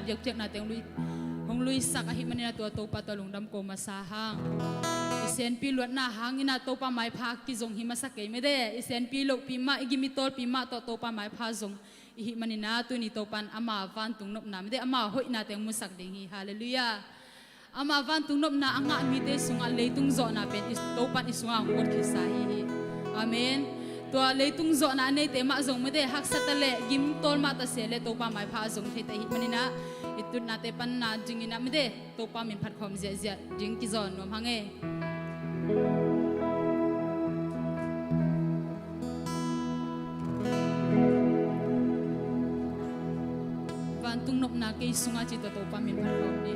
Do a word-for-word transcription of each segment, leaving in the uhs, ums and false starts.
biakpiaknate hong lui, hong luisak ahih manin ah tua Topa tawh lungdam ko masa hang. I senpi luatna hangin ah Topa maipha kizong hi masa kei mede. I senpi lohpi mah, i gim i tawlpi mah tawh Topa maipha zong i hih manin ah tuni Topan ama vantung nopna mede, ama hoihnate hong musak ding hi. Halleluiah. Ama vantung nopna a ngah mite sungah leitung zawhna pen i Topan i sungah hong guat khitsa hi hi. Amen. Tua leitung zawhna a neite mah zong mede, haksa ta leh gim tawl mah ta se leh Topa maipha a zong thei ta i hih manin ah i tutnate panna dingin ah mede, Topa min phat khawm ziahziah ding kizawn nuam hang e. Vantung nopna kei sungah ci tawh Topa min phat khawm ni.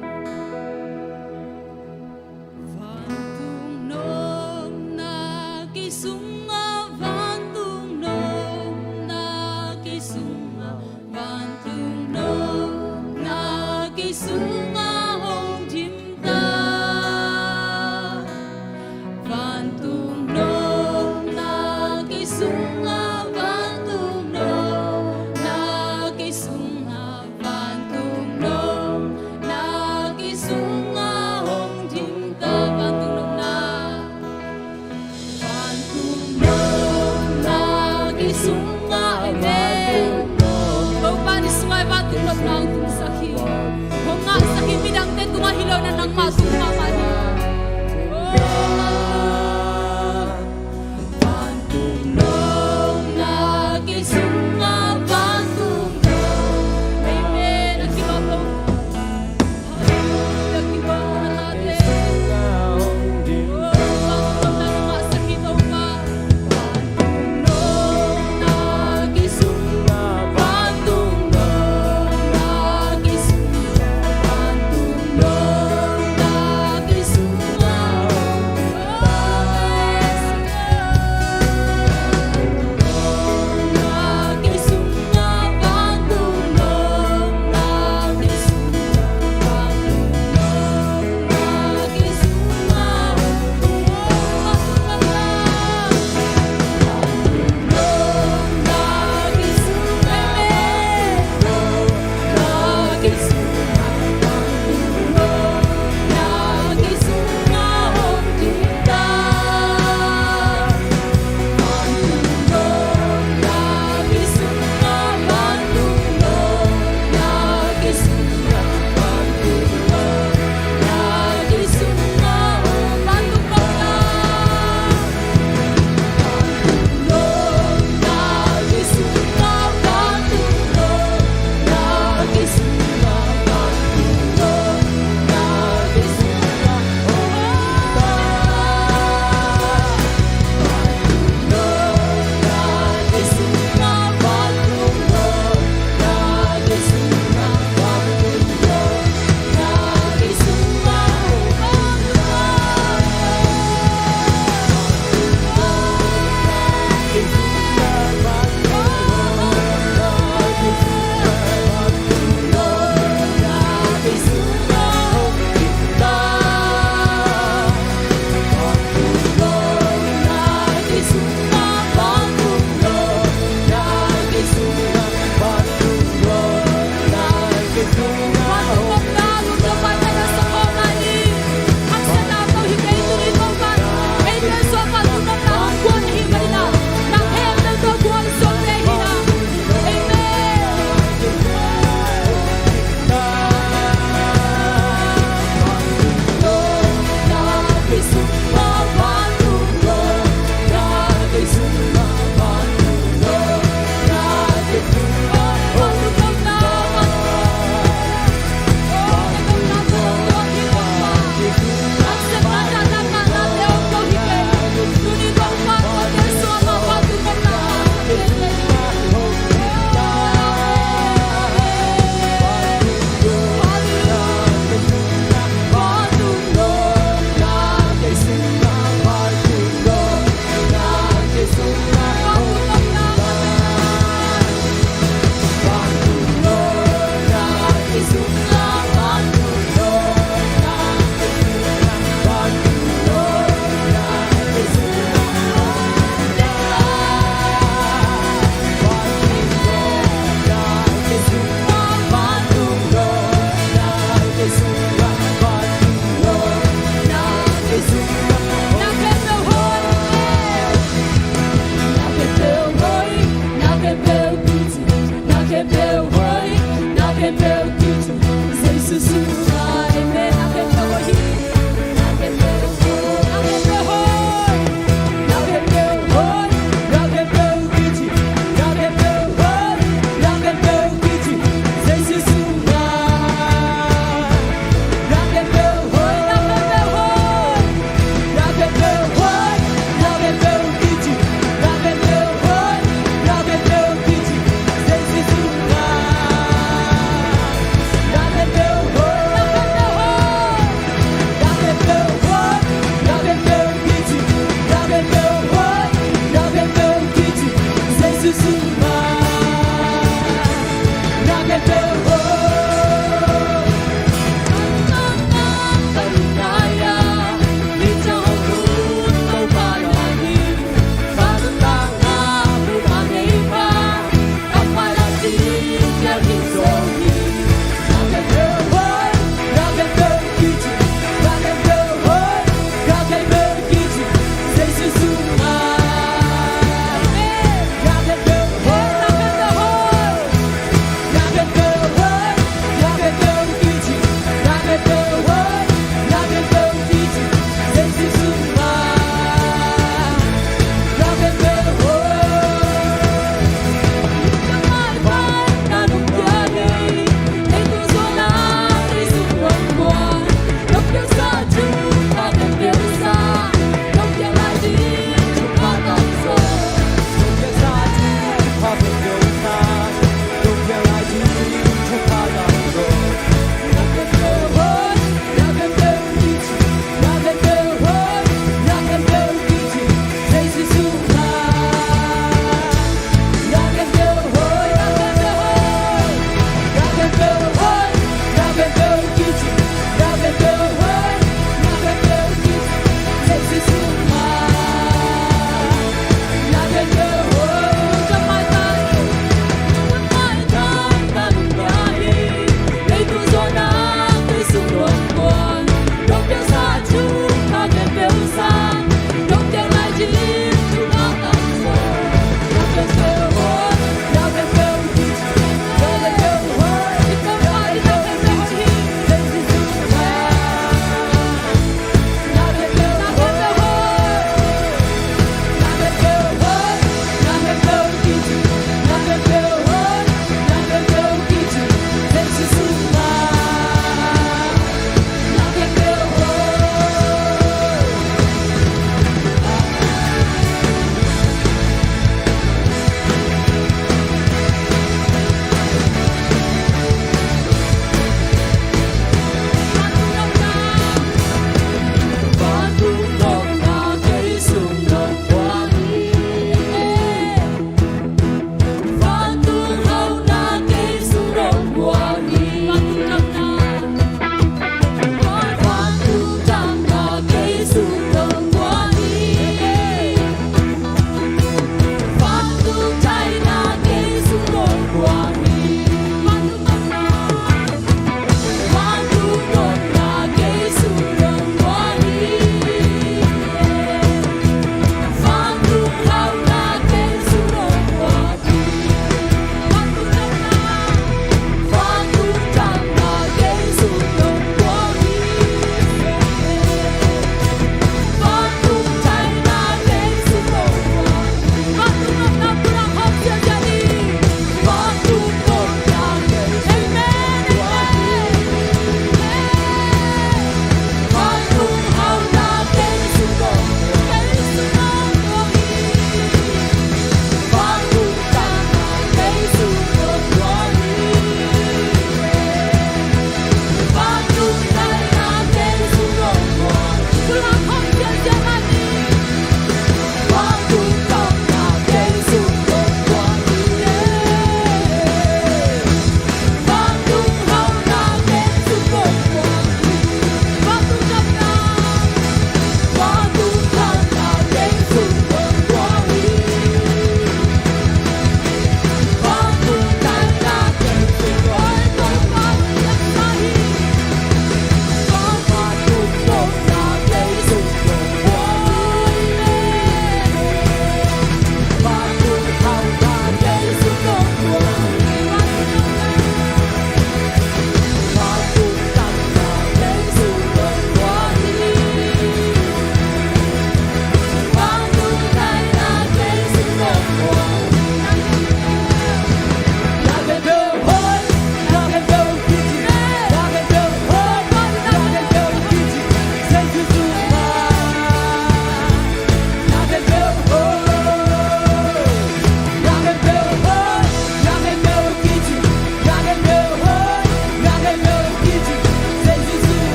Vantung nopna kei sungah, vantung nopna kei sungah, vantung nopna kei sungah hong dim ta. Vantung nopna kei sungah, vantung nopna kei sungah, vantung nopna kei sungah hong dim ta. Vantung nopna, vantung nopna kei sungah, amen. Topa i sungah vantung nopna hong tungsak hi. Hong ngahsak hi, midangte tungah hi lo in ah nangmah tung mahmah hi. Vantung nopna kei sungah, vantung nopna, amen. A kilawm lo.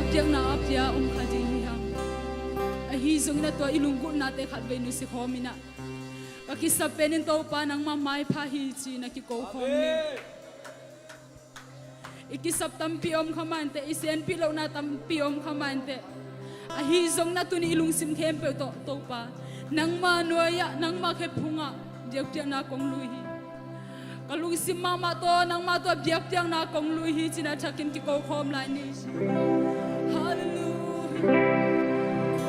Biakpiakna a pia om kha ding hi hang. Ahi zongin a tua i lunggulhnate khatvei nusia khawm in ah, ka kisap penin Topa nangmah maipha hi ci-in a kiko khawm ni. I kisap tampi om kha mah inteh, i senpih lohna tampi om kha mah inteh. Ahi zongin a tuni i lungsim khempeuh tawh Topa nangmah nuai-ah, nangmah khephungah biakpiakna kong lui hi. Ka lungsim mahmah tawh nangmah tawh biakpiakna kong lui hi ci-in a thakin kiko khawm lai ni. Halleluia.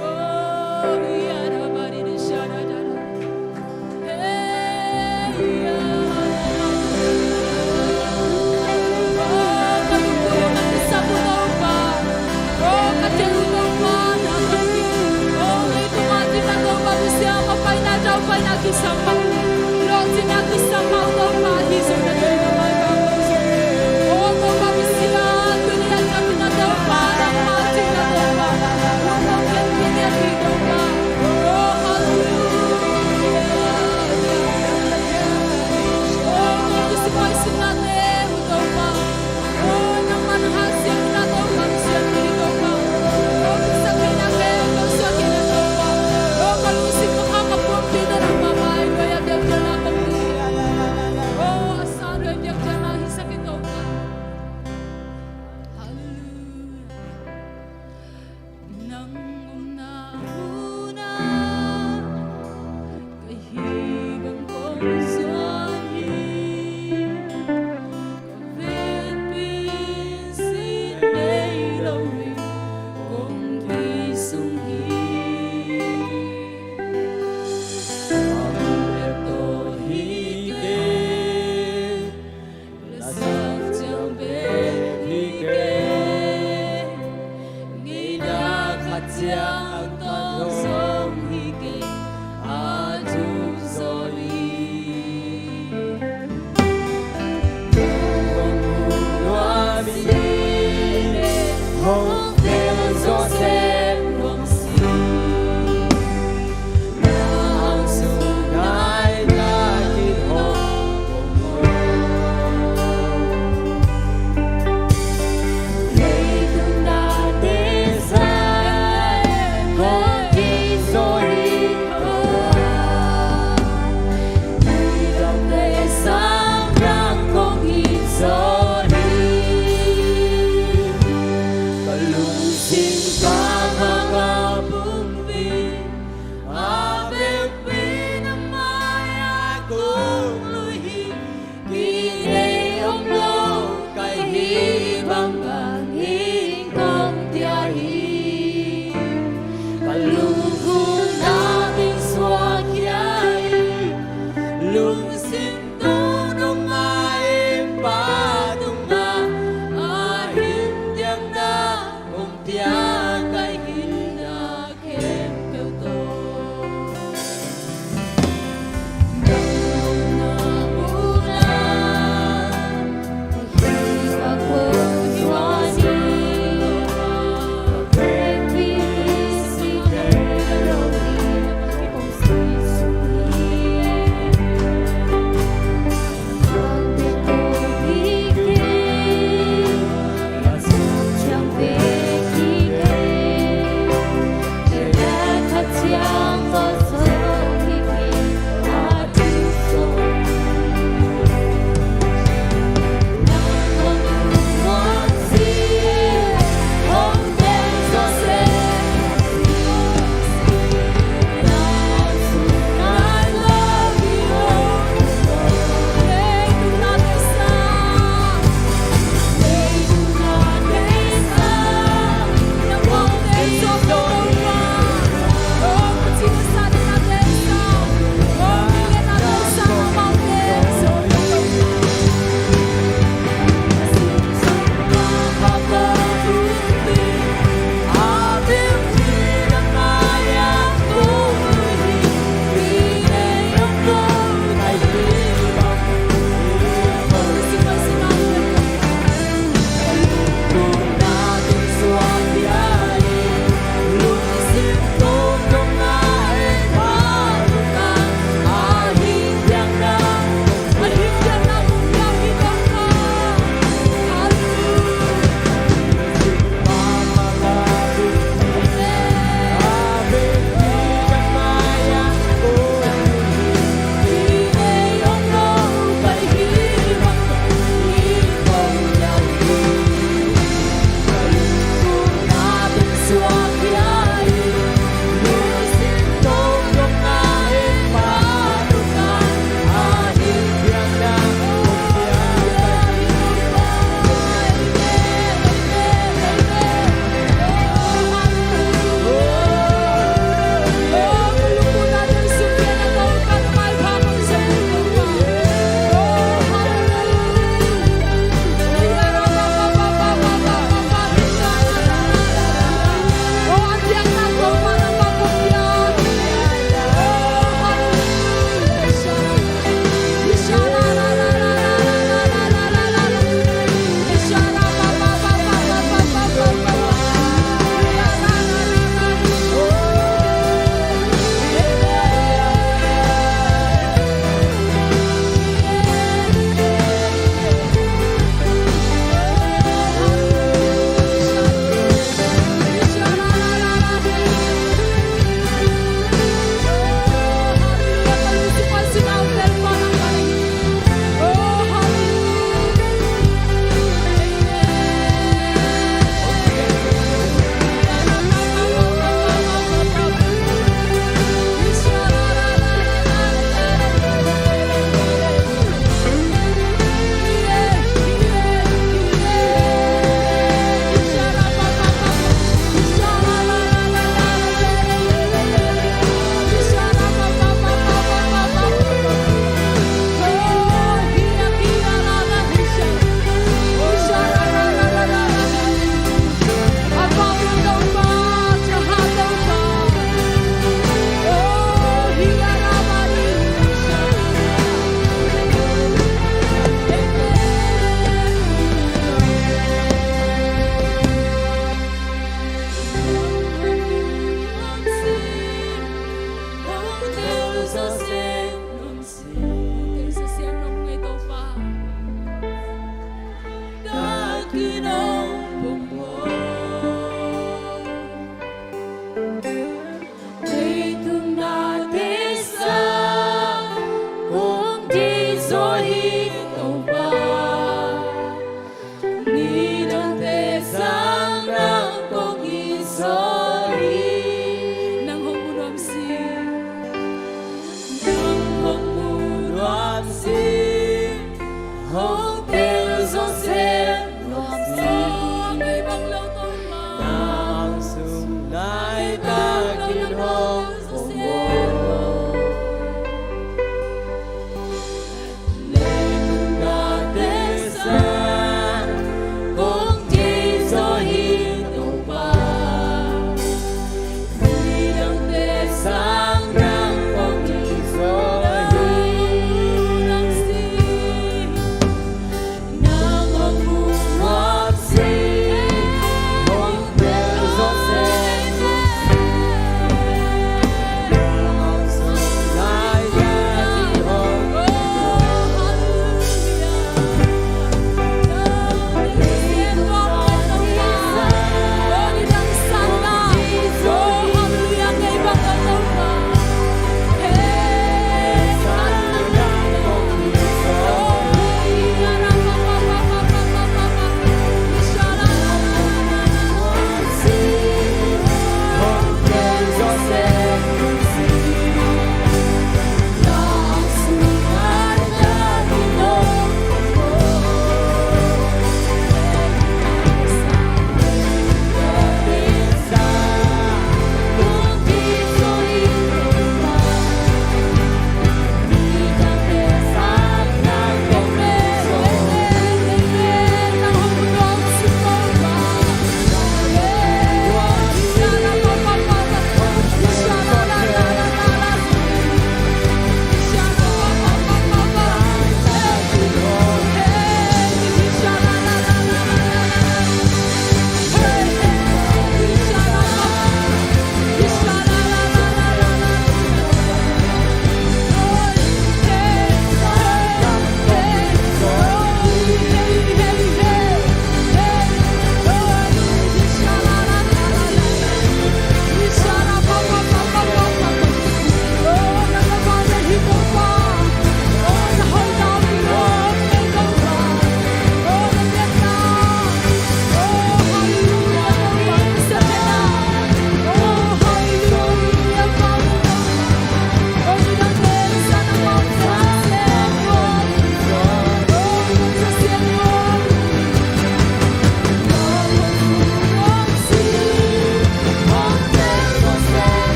Oh, ia da ba di di sha da da da. Hey, ia. Oh, ka lungdam, ka kisap uh Topa. Oh, ka tel uh Topa, na ka ki. Oh, leitung a ding na Topa, misia mapaina, daupaina kisam mah. Lawhcinna kisam mah uh Topa, ahi zongin a tel uh Topa. Oh, Topa, misia tuni a ding na Topa, nangmah ding na Topa. Lungdam ken ken a ding Topa. Oh, halleluia. Oh, Topa, misia mapaina te uh Topa. Nang omna munah ka hih bang kong zuan hi. Ka vekpi sin nei lo hi, kong kisung hi. Bang bek tawh hi kei, lasak ciang bek hi kei, ngeina khat ciang tawh zong hi kei, a tung zaw hi.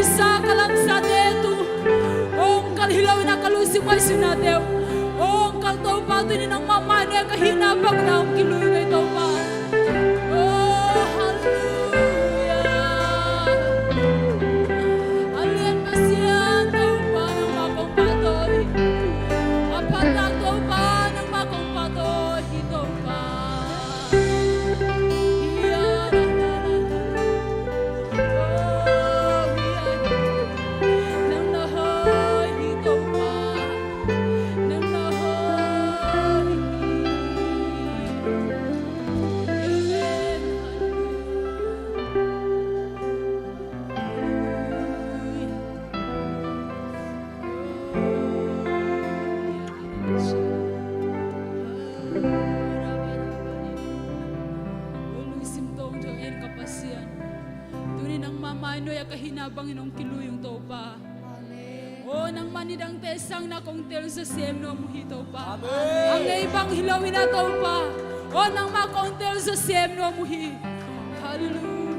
Sa ka lamsate tung hong kal hi lo in ah ka lungsim ngaihsutnate uh hong kal Topa, tuni nangmah mai-ah ka hihna bangin ah hong kilui kei Topa. Oh, halleluia. A lian Pasian Topa, nangmah kong pahtawi. A phatna Topa, nangmah kong pahtawi hi Topa. Lungsim tawng deuh en ka Pasian. Tuni nangmah mai-ah ka hihna bangin hong kilui ung Topa. Amen. Oh, nangmah nidangte sangin ah kong tel zaw sem nuam uh hi Topa. Amen. A ngei bang hi lo in ah Topa. Oh, nangmah kong tel zaw sem nuam uh hi. Halleluia.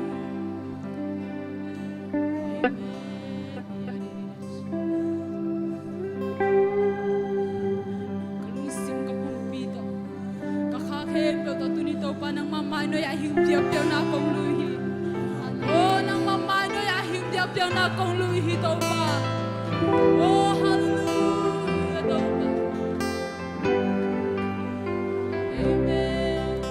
Amen. Ka lungsim ka pumpi tawh, ka kha khempeuh tawh tuni Topa nangmah mai-ah hing piakpiakna kong lui hi. Oh, nangmah mai-ah hing piakpiakna kong lui hi Topa. Oh, halleluia Topa. Amen.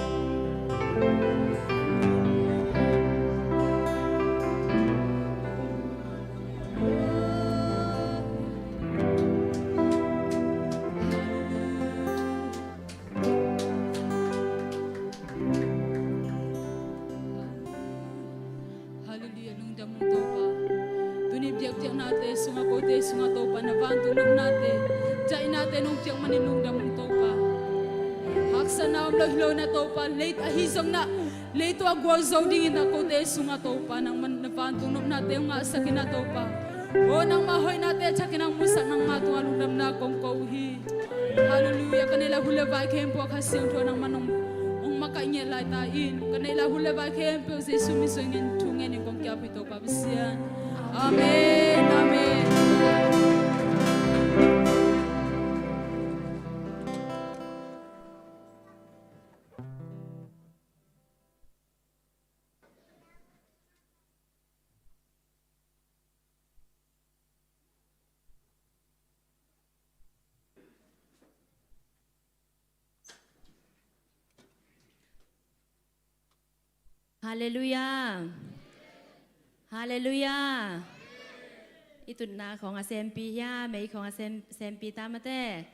Halleluia, lungdam ung Topa. Tuni biakpiaknate sungah, kote sungah Topa na vantung nopnate, daihnate nong piak manin lungdam ung Topa. Haksatna om lo hi lo in ah Topa, lei ahi zongin ah, leitung ah gualzo dingin ah kote sungah Topa nangmah na vantung nopnate hong ngahsak in ah Topa. Oh, nangmah hoihnate thakin hong musak, nangmah tungah lungdamna kong ko uh hi. Halleluia. Ka neih lai hun le vai khempeuh ah Kha Siangtho nangmah nong, hong makaih ngiat lai ta in. Ka neih lai hun le vai khempeuh Jesu min suangin thu ngenin kong kiap hi Topa Pasian. Amen. Amen. Halleluia. Halleluia. I tutna khawng a sempi hiam, mei khawng a sem, sempi ta mate.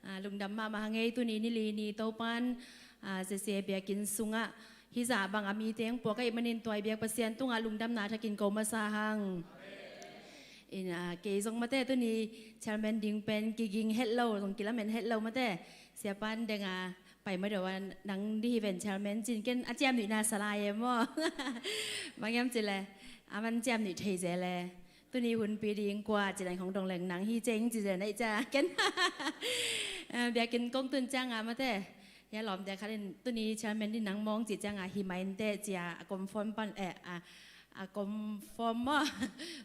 Ah, lungdam mahmah hang ei, tuni ni li ni Topan, ah, J C A biakinn sungah hih zah bang a mite hong puak ahih manin tua i biak Pasian tungah lungdamna thakin ko masa hang. In, ah, kei zong mate tuni chairman ding pen kiging het lo, zong kilamen het lo mate. Siapan deng a pai ma do a nang di hi ven chairman cin ken a ciamnuihna sa lai e maw. Bang hiam cih leh a man ciamnuih thei zel e. Tuni hunpi ding kua ci dan khong dong leng nang hi ceng ci zen aih cia ken. Eh, biakinn kong tun ciang a mate. Hia lawmte khat in tuni chairman din nang mawng ci ciang a hi ma in teh cia a kom phone pan, eh, a, a kom phone maw?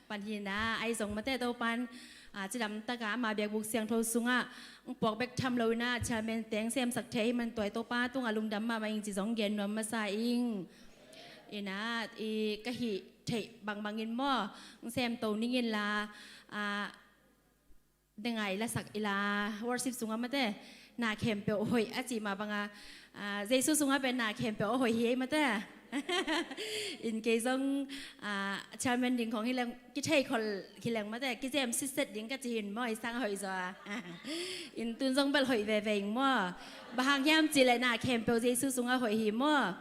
Pan hi na, ahi zong mate Topan, a, cidam taka ama biakbuk siangtho sungah hong puak bek tham lo ina chairman teng semsak thei hi man tua i Topa tungah lungdam mahmah ing ci zong gen nuam masa ing. Ina, i ka hih theih bangbangin maw, hong semto ning inla, a, dengai lasak ila worship sungah mate, na khempeuh hoih a cih mah banga, a, Jesu sungah pen na khempeuh a hoih hi ei mate. In kei zong, a, chairman ding khong hi leng, kithei khol hi leng mate, kizem sitset ding ka ci hin maw, i sang a hoih zaw a. In tun zong bel hoih veve ing maw. Bang hang hiam cih leh na khempeuh Jesu sungah hoih hi maw.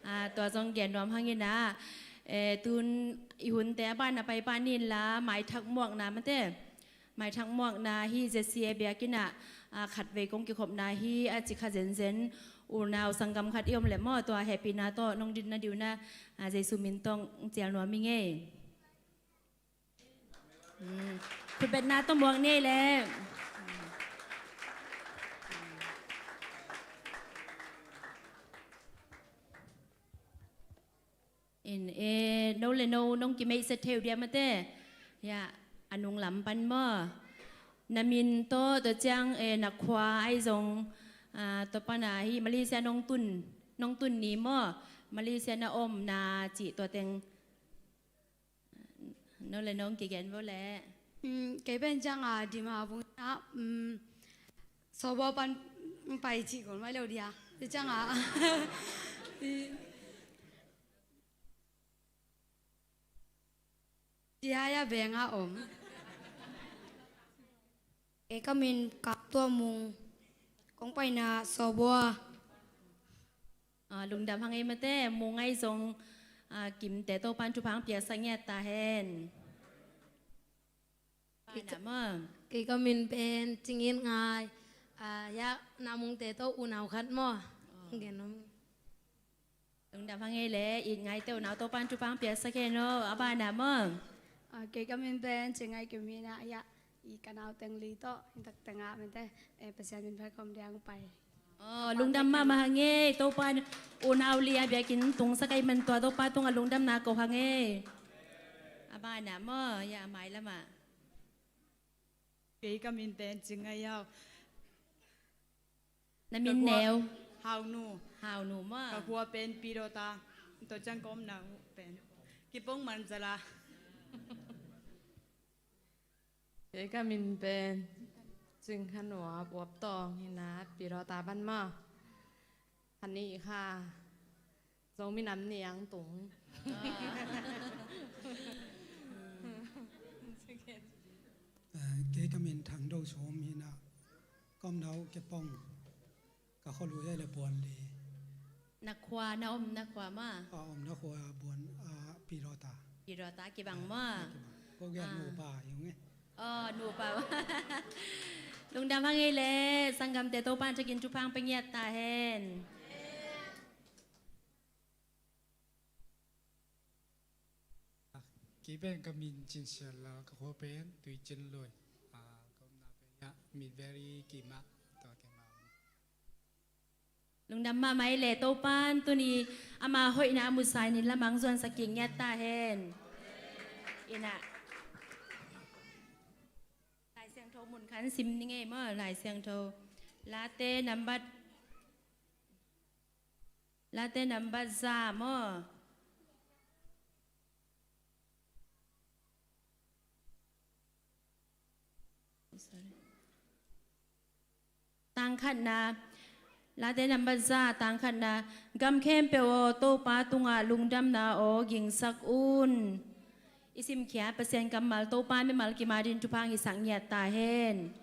A, tua zong gen nuam hang ina, e, tun i hunte a ban a pai pan inla, maithak muakna mate. Maithak muakna hi Z C A biakinn ah, a, khatvei kong kikhopna hi a ci kha zenzen. Unau sanggam khat i om leh maw tua hehpihna tawh nong ditna diuna, a, Jesu min tawh cial nuam ing ei. Mm. Khutbetna tawh muak ni ei leh. In, eh, no le no nong kimeihset thei uh dia mate. Ya, a nunglam pan maw. Na min tawh, tua ciang, eh, na khua ahi zong, ah, tua pana hih Malaysia nong tun, nong tun ni maw. Malaysia na om na cih tua teng. No le nong kigen vo le. Mm, kei pen ciang a Dimapur na, mm, Sawbaw pan pai cih kul mai lo dia. Tua ciang a. Tia ya beng a om. Kei ka min Kap Tua Mung. Kong paina Sawbaw. Ah, lungdam hang ei mate, Mung ahi zong, ah, kimte Topan thupha piaksak ngiat ta hen. Kei ka, kei ka min pen Cingin Ngai. Ah, ya, na Mungte tawh unau khat maw. Gen om. Lungdam hang ei le, It Ngaite unau Topan thupha piaksak hen aw, a bana maw. Ah, kei ka min pen Cing Ngai Kim hi na, ya, i ka nau teng li tawh, in tak teng ah mente, eh, Pasian min phat khawm diang pai. Oh, lungdam mahmah hang ei, Topa unau li a biakinn tungsak ahih man tua Topa tungah lungdamna ko hang ei. A bana maw, ya, a mai lamah. Kei ka min pen Cing Ngai Yau. Na min neu. Hau Nu. Hau Nu maw. Ka khua pen Pi Dawta. Tua ciang ka omna uh pen Kipong Manzala. Kei ka min pen Cing Khan Uap, Uap Tawng hi na, Pi Dawta pan maw. Khan Ni Kha. Zomi Nam Niang tung. Ah, kei ka min Thang Do Sawm hi na, ka omna uh Kipong. Ka khualu hi le Buan Li. Na khua, na omna khua maw? A omna khua Buan, ah, Pi Dawta. Pi Dawta kibang maw? Kibang. Ko gen nupa hi ung e. Oh, nupa. Lungdam hang ei le, sanggamte Topan thakin thupha pia ngiat ta hen. Kei pen ka min Cin Sial Lal, ka khua pen Tuicin Lui. Ah, ka omna pen ya, Midvalley Kim ah, tua kei mah. Lungdam mahmah ei le, Topan tuni ama hoihna a musa in lamang zuansak kik ngiat ta hen. Ina. Lai Siangtho mun khan sim ni ngei maw, Lai Siangtho. Late nambat, Late nambat za maw. Sorry. Tang khatna, Late nambat za, tang khatna, gam khempeuh aw, Topa tungah lungdamna aw gingsak un. I simkhiat Pasian kammal Topa mimal kim adingin thupha hong hisak ngiat ta hen.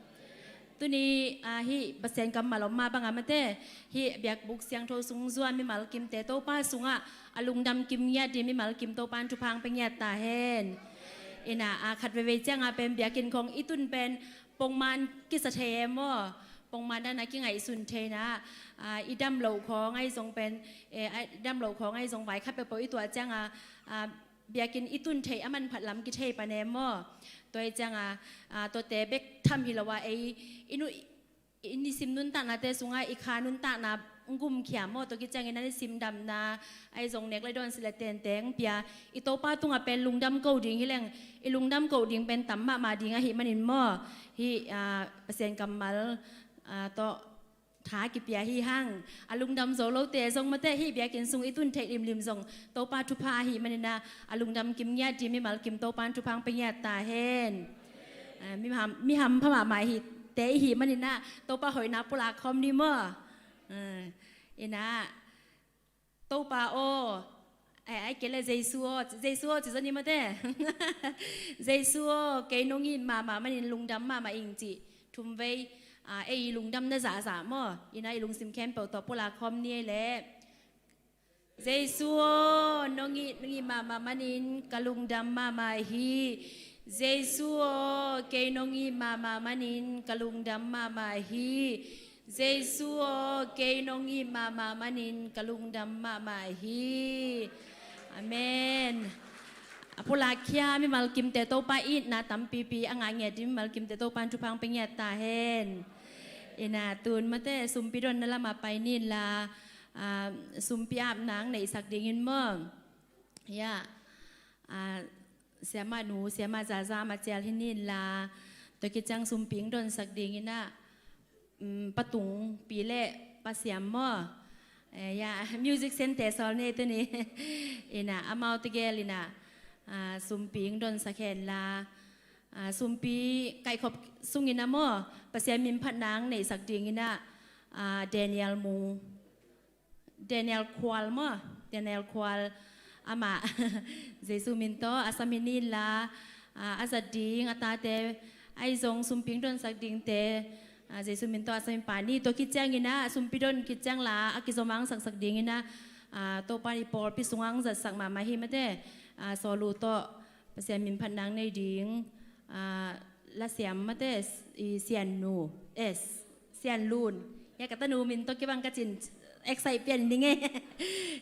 Tuni, ah, hih Pasian kammal om mah bangah mate, hih biakbuk siangtho sung zuan mimal kimte Topa sungah a lungdam kim ngiat dingin mimal kim Topa in thupha hong pia ngiat ta hen. Ina, ah, khat veivei ciangah pen biakinn khawng i tun pen pongman kisa thei e maw? Pongman dan a kingaihsun thei na, ah, i dam loh khawng ahi zong pen, eh, i dam loh khawng ahi zong vai khat peuhpeuh i tuah ciangah, ah, biakinn i tun theih a manphat lam kithei pan e maw? Tua hi ciangah, ah, tuate bek tham hi lo a ei, i nu, i nisim nuntaknate sungah i kha nuntakna hong gumkhia maw, tua khit ciangin a nisim damna ahi zong nek le dawn silh le tenteng pia, i Topa tungah pen lungdam ko ding hi leng, i lungdam ko ding pen tam mahmah ding ahih manin maw, hih, ah, Pasian kammal, ah, tawh tha kipia hi hang. A lungdam zo lote zong mate, hih biakinn sung i tun theih limlim zong Topa thupha ahih manin ah, a lungdam kim ngiat dingin mimal kim Topa in thupha hong pia ngiat ta hen. Ah, mi ham, mi hampha mahmah hite i hih manin ah, Topa hoihna pulak khawm ni maw? Ah, ina, Topa aw, ai, ai kei le Jesu aw, Jesu aw ci zaw ni mate. Jesu aw, kei nong it mahmah manin lungdam mahmah ing ci thum vei, ah, ei i lungdamna zahzah maw? Ina, i lungsim khempeuh tawh pulak khawm ni ei leh. Jesu aw, nong it, nong it mahmah manin ka lungdam mahmah hi. Jesu aw, kei nong it mahmah manin ka lungdam mahmah hi. Jesu aw, kei nong it mahmah manin ka lungdam mahmah hi. Amen. A pulakkhia mimal kimte Topa itna tampipi a ngah ngiat dingin mimal kimte Topa in thupha hong pia ngiat ta hen. Ina, tun mate sumpi donna lamah pai ni inla, ah, sumpi apna hong neihsak dingin maw? Ya, ah, siamah nu, siamah Zaza mah cial hi nin la, tua khit ciang sumpi hong donsak dingin ah, um, Pa Tung pi le Pa Siam maw? Eh, ya, music center sawl nei tuni. Ina, amau tegel ina, ah, sumpi hong donsak hen la, ah, sumpi kaihkhop sungin ah maw, Pasian minphatna hong neihsak dingin ah, ah, Daniel Mung, Daniel Khual maw? Daniel Khual, amah Jesu min tawh a sam hi nin la, ah, a zat ding a tate, ahi zong sumpi hong donsak dingte, ah, Jesu min tawh a sam hi pah ni. Tua khit ciangin ah, a sumpi don khit ciang la, a kizom a hong saksak dingin ah, ah, Topa in i pawlpi sungah hong zatsak mahmah hi mate, ah, Saulu tawh Pasian minphatna hong nei ding, ah, La Siam mate, i Sian nu, eh, Sian Lun. Ya, ka tanu min tawh kibang ka cin, excite pian ning e.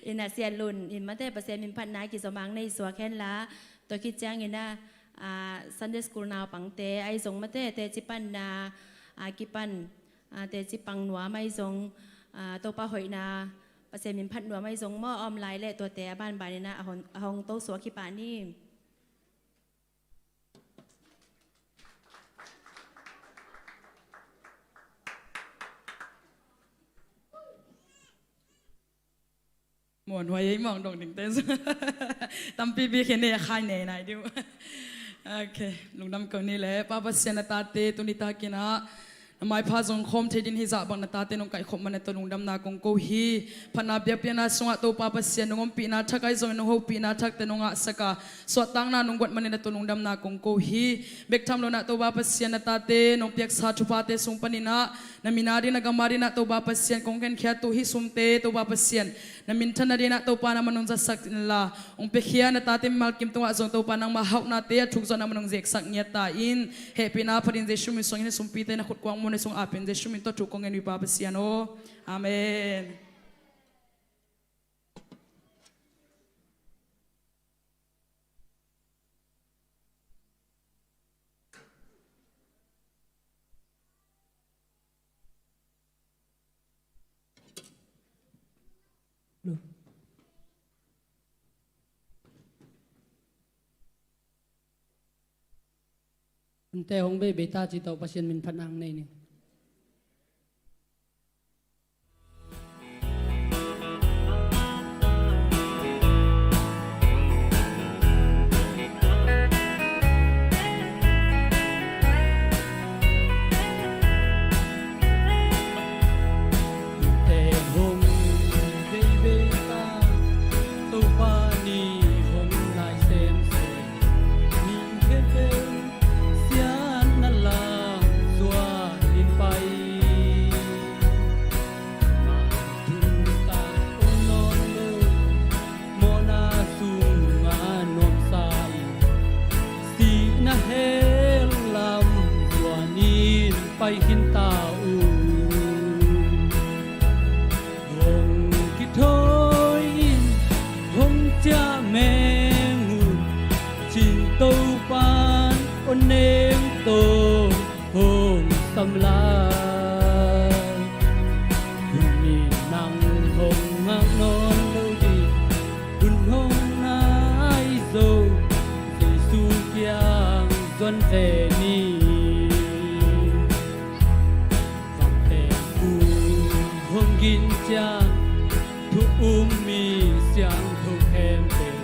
Ina Sian Lun in mate, Pasian minphatna kizom a hong nei suak hen la, tua khit ciangin ah, ah, Sunday school naupangte, ahi zong mate, teci panna, ah, kipan, ah, teci pang nuam ahi zong, ah, Topa hoihna, Pasian minphat nuam ahi zong maw, a om lai leh tuate a banbanin ah, a hong, a hong to suak hi pah ni. Muanhuai ei mawng dong dingte. Tampi bik hi ni, khai nei nai diu. Ok, lungdam ko ni le, Pa Pasian, na tate tuni takin ah na maipha zong khawm thei dingin hih zah bang na tate nong kaihkhop manin na tawh lungdamna kong ko hi. Phatna biakpiakna sungah Topa Pasian, nong ompihna thak ahi zongin nong hopihna thakte nong ngahsak a, suahtakna nong guan manin na tawh lungdamna kong ko hi. Bek tham loin ah Topa Pasian, na tate nong piaksa thuphate sung panin ah na min adingin, na gam adingin ah Topa Pasian, kong khenkhiat uh hih sumte Topa Pasian, na minthanna dingin ah Topa nangman hong zatsak in la, hong piakhia na tate mimal kim tungah zong Topa nangma hauhnate a thuk zawh nangman hong zeksak ngiat ta in. Hehpihna phat in Jesu min sungin hih sumpite na khutkuang muanna sungah ap in, Jesu min tawh thu kong ngen uh hi Pa Pasian aw. Amen. Ante hong beibei ta ci tawh Pasian minphatna hong nei ni. Ante hong beibei ta, Topa ni hong nai semsem, mi khempeuh siatna lam zuan in pai. Mah thumtak om nawn lo, mawhna sungah nuamsa in, sihna hell lam zuan in pai khin ta uh. Hong kithawi in, hong ciah meng un, cin Topa'n on neng tawh hong sam lai. Hun in nang hong ngak nawn lo ding, hun hong nai zo, Jesu kiang zuan ve ni. Vangteng kum hong gin ciang, thu um mi siangtho khempeuh,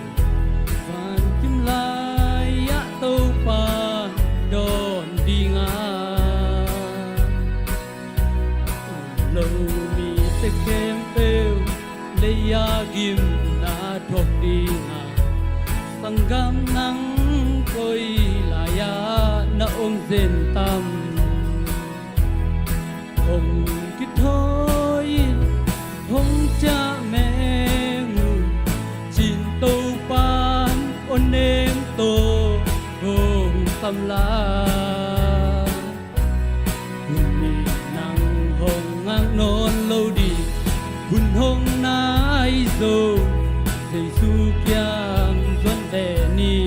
vankim lai-ah Topa dawn ding a, um lo mite khempeuh lei-a gimna thuak ding a, sanggam nang koi lai-ah na om zen tam? Hong kithawi in, hong ciah meng un, cin Topa'n on neng tawh hong sam lai. Hun in nang hong ngak nawn lo ding, hun hong nai zo, Jesu kiang zuan ve ni.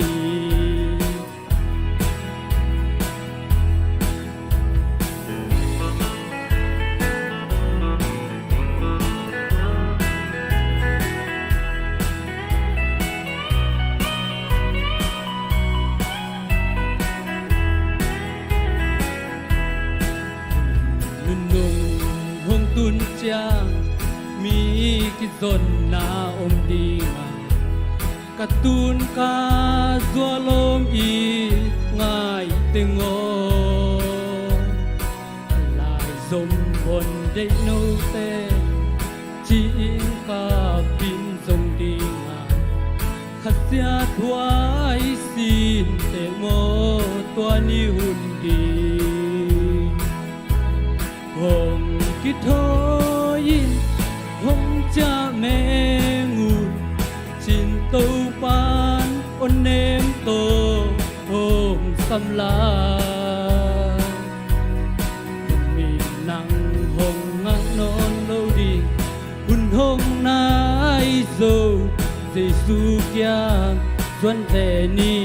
zonna om ding a, ka tun ka zual om i ngai teng aw. Lai zom hon deih note ci-in ka pin zong ding a, khasia thuai sin te maw tua ni hun ding. Hong kithawi in hong ciah meng uh cin, Topan hong nem tawh hong sam lai. Min nang hong ngak nawn lo ding, hun hong nai zo, Jesu kiang zuan ve ni.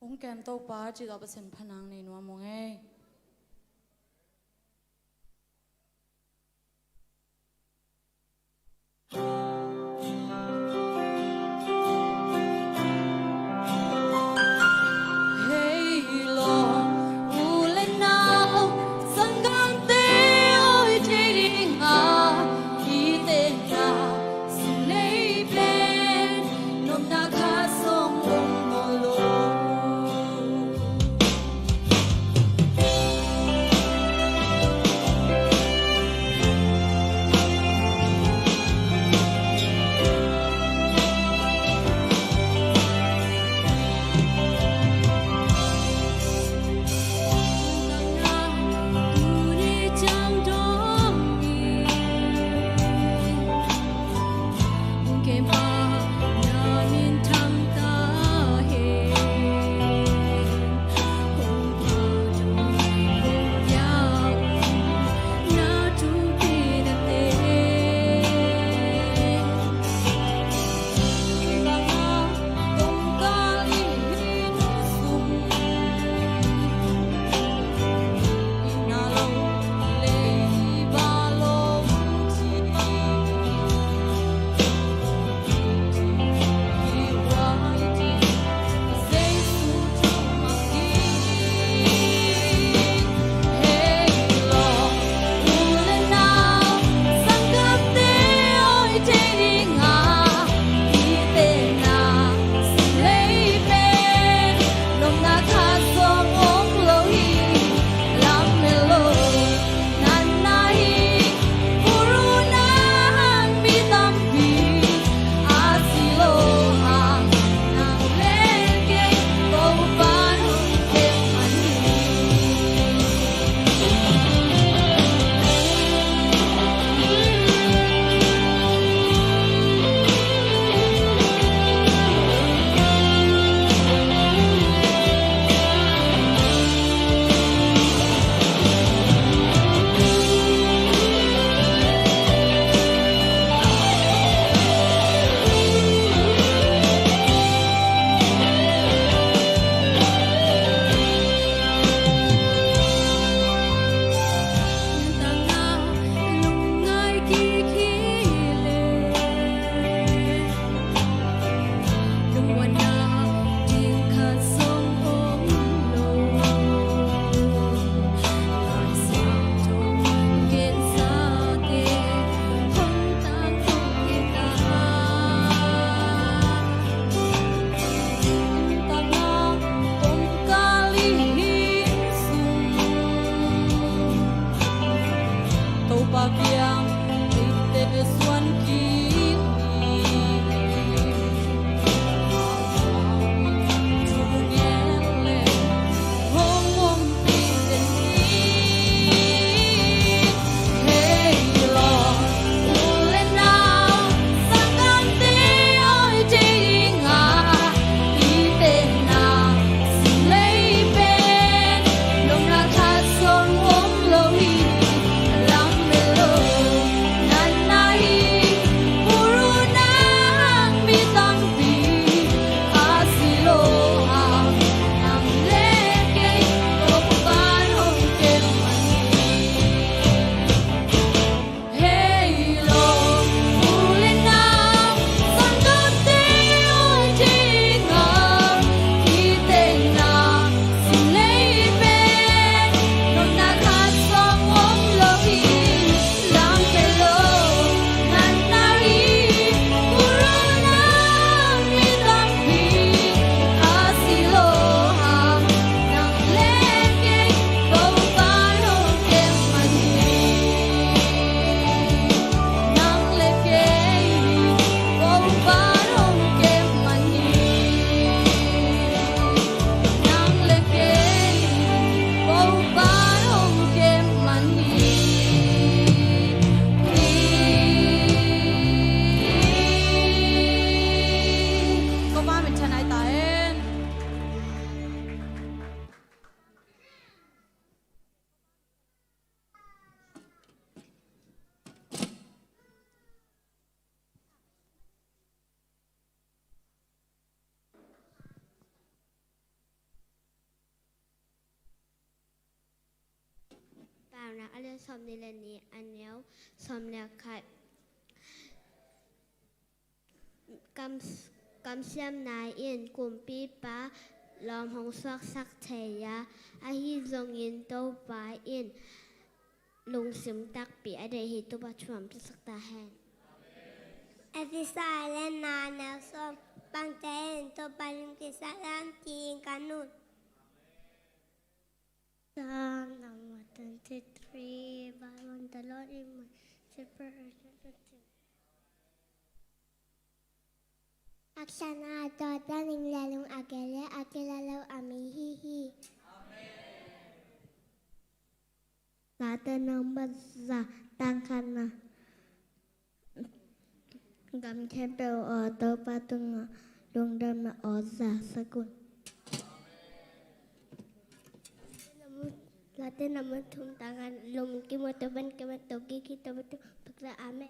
Hong kem Topa, cih tawh Pasian phatna nei nuam ung ei. sawmnih le nih, a neu sawm le khat. Kam, kamsiamna in kumpipa lawm hong suaksak thei a, ahi zongin Topa in lungsim takpi a deih hi. Topa thu hong piaksak ta hen. Efesa le na neu sawm, pangte in Topa lungkisa lam ti in ka nun. Psalm number twenty-three, verse one. The Lord is my shepherd, I shall not want. Haksatna a tuaktan ding le lung a gel le a kila lo a mi hi hi. Late namba za, tang khatna. Gam khempeuh aw, Topa tungah lungdamna aw zasak un. Late namba thum, tang khat. Lungkim aw, Topa in kem a, tawkik hi, Topa thu piaksak. Amen.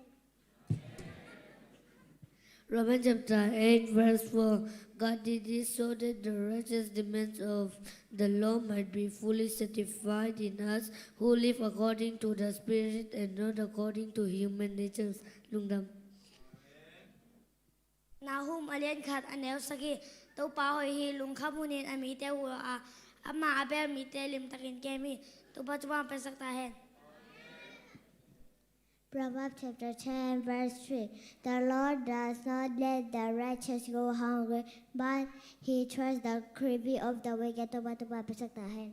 Romans chapter eight, verse four. God did this so that the righteous demands of the law might be fully satisfied in us who live according to the Spirit and not according to human natures. Lungdam. Nahum a lian khat, a neu sagih. Topa hoih hi, lungkham hunin a mite huh a, amah a bel mite limtakin kem hi. Topa thupha hong piaksak ta hen. Proverbs chapter ten, verse three. The Lord does not let the righteous go hungry, but he thrusts the greedy off the wicked. Topa thupha piaksak ta hen.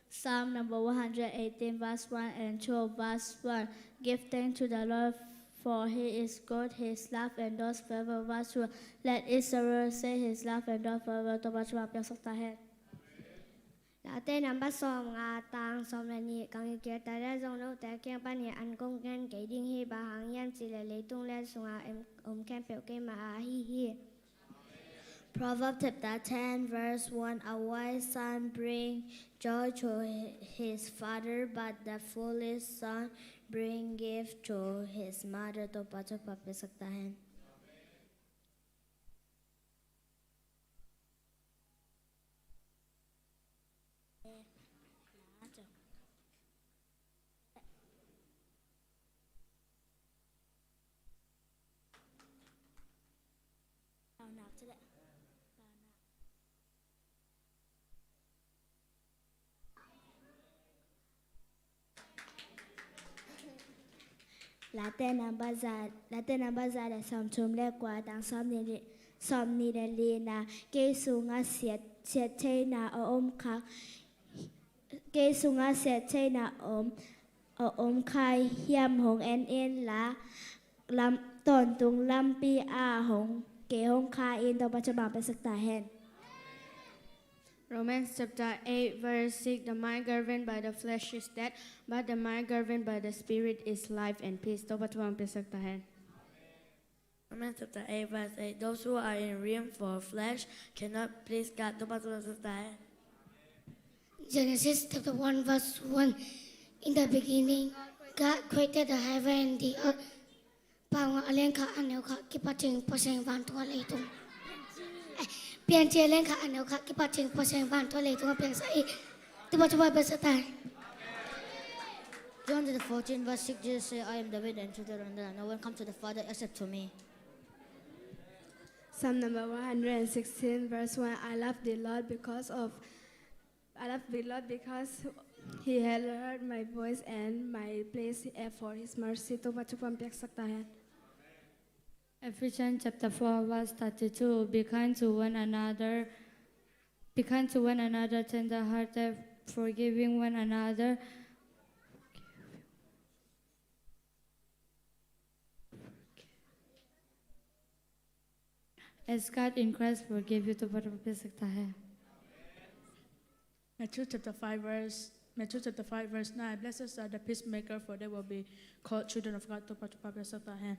Psalm number one hundred eighteen, verse one and two. Verse one. Give thanks to the Lord, for he is good, his love endures forever. Verse two. Let Israel say, his love endures forever. Topa thupha piaksak ta hen. Late namba sawmnga, tang sawm le nih. Ka ngilkial ta leh zong note kiang panin an kong gen kei ding hi, bang hang hiam cih leh leitung le a sungah om, om khempeuh keima a ahi hi. Proverbs chapter ten, verse one. A wise son bring joy to his father, but the foolish son bring grief to his mother. Topa thupha piaksak ta hen. Late namba za, late namba za le sawmthum le kua, tang sawmnih le, sawmnih le lina. Kei sungah siat, siat theihna a om kha, kei sungah siat theihna a om, a om kha hiam hong en in la, lam, tawntung lampi ah hong, kei hong kha in. Topa thupha piaksak ta hen. Romans chapter eight, verse six. The mind governed by the flesh is death, but the mind governed by the Spirit is life and peace. Topa thupha piaksak ta hen. Romans chapter eight, verse eight. Those who are in room for flesh cannot please God. Topa thupha piaksak ta hen. Genesis chapter one, verse one. In the beginning, God created the heaven and the earth. Paunak a lian khat, a neu khat kipat ciang Pasian in van tung a leitung. Eh, Piancil a lian khat, a neu khat kipat ciang Pasian in van tung a leitung a piangsak hi. Topa thupha piaksak ta hen. John chapter fourteen, verse six, Jesus said, I am the way, the truth, and the life. No one comes to the Father except through me. Psalm number one hundred and sixteen, verse one. I love the Lord because of, I love the Lord because he has heard my voice and my place for his mercy. Topa thupha piaksak ta hen. Ephesians chapter four, verse thirty-two. Be kind to one another. Be kind to one another, tender-hearted, forgiving one another, as God in Christ forgave you. Topa thupha piaksak ta hen. Matthew chapter five, verse, Matthew chapter five, verse nine. Blessed are the peacemaker, for they will be called children of God. Topa thupha piaksak ta hen.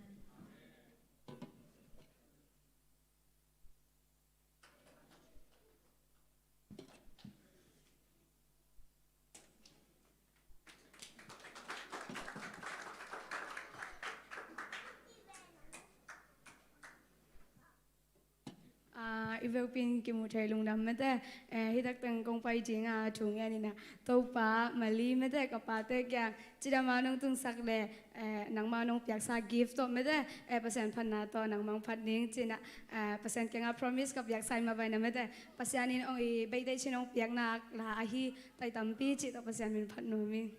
Ah, I vekpi in kimu thei lungdam mate, eh, hi tak teng kong pai ding a thu ngen in ah, Topa, Mali mate, ka pate kiang cidam a nong tunsak le, eh, nangma nong piaksa gift tawh mate, eh, Pasian phatna tawh nangma hong phat ning ci-in ah, eh, Pasian kiang a promise ka piaksa hi mah bai na mate, Pasian in hong i beite cin hong piakna la ahi tai tampi cih tawh Pasian min phat nuam ing.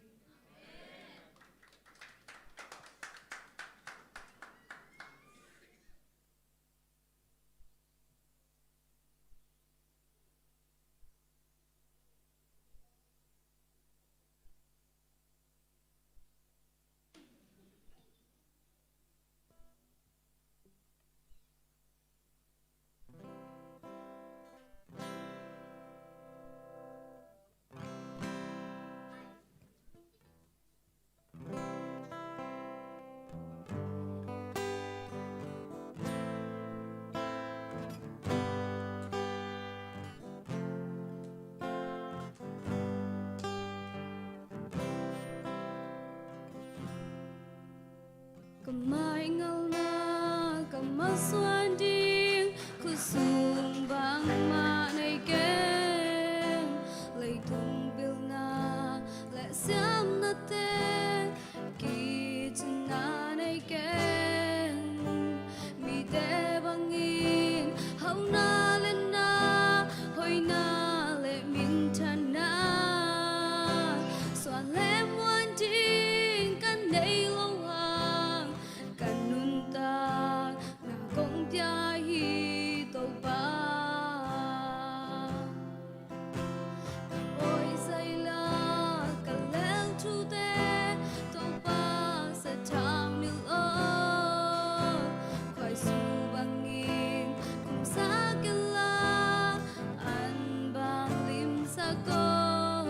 Ka maingalna ka masuan ding, khut sung bangmah nei keng. Leitung pilna le siamnate kicina nei keng. Mite bangin hauhna le na, hoihna le minthanna, suan le muan ding ka nei lo hang, ka nuntakna kong pia hi Topa. Oi zaila ka lel thute, Topa sathau nilh aw. Khuaisu bangin kumsa kei la, an bang limsak aw.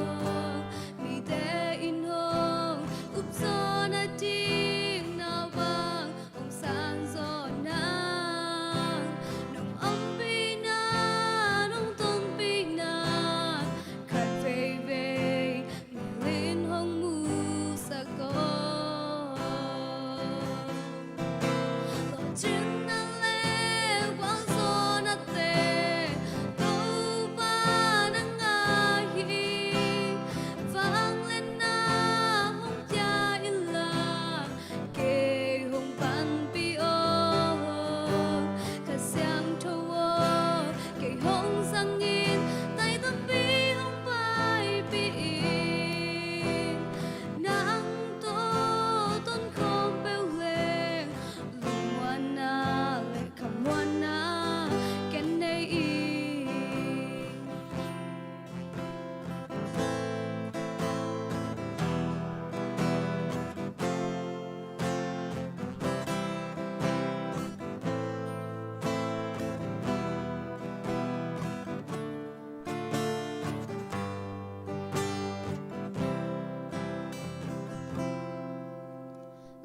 Mite in hong upzawh nading, nau bang hong sang zawh nang. Nong ompihna, nong tonpihna khat veivei mel in hong musak aw. Lawhcinna le gualzawhnate Topa na ngah hi. Vangliatna hong pia inla, kei hong panpih aw. Kha Siangtho aw, kei hong zangin, tai tampi hong paipih in. Nang tawh tonkhawm peuh leng, lungmuanna le khamuanna ken nei ing.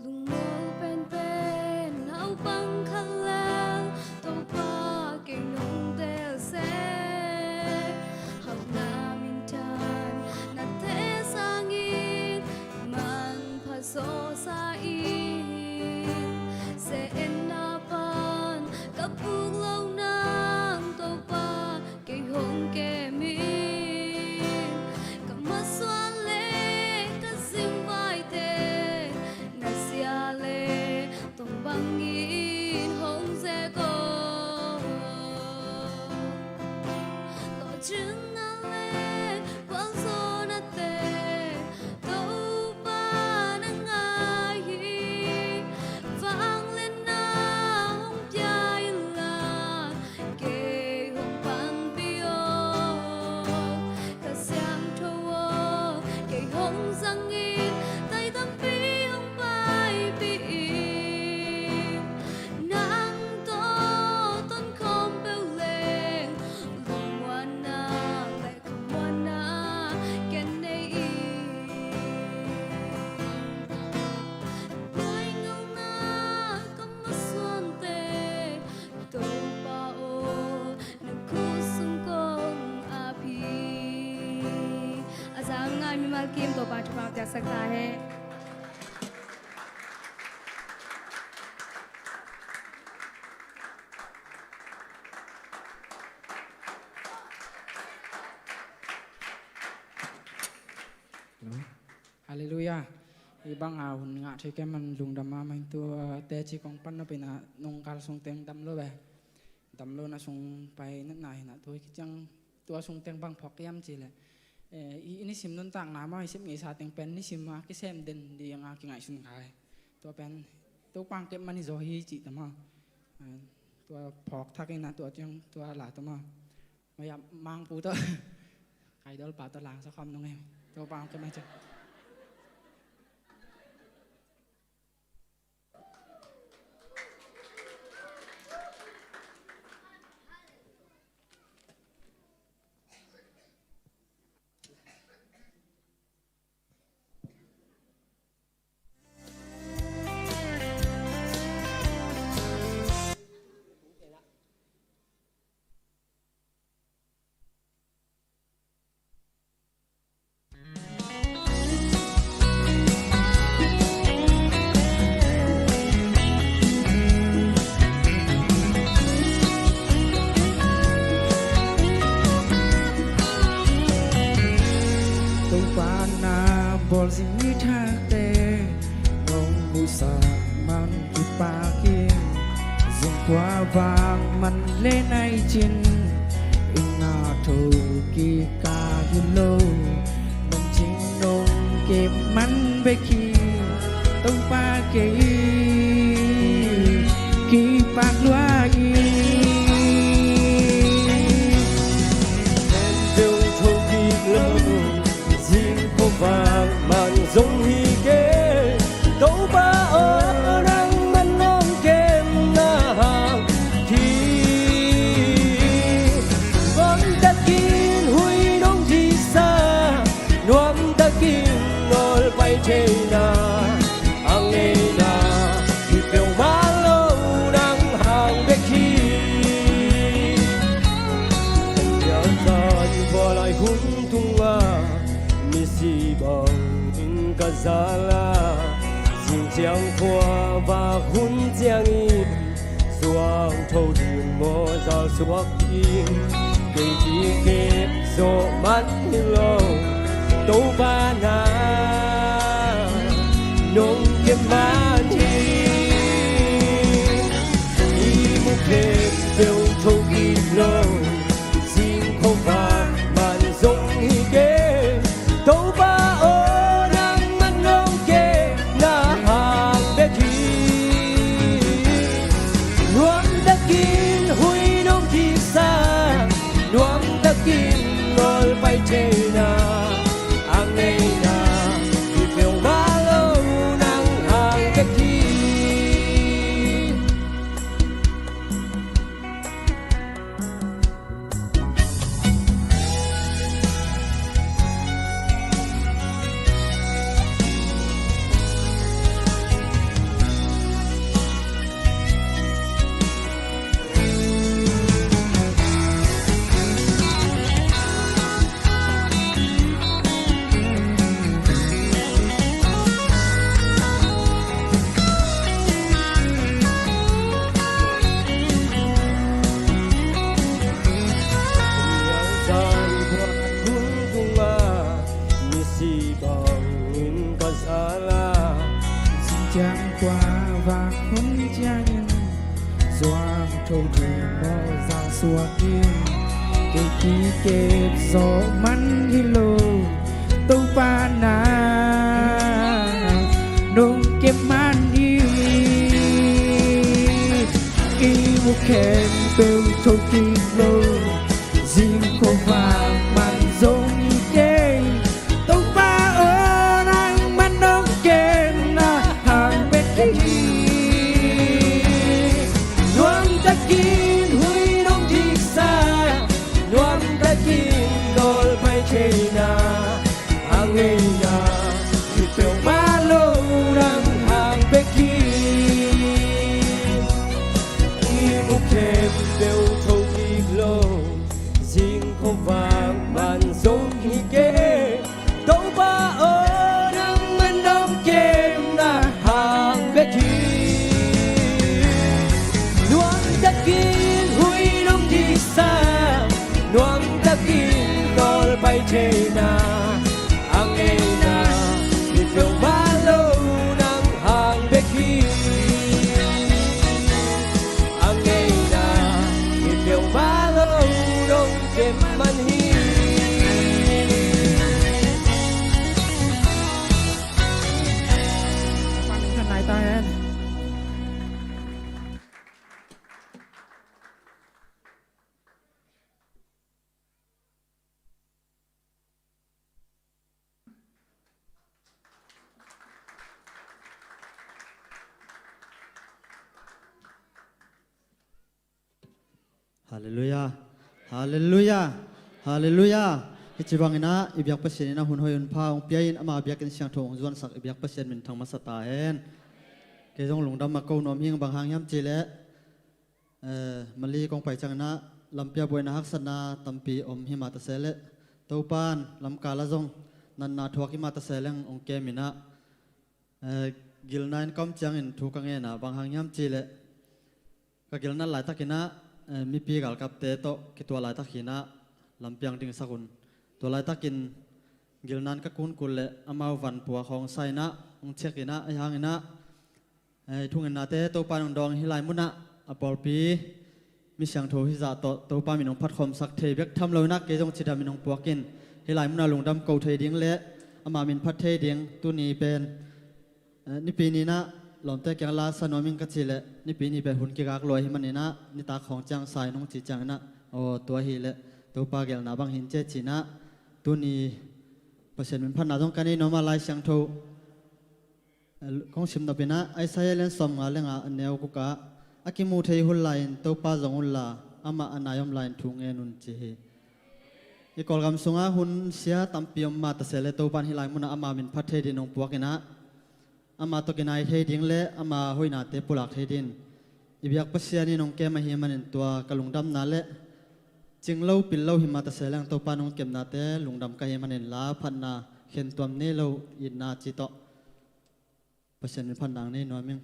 Lungmual penpen naupang khat lel, Topa kei nong teel seh. Hauhna minthanna te sangin manpha zawhsa ing. Ze-etna pan ka puk loh nang, Topa kei hong kem in. Ka masuan le ka zingvaite, na zia le tong bangin hong zek aw. Lawhcinna le gualzawhnate Topa na ngah hi. Vangliatna hong pia inla, kei hong panpih aw. Kha Siangtho aw, kei hong zangin, tai tampi hong paipih in. Nang tawh tonkhawm peuh leng, lungmuanna le khamuanna ken nei ing. Maingalna ka masuante, Topa aw, na khut sung kong ap hi. A zang ngai mimal kim Topa thupha piaksak ta hen. Halleluiah. Hih banga hun ngah thei kei man lungdam mahmah ing. Tua teci kong pan napi-in ah nong kalsuan teng dam lo ve. Dam lo na sung pai natna hi-in ah tua khit ciang tua sung teng bang phawk hiam cih leh, eh, i, i nisim nuntakna mah i sep ngeisa teng pen nisim a kisem den ding a kingaihsun kha hi. Tua pen Topa hong kep man hi zaw hi cih ta maw. Eh, tua phawk thak in ah tua ciang tua la ta maw. Maya Mangpu tawh Kaidawlpa tawh langsak khawm nung hi. Topa hong kep man hi cih. Topa na bawl zing mi thakte nong musak man kipak hi. Zingkhua vak man le nai cin, inn a tho kik ka hi lo, nong cing nong kep man bek hi. Topa kei kipak lua hi. Khempeuh tho kik lo, zingkhua vak man zong hi kei. Topa aw, nangman nong kepna hang hi. Nuamtakin huih nong dihsa, nuamtakin nawlpai theihna a ngeina hi peuhmah lo, nang hang bek hi. Nial tan khualai hun tungah misi bangin ka zal a, zing ciang khua vak hun ciangin zuang tho ding maw, zal suak ding. Kei kikep zawh man hi lo, Topa na nong kep man hi. I mu khempeuh tho kik lo, zingkhua vak man zong hi kei. Topa aw, nangman nong kepna hang bek hi. Nuamtakin huih nong dihsa, nuamtakin nawlpai theihna a ngeina hi peuhmah lo, nang hang bek hi. Zan khuat hun tungah misi bangin ka zal a, zing ciang khua vak hun ciangin zuang tho ding maw, zal suak ding. Kei kikep zawh man hi lo, Topa na nong kep man hi. I mu khempeuh tho kik lo, zingkhua vak man zong hi kei. Topa aw, nangman nong kepna hang bek hi. Nuamtakin huih nong dihsa, nuamtakin nawlpai theihna a ngeina hi peuhmah lo, nang hang bek hi. I mu khempeuh tho kik lo, zingkhua vak man zong hi kei. Topa aw, nangman nong kepna hang bek hi. Nuamtakin huih nong dihsa, nuamtakin nawlpai theihna a ngeina hi Halleluiah. Halleluiah. Halleluiah. Hih ci bangin ah i biak Pasian in ah hun hoih hun pha hong pia in, ama biakinn siangtho hong zuansak i biak Pasian minthang masa ta hen. Kei zong lungdam a ko nuam hing, bang hang hiam cih leh, eh, Mali kong pai ciangin ah lampi ah buaina haksatna tampi om hi mah ta se leh, Topa'n lamkal ah zong natna thuak hi mah ta se leng hong kem in ah, eh, gilna in ka om ciangin thu ka ngen a, bang hang hiam cih leh ka gilna laitakin ah, eh, mipi galkapte tawh kituah laitak hi in ah lampi ah hong dingsak un. Tua laitakin gilna in ka kunkul leh amau van puak hong sa in ah, hong check in ah, ahi hangin ah, eh, thungetnate Topa'n hong dawng, hih lai munah a pawlpi mi siangtho hih zah tawh Topa min hong phatkhawmsak thei bek tham lo in ah, kei zong cidam in hong puak in, hih lai munah lungdam ko thei ding leh ama min phat thei ding tuni pen, eh, Nipi ni in ah lawmte kiang la sa nuam ing ka cih leh, Nipi ni pen hun kigak lua ahih manin ah nitak khawng ciang sa in hong cih ciangin ah, aw, tua hi leh Topa geelna bang hi in ci-in ah, tuni Pasian min phatna zong ka nei nuam a, Lai Siangtho kong sim nop in ah, Isaiah lian sawmnga leh nga, a neu guk ah, a kimu thei hun lai-in Topa zong un la, amah a nai om lai-in thu ngen un, ci hi. I Kawlgam sungah hun sia tampi om mah ta se leh, Topa'n hih lai munah ama min phat thei dingin hong puak in ah, ama tawh kinai thei ding leh ama hoihnate pulak thei dingin i biak Pasian in hong kem ahih manin tua ka lungdamna leh, cing lo pil lo hi mah ta se leng, Topa'n hong kepnate lungdam ka hih manin la phatna, khentuam nei lo itna ci tawh Pasian min phatna nei nuam ing.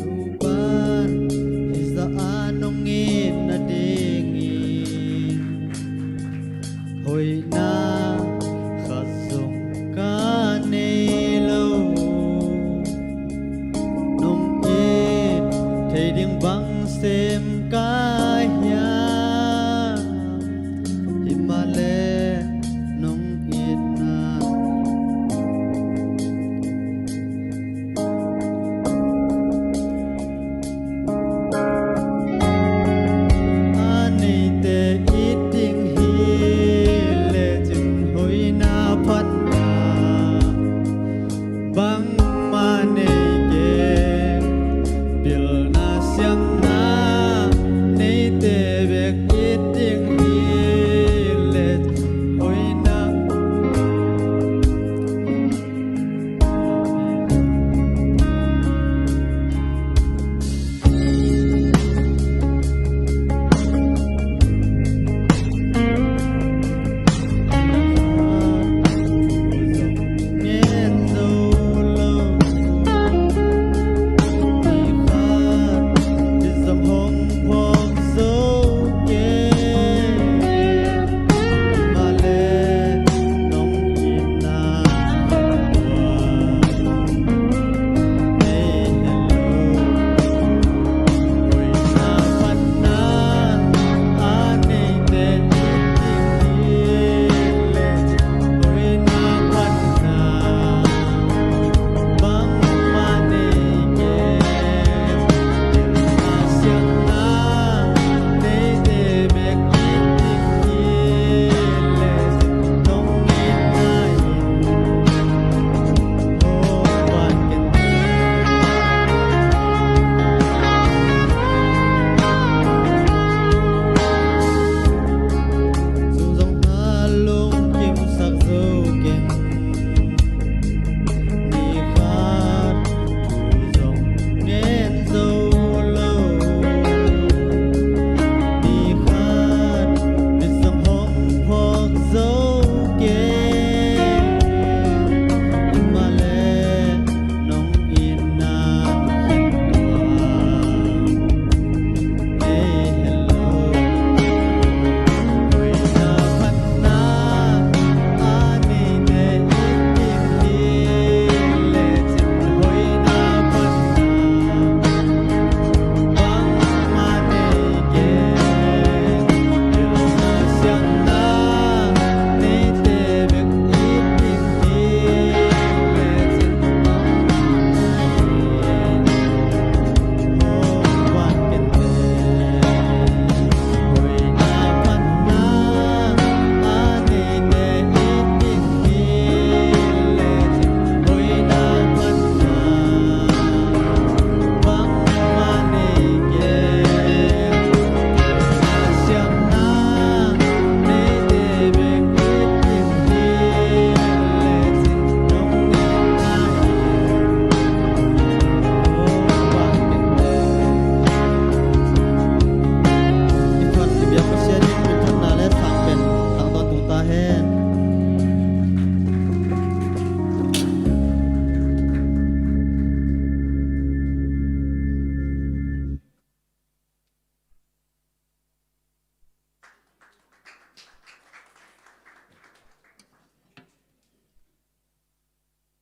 Topa'n hih zah ah nong it nadingin hoihna khat zong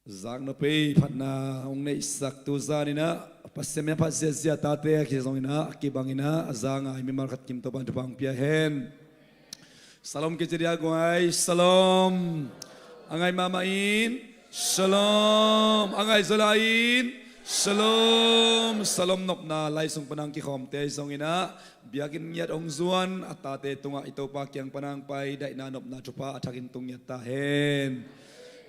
Zaknop ei, phatna hong neihsak tu zaninah Pasian mi a phat ziazia tate a kizonginah a kibanginah a za ngai mimal khat kim Topan thupha hong pia hen. Salom kici dia guai. Salom. A ngai mahmah in Salom. A ngai zaw lai in Salom. Salom nopna lai sung panang kikhawmte ahi zonginah biakinn ngiat hong zuan a tate tungah i Topa kiang panang pai daihna nopna thupha a thakin tung ngiat ta hen.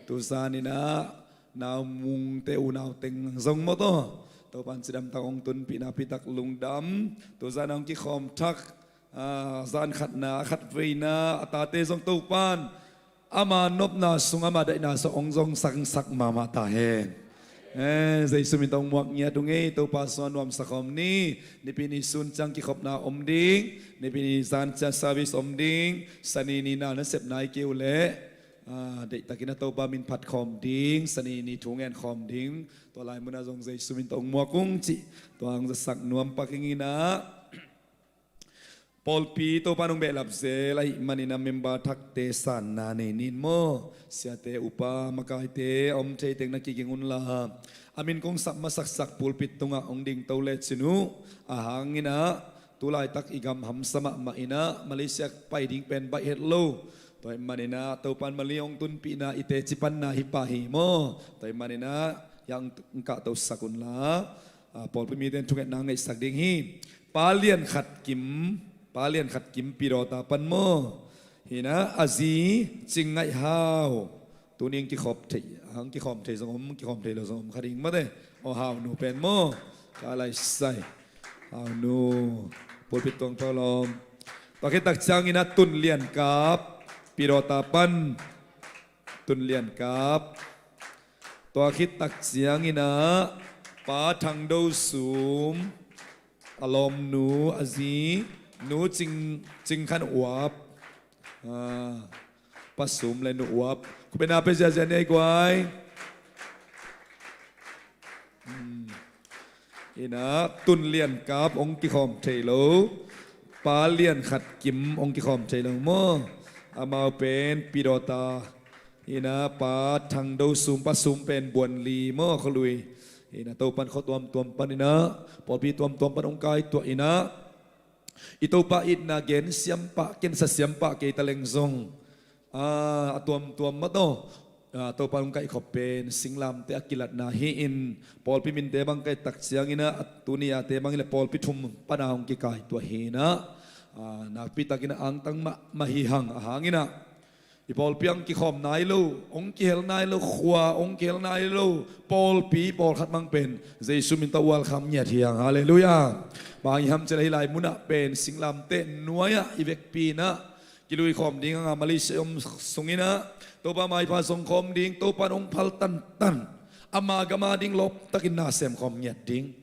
Tu zaninah naumungte unau teng zong mawtaw Topan cidamtak hong tunpihna pitak lungdam. Tu zan hong kikhawm thak, a, zan khatna a khatveina a tate zong Topan ama nopna sung ama daihna sung hong zong sangsak mahmah ta hen. Eh, Jesu min tawh hong muak ngiat ung ei. Topa sung a nuamsa khawm ni. Nipi ni sun ciang kikhopna om ding. Nipi ni zan ciang service om ding. Sani ni na nasepna i keu leh, a, deihtakin a Topa min phat khawm ding. Sani ni thu ngen khawm ding. Tua lai munah zong Jesu min tawh hong muak ung cih tua hong zasak nuam pak inginah pawlpi Topa nong behlap zel ahih maninah member thakte sanna nei nin maw? Siate upa makaite a om thei teng na kiging unla a min kong sap masaksak pulpit tungah hong dingto lecin uh a hanginah tu laitak i gam hamsa mahmah inah Malaysia pai ding pen baih het lo. Tua ahih maninah Topan Mali hong tunpihna i teci panna hi pah hi maw? Tua ahih maninah hiah hong kahtosak unla, a, pawlpi mite in thungetna ngaihsak ding hi. Pa Lian Khat Kim, Pa Lian Khat Kim Pidawta pan maw? Hinah a zi Cing Ngaih Hau. Tuni hong kikhawm thei, hong kikhawm thei zong om, kikhawm thei lo zong om kha ding mate. Aw, Hau nu pen maw? Ka lai sai. Hau nu. Pulpit tuang tho lawm. Tua khit tak cianginah Tun Lian Kap Pidawta pan. Tun Lian Kap. Tua khit tak cianginah Pa Thang Do Sum, a lawmnu, a zi Nu Cing, Cing Khan Uap, a, Pa Sum le Nu Uap. Khupena pe ziazia ni ei guai. Hmm. Inah Tun Lian Kap hong kikhawm thei lo, Pa Lian Khat Kim hong kikhawm thei lo maw? Amau pen Pidawta. Inah Pa Thang Do Sum, Pa Sum pen Buanli maw, khualui. Inah Topan khua tuamtuam paninah pawlpi tuamtuam pan hong kaituah inah i Topa itna gen siampah, kensa siampah kei taleng zong, a, a tuamtuam mataw, a, Topa hong kaihkhop pen singlamte a kilatna hi-in pawlpi minte bang kaih tak cianginah a tuni ate bangin le pawlpi thum pana hong kikaituah hinah, a, nakpitakinah angtang mahmah hi hang a hanginah i pawlpi hong kikhawm nai lo, hong kihel nai lo, khua hong kihel nai lo pawlpi pawlkhat mang pen Jesu min tawh ualkham ngiat hi hang. Halleluiah. Bang hi ham cih leh hih lai munah pen singlamte nuai-ah i vekpi inah kiluikhawm ding hanga Malaysia i om sunginah Topa maipha zongkhawm ding, Topa in hong phal tantan ama gam a ding lawptakin na semkhawm ngiat ding.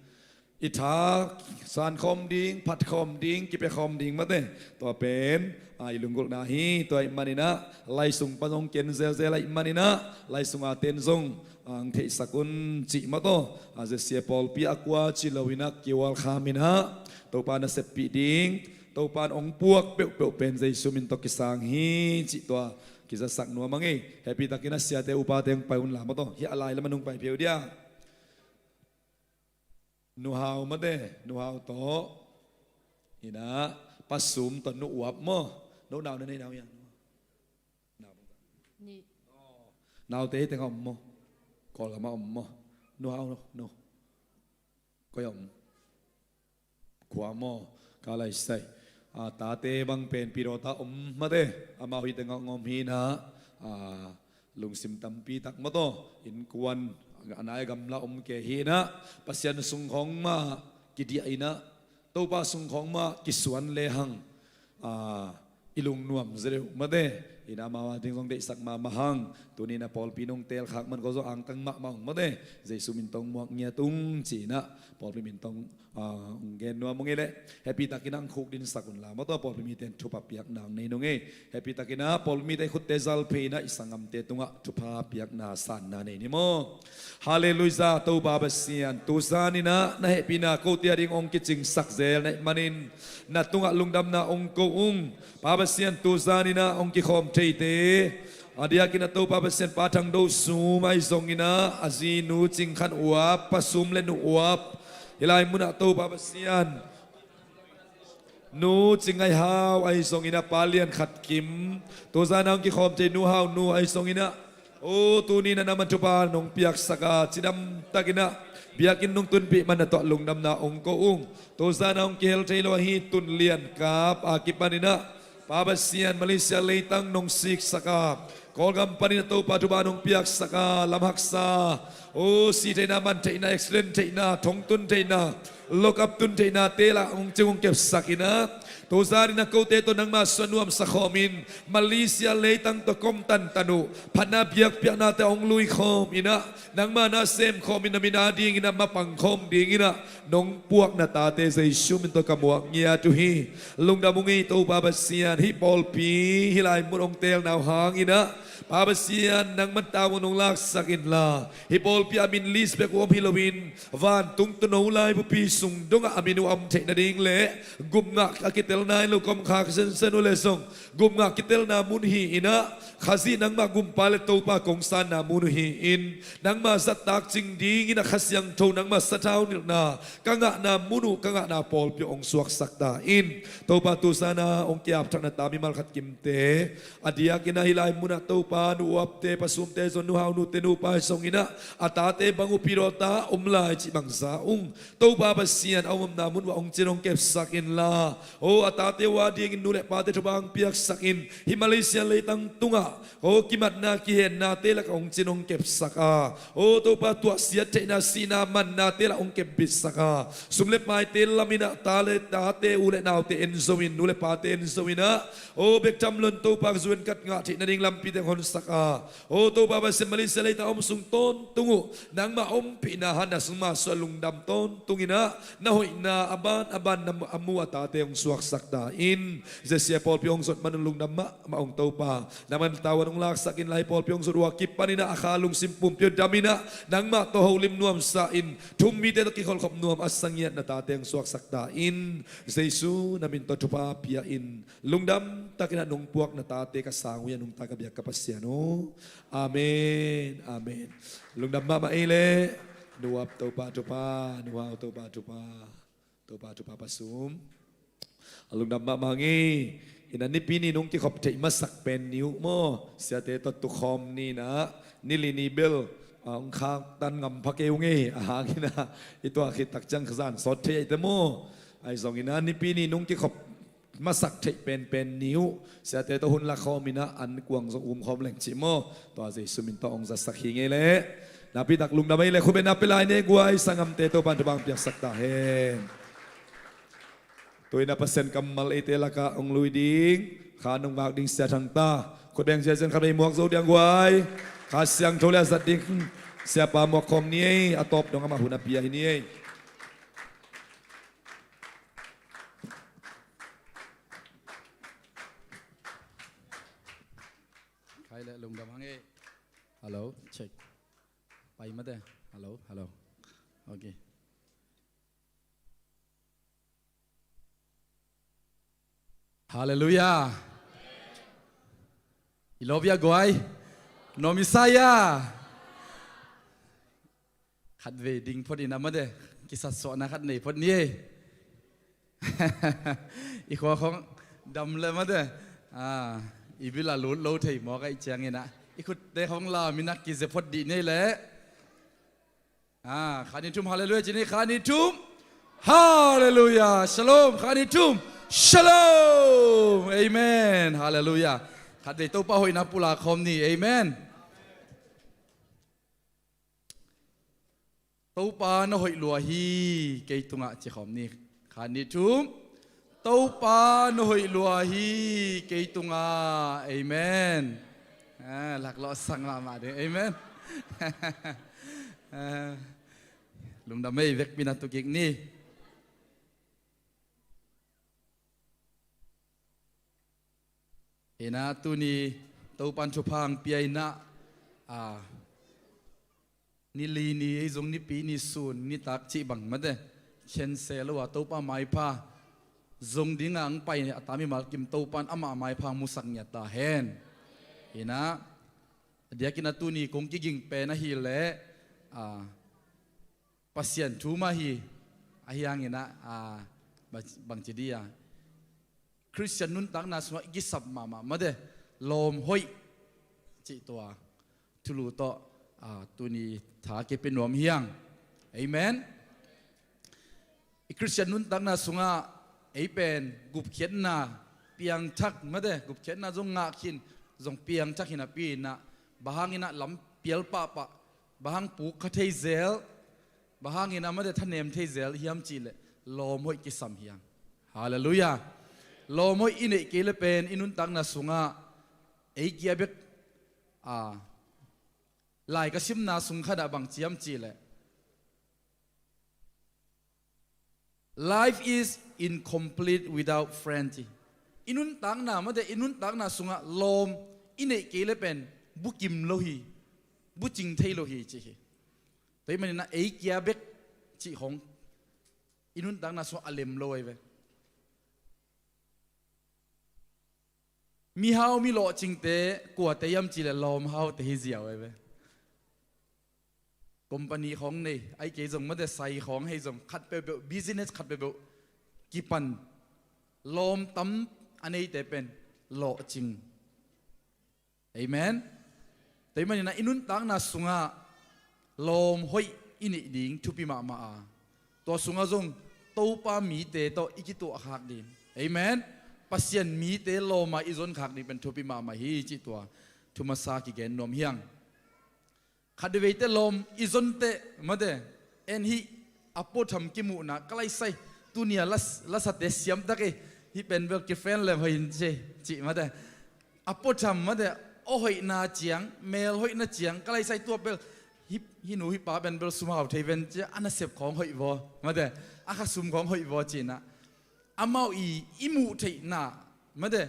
I tha sankhawm ding, phatkhawm ding, kipiakhawm ding mate. Tua pen, a, i lunggulhna hi. Tua ahih maninah lai sung pan zong ken zelzel ahih maninah lai sunga ten zong, a, hong theihsak un cih mataw. A, zesia pawlpi a kua ci loinah kiualkham inah Topa na seppih ding, Topa in hong puak peuhpeuh pen Jesu min tawh kisang hi cih tua kizasak nuam a ngei. Hehpihtakin a siate upate hong pai unla mataw. Hiah a lai lamah nong pai pheu dia. Nu Hau mate, Nu Hau tawh. Inah Pa Sum tawh Nu Uap maw? No nau na nei nau hiam? Nau. Ni. Naute hi tengah om maw? Kawlgamah om maw? Nu Hau no, no. Koi om. Khua maw? Ka lai sai. A, tate bang pen Pidawta om mate. Amau hi tengah om hinah, a, lungsim tampi tak mataw, innkuan a nai a gamla om kei hinah Pasian sung khawng mah kidiah inah Topa sung khawng mah kisuan lehang, a, i lungnuam zaw deuh mate. Inah amau a ding zong deihsak mahmah hang. Tuni inah pawlpi nong teelkhak man ko zong angtang mahmah ung mate. Jesu min tawh hong muak ngiat ung ci inah pawlpi min tawh, a, hong gen nuam ung ei leh. Hehpihtakin hong khukdinsak unla mataw, pawlpi mite in thupha piakna hong nei nung ei. Hehpihtakin a pawlpi mite khutte zalphei inah i sanggamte tungah thupha piakna sanna nei ni maw? Halleluiah. Topa Pasian, tu zaninah na hehpihna kote a ding hong kicingsak zel na hih manin na tungah lungdamna hong ko ung. Pa Pasian, tu zaninah hong kikhawm theite A diakin a Topa Pasian, Pa Thang Do Sum ahi zongin ah, a zi Nu Cing Khan Uap, Pa Sum le Nu Uap, hih lai munah Topa Pasian, Nu Cing Ngai Hau ahi zongin ah, Pa Lian Khat Kim, tuzan a hong kikhawm thei Nu Hau Nu ahi zongin ah, o, tuni-in ah nangman thupha nong piaksak a, cidam takin ah biakinn nong tunpih man na tawh lungdamna hong ko ung. Tuzan a hong kihel thei lo ahi Tun Lian Kap a kipanin ah, Pa Pasian, Malaysia leitang nong siksak a, Kawlgam panin ah Topa thupha nong piaksak a, lam haksa, o, si theihna, man theihna, accident theihna, thong tun theihna, lockup tun theihnate lah hong cing hong kepsak in ah, tuzan in ah kote tawh nangma suah nuamsa khawmin, Malaysia leitang tawh kom tantan uh, phatna biakpiaknate hong lui khawmin ah, nangma na sem khawmin, na min a dingin ah mapang khawm dingin ah nong puak na tate Jesu min tawh ka muak ngiat uh hi. Lungdam ung ei Topa Pasian, hih pawlpi hih lai mun hong telna uh hangin ah, Pa Pasian, nangman tau nong laksak inla, hih pawlpi a min list bek uh om hi loin, vantung tawh no laibupi sung dongah a min uh a om theih nading le gupngah a kitel nai lo kawmkha kha sensen uh le zong, gupngah kitelna mun hi-in ah, Khazih nangmah gumpa le Topa kong sanna mun uh hi-in, nangma zahtak cing dingin ah Kha Siangtho nangma sathau nilhna ka ngahna mun uh, ka ngahna pawlpi uh hong suaksak ta in. Topa, tuzan a hong ki-apthak na ta mimal khat kimte a diakin ah hih lai munah Topa, Nu Uapte, Pa Sumte, zong Nu Hau Nute nupa hi zongin ah, a tate bang uh pidaw ta om lai cih bang za ung. Topa Pasian, a omna mun uh ah hong cin hong kepsak inla, o, a tate uh a dingin nu le pate thupha hong piaksak in, hih Malaysia leitang tungah, o, kimatna kihennate lakah hong cin hong kepsak a, o, Topa, tuahsiat theihna, sihna, mannate lah hong kepbitsak a, sum le paite lamin ah ta le tate, u le naute en zo in, nu le pate en zo in ah, o, bek tham loin Topa, zu-en kat ngah theih nading lampite hong honsak a, o, Topa Pasian, Malaysia leitang a om sung tawntung uh nangmah ompihna hatna sung masuah lungdam tawntung in ah, na hoihna a ban a ban na mu, a mu a tate hong suaksak ta in. Zia sia pawlpi hong zot man un lungdam mahmah ung Topa. Nangman tau nong laksak inla, hih pawlpi hong zot uh a kipanin ah a kha lungsim pumpi uh dam in ah, nangmah tawh holim nuamsa in, thu-um mite tawh kikholhkhop nuam a sa ngiat na tate hong suaksak ta in. Jesu na min tawh thupha pia in. Lungdam takin ah nong puak na tate ka sang uh hi a, nungta ka biak ka Pasian aw. Amen, amen. Lungdam mahmah ei leh. Nu Uap, Topa thupha. Nu Hau, Topa thupha. Topa thupha, Pa Sum. A lungdam mahmah ngei. Ina, nipi ni nong kikhop theih masak pen ni uh maw, siate tawh tukhawm ni-in ah, ni li ni bel, a, hong khaktan ngam pha kei ung ei. A hangin ah i tuah khit tak ciang ka zan sawt thei ahih teh maw. Ahi zongin ah nipi ni nong kikhop masak theih penpen ni uh, siate tawh hun la khawm in ah, an kuang zong um khawm leng cih maw. Tua Jesu min tawh hong zasak hi ngei leh. Nakpi tak lungdam ei leh, khut beng na pia lai ni ei guai, sanggamte Topa'n thupha hong piaksak ta hen. Tu-in ah Pasian kammal eite lakah hong lui ding, kha nong ngak ding sia thangta, khut beng ziahziah khat vei muak zo ding guai. Kha Siangtho leh a zat ding siapa muak khawm ni ei, a tawp dong amah hun a pia hi ni ei. Khai leh lungdam hang ei. Hello, check. Pai mate. Hello, hello. Okay. Halleluiah. I lawp hia guai? Nuam i sa hia? Khatvei ding phot in ah mate, kisatsuahna khat nei phot ni ei. I khua khawng dam leh mate, a, i bil ah lut lo thei mawk ahih ciangin ah, i khutte khawng lam in ah kize phot dih ni ei leh. A, kha ni thum halleluiah ci ni, kha ni thum. Halleluiah. Shalom. Kha ni thum. Shalom. Amen. Halleluiah. Khatvei Topa hoihna pulak khawm ni. Amen. Topa na hoih lua hi kei tungah ci khawm ni. Kha ni thum. Topa na hoih lua hi kei tungah. Amen. A, laklawh sang mahmah ding. Amen. A, lungdam ei, vekpi-in ah tu kik ni. Ina, tuni Topa'n thupha hong pia in ah, a, ni li ni ei zong nipi ni sun nitak cih bang mate, khense lo a Topa maipha zong dingah hong pai a ta mimal kim Topa'n amah maipha musak ngiat ta hen. Ina, A diakin a tuni kong kiging pen ahih leh, a, Pasian thu mah hi, ahi hangin ah, a, bang, bangci dih a, Khristian nuntakna sungah i kisap mahmah, mate, lawm hoih cih tua thulu tawh, a, tuni tha kipia nuam hi hang. Amen. I Khristian nuntakna sungah ei pen gupkhiatna piangthak, mate, gupkhiatna zong ngah khin, zong piangthak hi napi in ah, bang hangin ah lam pial pahpah, bang hang puk kha thei zel, bang hangin ah, mate, thanem thei zel hiam cih leh lawm hoih kisam hi hang. Halleluiah. Lawm hoih i neih kei leh pen i nuntakna sungah ei kia bek, a, lai ka simna sung khat ah bangci hiam cih leh, "Life is incomplete without friend," ci. I nuntakna, mate, i nuntakna sungah lawm i neih kei leh pen bukim lo hi, bucing thei lo hi, ci hi. Tua ahih manin ah ei kia bek cih khong i nuntakna sungah a lem lo ahi ve. Mihau, mi lawhcingte kuate hiam cih leh lawmhaute hi ziau ahi ve. Company khawng nei, ahih kei zong, mate, sai khawng hei zong, khat peuhpeuh, business khat peuhpeuh kipan lawm tam a neite pen lawhcing. Amen. Tua ahih manin ah i nuntakna sungah lawm hoih i neih ding thupi mahmah a, tua sungah zong Topa mite tawh i kituahkhak ding, amen, Pasian mite lawm a i zonkhak ding pen thupi mahmah hi, cih tua thu masa kigen nuam hi hang. Khatveite lawm i zon teh, mate, en hih a puatham kimuhna ka laisai, tuni a las-, lasate siam tak ei, hih pen bel kifriend lem hoih in ci, cih, mate. A puatham, mate, aw hoihna ciang, mel hoihna ciang ka laisai, tua bel hih, hih nu hih pa pen bel sum hau thei ven ci, a nasep khawng hoih vaw, mate, a khasum khawng hoih vaw, ci-in ah amau i, i muh theihna, mate,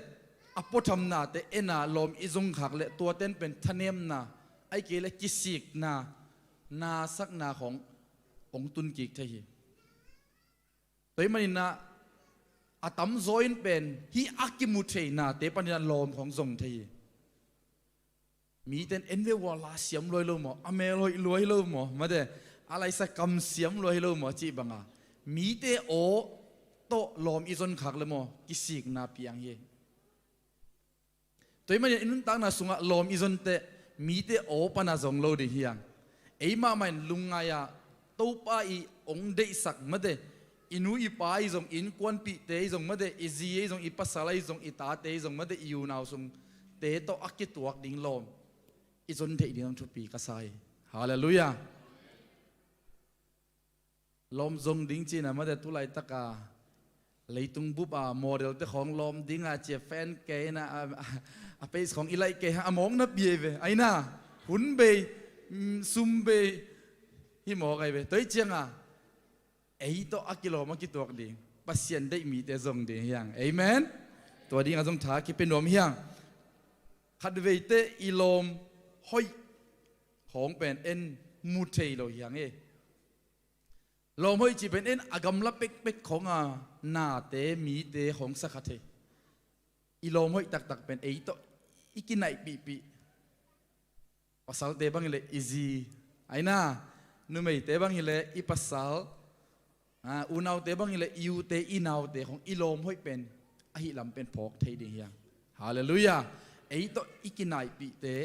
a puathamnate en a lawm i zongkhak leh tuate in pen thanemna, ahih kei leh kisikna, nasakna khawng hong tun kik thei hi. Tua ahih manin ah a tamzaw in pen hih a kimu theihnate panin ah lawm khawng zong thei hi. Mite in en ve ua, la siam lua hi lo maw, a mel hoih lua hi lo maw, mate, a laisa kam siam lua hi lo maw, cih banga mite aw tawh lawm i zonkhak leh maw, kisikna piang hi. Tua ahih manin i nuntakna sungah lawm i zon teh mite aw pana zong lo ding hi hang. Ei mahmah in lungngai a, Topa i hong deihsak, mate, i nu i pa i zong, i innkuanpihte i zong, mate, i zi i zong, i pasal i zong, i tate i zong, mate, i unau sungte tawh a kituak ding lawm i zon theih ding thupi ka sa hi. Halleluiah. Lawm zong ding ci-in ah, mate, tu laitak a leitung bup a modelte khawng lawm ding a ci a, fan kei in ah, a, a, a page khawng i laih kei hang, a mawkna pi ahi ve. Ahi na, hun bei, mm, sum bei, hih mawk ahi ve. Tua ahih ciang a ei tawh a kilawm a kituak ding, Pasian deih mite zong ding hi hang. Amen. Tua ding a zong tha kipia nuam hi hang. Khatveite i lawm hoih khawng pen en mu thei lo hi hang e. Lawm hoih cih pen en a gamla pekpek khawng a nate, mite khawng sa kha thei. I lawm hoih taktak pen ei tawh i kinaihpihpih, pasalte bang hi leh i zi, ahi na, numeite bang hi leh i pasal, a, unaute bang hi leh i ute, i naute khawng i lawm hoih pen ahih lam pen phawk thei ding hi hang. Halleluiah. Ei tawh i kinaihpihte,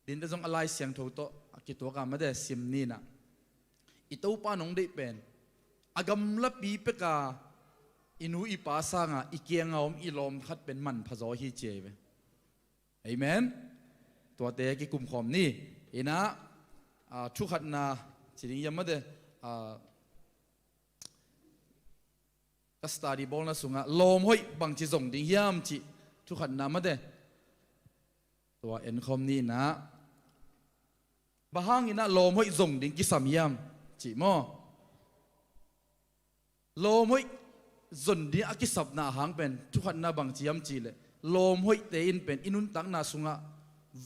dinte zong a Lai Siangtho tawh a kituak a, mate, sim ni in ah, i Topa in hong deih pen a gamlapi pek a i nu i pa sang a i kiang a om i lawm khat pen manpha zaw hi, ci ahi ve. Amen. Tuate kikum khawm ni. In ah, a, thu khatna ci ding hiam, mate, a, ka study bawlna sungah lawm hoih bangci zong ding hiam cih thu khatna, mate, tua en khawm ni in ah, bang hangin ah lawm hoih zong ding kisam hiam cih maw? Lawm hoih zon ding a kisapna a hang pen thu khatna bangci hiam cih leh, lawm hoihte in pen i nuntakna sungah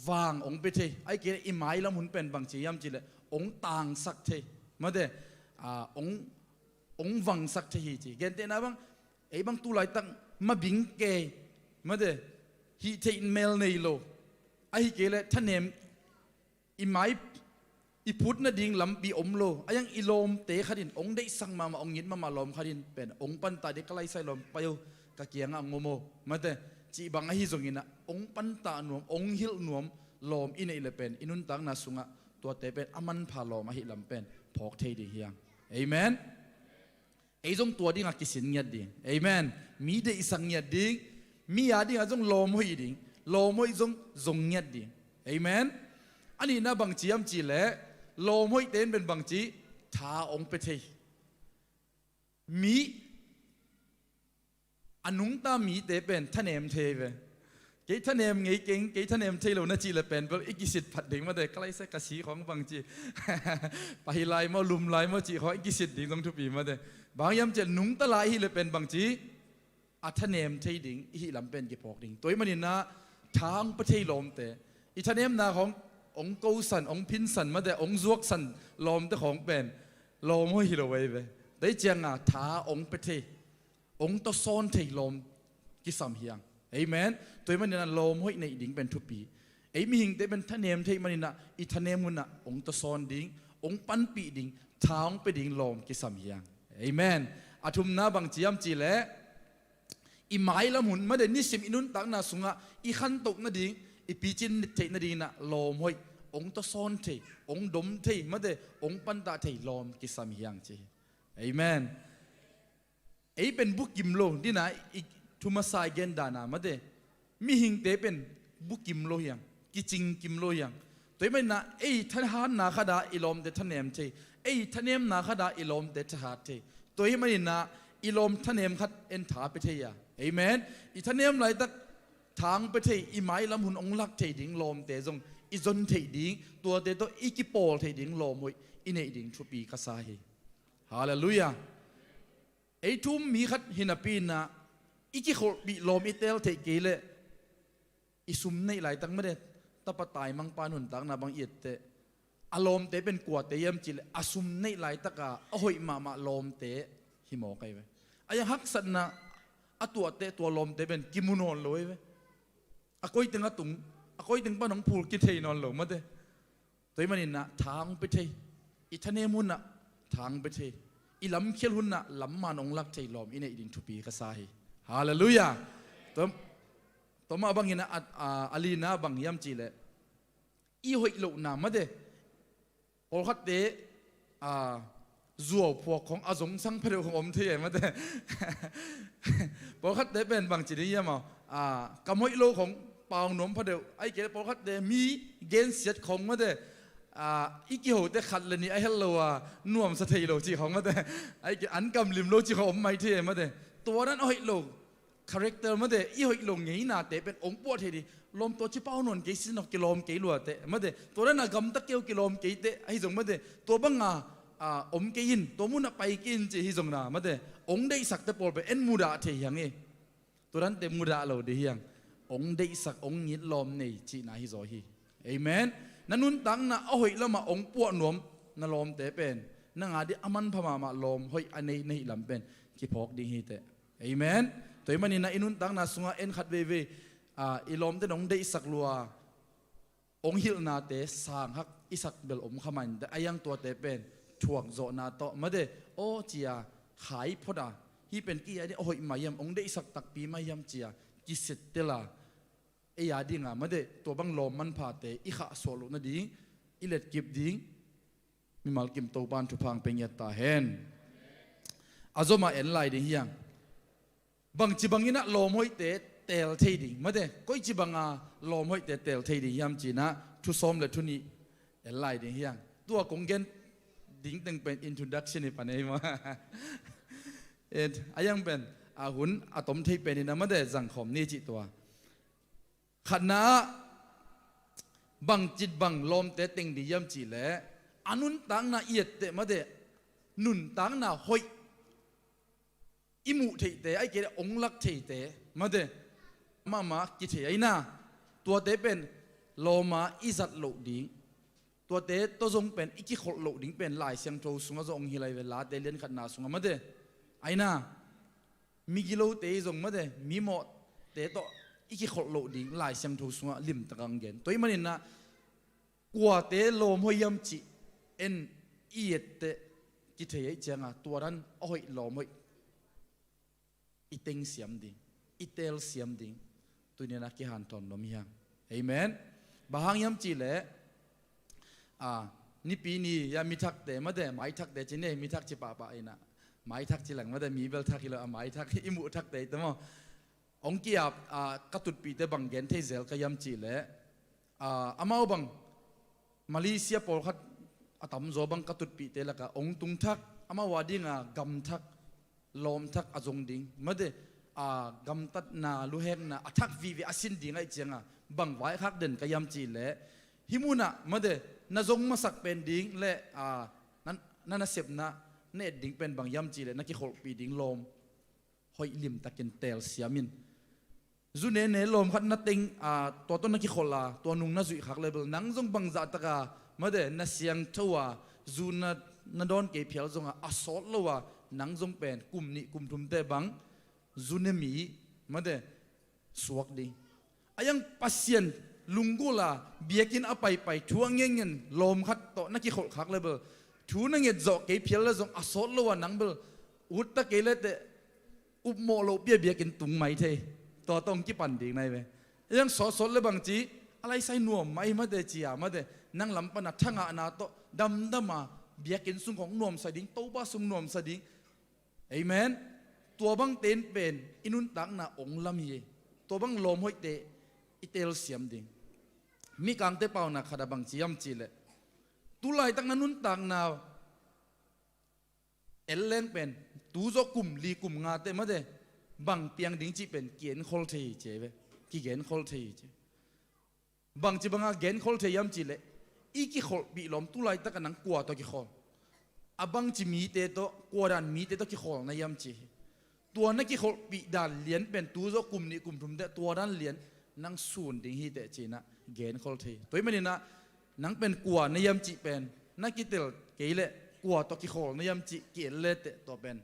vang hong pia thei, ahih kei leh i mailam hun pen bangci hiam cih leh hong tangsak thei, mate, a, hong, hong vangsak thei hi, ci. Gentehna bang, ei bang tu laitak mabing kei, mate, hih theih mel nei lo, Ahi kei leh thanem i mai i phut nading lampi om lo. A iang i lawmte khat in ong deihsak mahmah, ong it mahmah lawm khat in pen ong pantah ding, ka laisai lawm pai o, ka kiangah ong om o, mate, cih bang ahi zongin ah ong pantah nuam, ong hilh nuam lawm i neih leh pen i nuntakna sungah tuate pen a manpha lawm ahi lam pen phawk thei ding hi hang. Amen. Ei zong tua dingah kisin ngiat ding. Amen. Mi deihsak ngiat ding. Mi a dingah zong lawm hoih ding. Lawm hoih zong zong ngiat ding. Amen. A nihna bangci hiam cih leh, lawm hoihte in pen bangci, tha ong pia thei. Mi a nungta mite pen thanem thei ve. Kei thanem ngei keng, kei thanem thei lo na cih leh pen bel i kisit phat ding, mate, ka laisai ka si khawng bangci, pai lai maw, lum lai maw cih khawng i kisit ding zong thupi, mate. Bang hiam cih leh nungta lai i hih leh pen bangci, a thanem thei ding i hih lam pen kiphawk ding. Tua ahih manin ah tha ong pia thei lawmte, i thanemna khawng ong kosan, ong phinsan, mate, ong zuaksan lawmte khawng pen lawm hoih hi lo ahi ve. Tua ahih ciangah tha ong pia thei, ong tawsawn thei lawm kisam hi hang. Amen. Tua ahih manin ah lawm hoih neih ding pen thupi. Ei mihingte pen thanem thei manin ah i thanem hun ah ong tawsawn ding, ong panpih ding, tha ong pia ding lawm kisam hi hang. Amen. A thumna bangci hiam cih leh, i mailam hun, mate, nisim i nuntakna sungah i khantoh nading, i picin theih nadingin ah lawm hoih, ong tawsawn thei, ong dom thei, mate, ong pantah thei lawm kisam hi hang ci hi. Amen. Ei pen bukim lo, nidang a i thu masa i gen dan a, mate, mihingte pen bukim lo hi hang, kicingkim lo hi hang. Tua ahih manin ah ei thahatna khat ah i lawmte thanem thei, ei thanemna khat ah i lawmte thahat thei. Tua ahih manin ah i lawm thanem khat en tha pia thei a. Amen. I thanem laitak tha ong pia thei, i mailam hun ong lak thei ding lawmte zong i zon theih ding, tuate tawh i kipawl theih ding lawm hoih i neih ding thupi ka sa hi. Halleluiah. Ei thu um mi khat hi napi-in ah i kikholhpih lawm i teel theih kei leh, i sum neih laitak, mate, tapa taimangpa nuntakna bang i et teh, a lawmte pen kuate hiam cih leh a sum neih laitak a a hoih mahmah lawmte hi mawk ahi ve. A iang haksatna a tuah teh tua lawmte pen kimu nawn lo ahi ve. A koi teng a tung, a koi teng pan ong phul kithei nawn lo, mate. Tua ahih manin ah tha ong pia thei, i thanem hun ah tha ong pia thei, i lamkhial hun ah lamman ong lak thei lawm i neih ding thupi ka sa hi. Halleluiah. Tua, tua mah bangin ah, a, a lina bang hiam cih leh, i hoih lohna, mate, pawlkhatte, a, zuau phuak khawng a zongsang phadeuh khawng om thei e, mate. Pawlkhatte pen bangci ding hiam a, a, kam hoih lo khawng pau nuam phadeuh, ahih kei leh pawlkhatte mi gensiat khawng, mate, a, i kiho teh khat le nih a hel lo a nuamsa thei lo cih khawng, mate, ahih kei leh an kam lim lo cih khawng om mai thei e, mate. Tua dan a hoih lo character, mate, i hoih lo ngeinate pen ong puah thei ding. Lawm, tua ci pau nawn kei, sin nawk, kilawm kei lua teh, mate. Tua dan a gamta kei o, kilawm kei teh, ahi zong, mate, tua bang a, a, om kei in, tua mun ah pai kei in cih hi zong na, mate, ong deihsakte pawl pen en mudah thei hi hang e. Tua dante mudah lo ding hi hang. Ong deihsak, ong ngitlawm nei cihna hi zaw hi. Amen. Na nuntakna a hoih lamah ong puah nuam na lawmte pen nang a ding a manpha mahmah lawm hoih a nei na hih lam pen kiphawk ding hi teh. Amen. Tua ahih manin ah i nuntakna sungah en khat veivei, a, i lawmte nong deihsak lua, ong hilhnate sanghak i sak bel om kha mah inteh, a iang tuate pen thuak zawhna tawh, mate, aw cia, khai phot a, hih pen kei a ding a hoih mah hiam, ong deihsak takpi mah hiam cia kisettel a, ei a ding a, mate, tua bang lawm manphate i khahsuah loh nading, i letkip ding, mimal kim Topa'n thupha ong pia ngiat ta hen. A zom a en lai ding hi hang. Bangci bangin ah lawm hoihte teel thei ding, mate, koici bang a lawm hoihte teel thei ding hiam cih ah thu sawm le thu nih en lai ding hi hang. Tua kong gen ding teng pen introduction hi pan ei maw. Eh, a iang pen, a, hun a tom thei pen in ah, mate, zang khawm ni cih tua. Khatna ah, bangci bang lawmte teng ding hiam cih leh, a nuntakna i et teh, mate, nuntakna hoih i muh theihte, ahih kei leh ong lak theite, mate, mahmah kithei ahi na. Tuate pen lawm a i zat loh ding, tuate tawh zong pen i kikholh loh ding pen Lai Siangtho sungah zong ong hilh ahi ve, Late lian khatna sungah, mate, ahi na. Migilote hi zong, mate, mimawhte tawh i kikholh loh ding Lai Siangtho sungah limtak a hong gen. Tua ahih manin ah kuate lawm hoih hiam cih en i etteh kithei ahih ciangah tua dan a hoih lawm hoih i teng siam ding, i teel siam ding tuni-in ah kihanthawn nuam hi hang. Amen. Bang hang hiam cih leh a, nipi ni a mi thakte, mate, mai thakte ci ni, mi thak ci pahpah in ah, mai thak ci leng, mate, mi bel thak hi lo a, mai thak, i muh thakte hi te maw. Hong ki-ap a, ka tutpihte bang gen thei zel ka hiam cih leh a, amau bang Malaysia pawlkhat a tamzaw bang ka tutpihte lakah hong tung thak, amau a dingah gam thak, lawm thak a zong ding, mate, a, gamtatna, luhekna a thak vive a sin ding ahih ciangah bang vaikhak den ka hiam cih leh hih munah, mate, na zong masak pen ding le a, na, na nasepna na et ding pen bang hiam cih leh na kikholhpih ding lawm hoih limtakin teel siam in. Zu nene lawm khat na teng a, tua tawh na kikholh a, tua nung na zuih khak leh bel nang zong bangzah tak a, mate, na siangtho a, zu na, na dawn kei phial zongah a sawt lo a, nang zong pen kum nih kum thumte bang zu ne mi, mate, suak ding. A hiang Pasian lunggulh a biakinn a paipai thu a ngengen lawm khat tawh na kikholh khak leh bel thu na nget zawh kei phial le zong a sawt lo a nang bel ut ta kei leteh upmawh lohpi a biakinn tung mai thei. Tua tawh hong kipan ding na hi ve. A hiang sawtsawt le bang ci, a laisai nuam mah hi, mate, ci a, mate, nang lam pan a thangahna tawh damdam a biakinn sung khawng nuamsa ding, Topa sung nuamsa ding. Amen. Tua bangte in pen i nuntakna hong lam hi. Tua bang lawm hoihte i teel siam ding. Mikangte paunak khat ah bang ci hiam cih leh tu laitak na nuntakna en leng pen tu zawh kum li kum nga teh, mate, bang piang ding cih pen ki-enkhol thei hi ci ve. Kigenkhol thei hi ci. Bangci banga genkhol thei hiam cih leh i kikholhpih lawm tu laitak a nang kua tawh kikholh, a bangci mite tawh, kua dan mite tawh kikholh na hiam cih hi. Tua na kikholhpih dan lian pen tu zawh kum nih kum thum teh tua dan lian nang sun ding hi teh ci-in ah genkhol thei. Tua ahih manin ah nang pen kua na hiam cih pen na kitel kei leh kua tawh kikholh na hiam cih ki-en leteh tua pen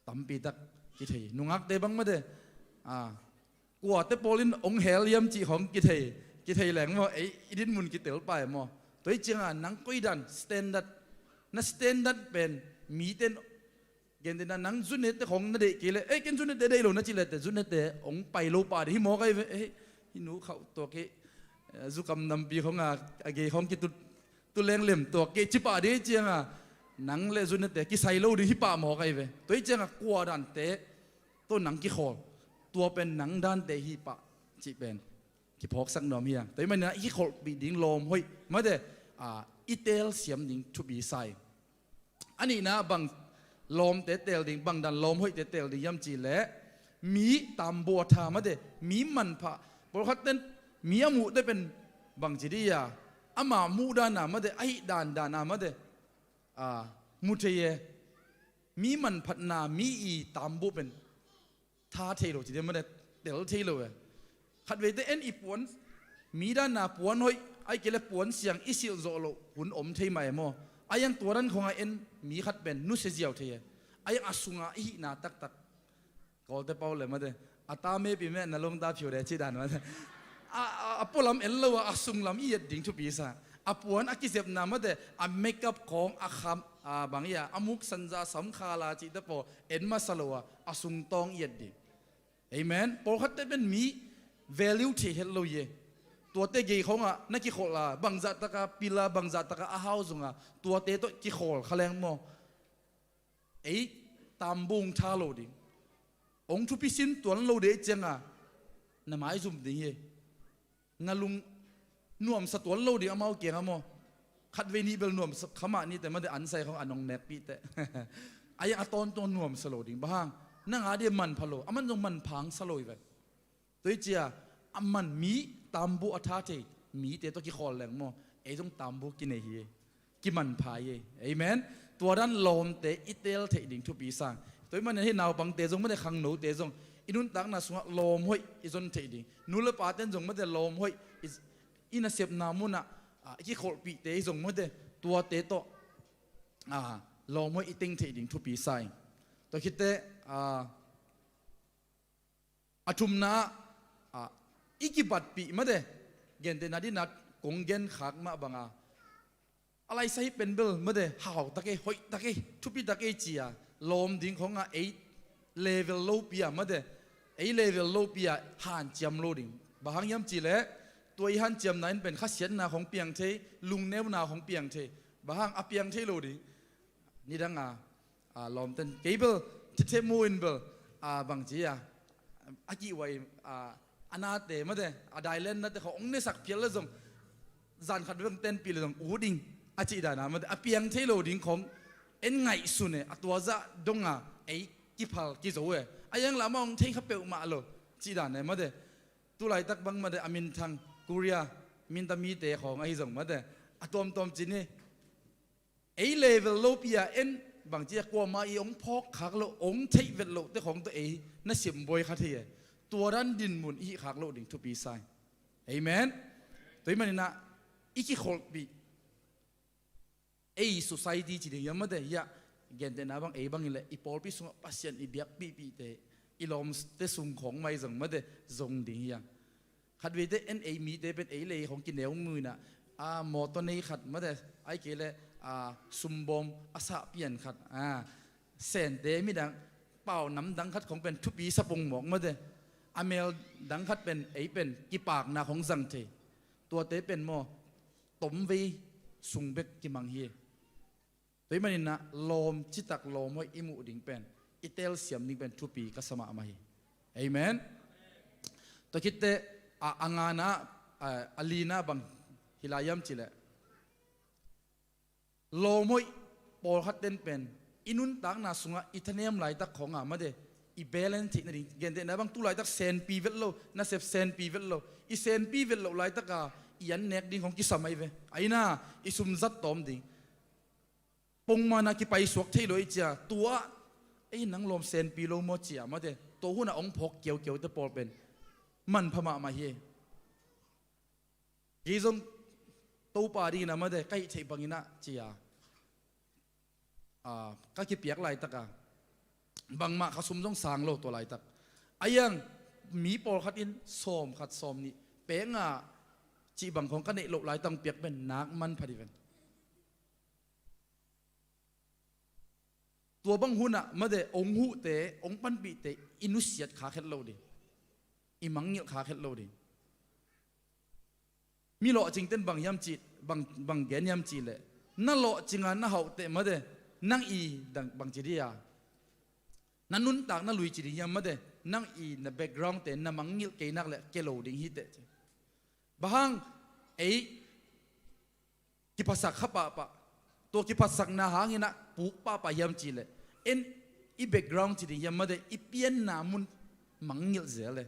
tampi tak kithei. Nungakte bang, mate, a, kuate pawl in hong hel hiam cih khawng kithei, kithei leng maw, ei i dinmun kitel pah e maw. Tua ahih ciangah nang koi dan standard, na standard pen mite in gen ding a, nang zunete khawng na deih kei leh, ei, ken zunete deih lo na cih leteh zunete hong pai lo pah ding hi mawk ahi ve. Ei, hih nu khauh tuak hi, eh, zukam nampi khawng a, a gei khawng kitut tu lenglem tuak kei ci pah ding ahih ciangah nang le zunete kisai lo ding hi pah mawk ahi ve. Tua ahih ciangah kua dante tawh nang kikhawl, tua pen nang dante hi pah cih pen kiphawksak nuam hi hang. Tua ahih manin ah i kikholhpih ding lawm hoih, mate, a, i teel siam ding thupi sa hi. A nihna bang lawmte teel ding, bang dan lawm hoihte teel ding hiam cih leh mi tambuh a tha, mate, mi manpha. Pawlkhatte in mi a muhte pen bangci dih a, ama muhdan a, mate, a hih dandan a, mate, a, mu thei e. Mi manphatna, mi i tambuh pen tha thei lo ci dih, mate, tel thei lo e. Khatveite en i puan, mi dan a puan hoih, ahih kei leh puan siang i silh zawh loh hun om thei mah e maw. A hiang tua dan khawngah en mi khat pen nusia ziau thei e. A hiang a sungah i hihna taktak. Kawlte pau le, mate, a ta mepi meh na lungta phiu de cih dan, mate. A, a, a pualam en lo a, a sunglam i et ding thupi sa. A puan a kizepna, mate, a makeup khawng, a kham, a bang hi a, a muk sanja, sam khala cihte pawl en masa lo a, a sungtawng i et ding. Amen. Pawlkhatte pen mi value thei het lo hi e. Tuate gei khawngah na kikholh a, bangzah taka pil a, bangzah taka a hau zong a, tuate tawh kikhawl kha leng maw, ei tambuh tha lo ding. Hong thupi sin tuan lo ding ahih ciangah na maizum ding hi. Na lung nuamsa tuan lo ding amau kiangah maw. Khatvei nih bel nuamsa kha mah ni teh, mate, an sai khawng a nong nekpih teh. A hiang a tawntung nuamsa lo ding. Bang hang, nang a ding manpha lo, aman zong manpha hong sa lo hi ven. Tua ahih ciang a man mi tambuh a tha thei mite tawh kikhawl leng maw, ei zong tambuh kinei hi, kimanpha hi. Amen. Tua dan lawmte i teel theih ding thupi sa. Tua ahih manin hih naupangte zong, mate, khangnote zong i nuntakna sungah lawm hoih i zon theih ding. Nu le pate in zong, mate, lawm hoih i, i nasepna munah, ah, i kikholhpihte hi zong, mate, tuate tawh, ah, lawm hoih i teng theih ding thupi sa hi. Tua khit teh, ah, a thumna ah, ah, i kibatpih mate, gentehna dina kong gen khak mah banga, a laisa hih pen bel mate, hau tak ei, hoih tak ei, thupi tak ei ci-a lawm ding khong a ei level lopi-a mate, ei level lopi-a hanciam lo ding. Bang hang hiam cihleh tua i hanciamna in pen khasiatna khong piang thei, lungneuna khong piang thei. Bang hang a piang thei lo ding. Nidanga a, lawmten kei bel, thethemu in bel, a, bangci a, a kihhuai, a, a nate mate, a dailen nate khong ong nesak phial le zong, zan khat beng tenpih le zong u ding a cih dana mate, a piang thei lo ding khong en ngaihsun e, a tua zah donga ei kiphal kizo e. A iang lamah ong thei kha peuhmah lo cih dana mate. Tulaitak bang mate, a minthang Korea minta mite khong ahi zong mate, a tuamtuam cin hi. Ei level lopi-a en, bangci a kuamah i ong phawk khak loh, ong theih vet loh te khong tawh ei na simbuai kha thei e. Tua dan dinmun i hih khak loh ding thupi sa hi. Amen. Tua hi maninah i kikholhpih, ei society ci ding hiam mate, hiah gentehna bang ei bangin le i pawlpi sungah Pasian i biakpihpihte, i lawmte sung khong mai zong mate, zong ding hiang. Khatveite en ei mite pen ei lei khong kineu muinah, a, mawtaw nei khat mate, ai kei le, a, sumbawm a sah pian khat, a, sente midang pau namdang khat khong pen thupi sapung mawk mate, a mel dang khat pen ei pen kipakna khong zang thei. Tuate pen maw, tomvei sung bek kimang hi. Tua hi maninah lawm citak lawm hoih i muh ding pen i telsiam ding pen thupi ka sa mahmah hi. Amen. Tua khitteh a, a ngana, a, a lina bang hi lai hiam cihleh, lawm hoih pawlkhat ten pen i nuntakna sungah i thanem laitak khonga mate, i balance theih nading, gentehna bang tulaitak senpi vet lo, nasep senpi vet lo, i senpi vet loh laitaka i an nek ding khong kisam ahi ve. Aina i sum zat tawm ding. Pongmana kipaisuak thei lo i cia, tua ei nang lawm senpi lo maw cia mate, tua huna ong phawk kiaukiau te pawl pen manpha mahmah hi. Kei zong Topa dingina mate, ka hih theih bangina cia, a, ka kipiak laitaka bangmah kha sum zong sang lo tua laitak. A iang mi pawlkhat in sawm khat sawm nih penga cih bang khong ka neih loh laitak piak pen nak manpha dih ven. Tua bang hunah mate, ong huhte, ong panpihte i nusiat kha khet lo ding, i mangngilh kha khet lo ding. Mi lawhcingten bang hiam cih, bang, bang gen hiam cihleh, na lawhcinga na hauhteh mate, nang i dang bang ci dih a, na nuntak na lui ci ding hiam mate, nang i na backgroundte na mangngilh kei nak le ke lo ding hiteh ci. Bang hang ei kiphasak kha pahpah, tua kiphatsakna hanginah puk pahpah hiam cihleh, en i background ci ding hiam mate, i pianna mun mangngilh zel e.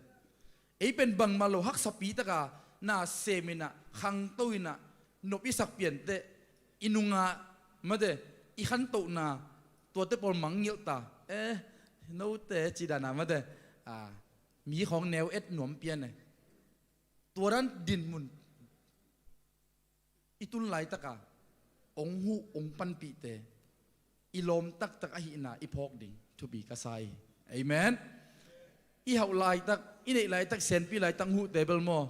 Ei pen bangmah lo haksapi taka na seminah, khangto inah, nop i sak pianteh, i nungah mate, i khantohna, tuate pawl mangngilh ta. Eh, note ci dana mate, a, mi khawng neu et nuam pian e. Tua dan dinmun i tun laitaka ong huh ong panpihte i lawm taktak ahihna i phawk ding thupi ka sa hi. Amen. I hauh laitak, i neih laitak, senpi laitak huhte bel maw,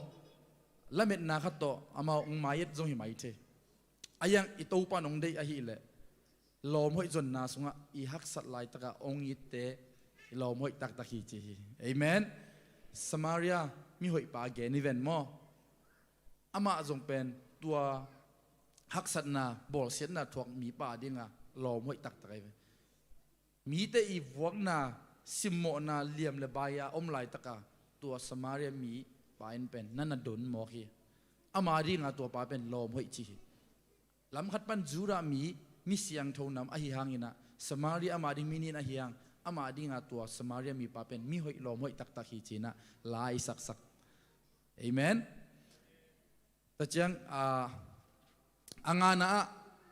lametna khat tawh amau ong mai-et zong hi mai thei. A iang i Topa nong deih ahileh lawm hoih zonna sungah i haksat laitaka ong itte i lawm hoih taktak hi ci hi. Amen. Samaria mihoih pa gen i ven maw? Amah zong pen tua haksatna, bawlsiatna thuak mipa dinga lawm hoih taktak ahi ve. Mite i vuakna, simmawhna, liam le bai-a om laitaka tua Samaria mipa in pen na na don mawk hi. Ama dinga tuapa pen lawm hoih ci hi. Lamkhat pan Judah mi, mi siangtho nam ahi hanginah, Samaria ama ding mi nin ahi hang, ama dinga tua Samaria mipa pen mihoih lawm hoih taktak hi cinah lai saksak. Amen. Tua ciang, a, a ngana ah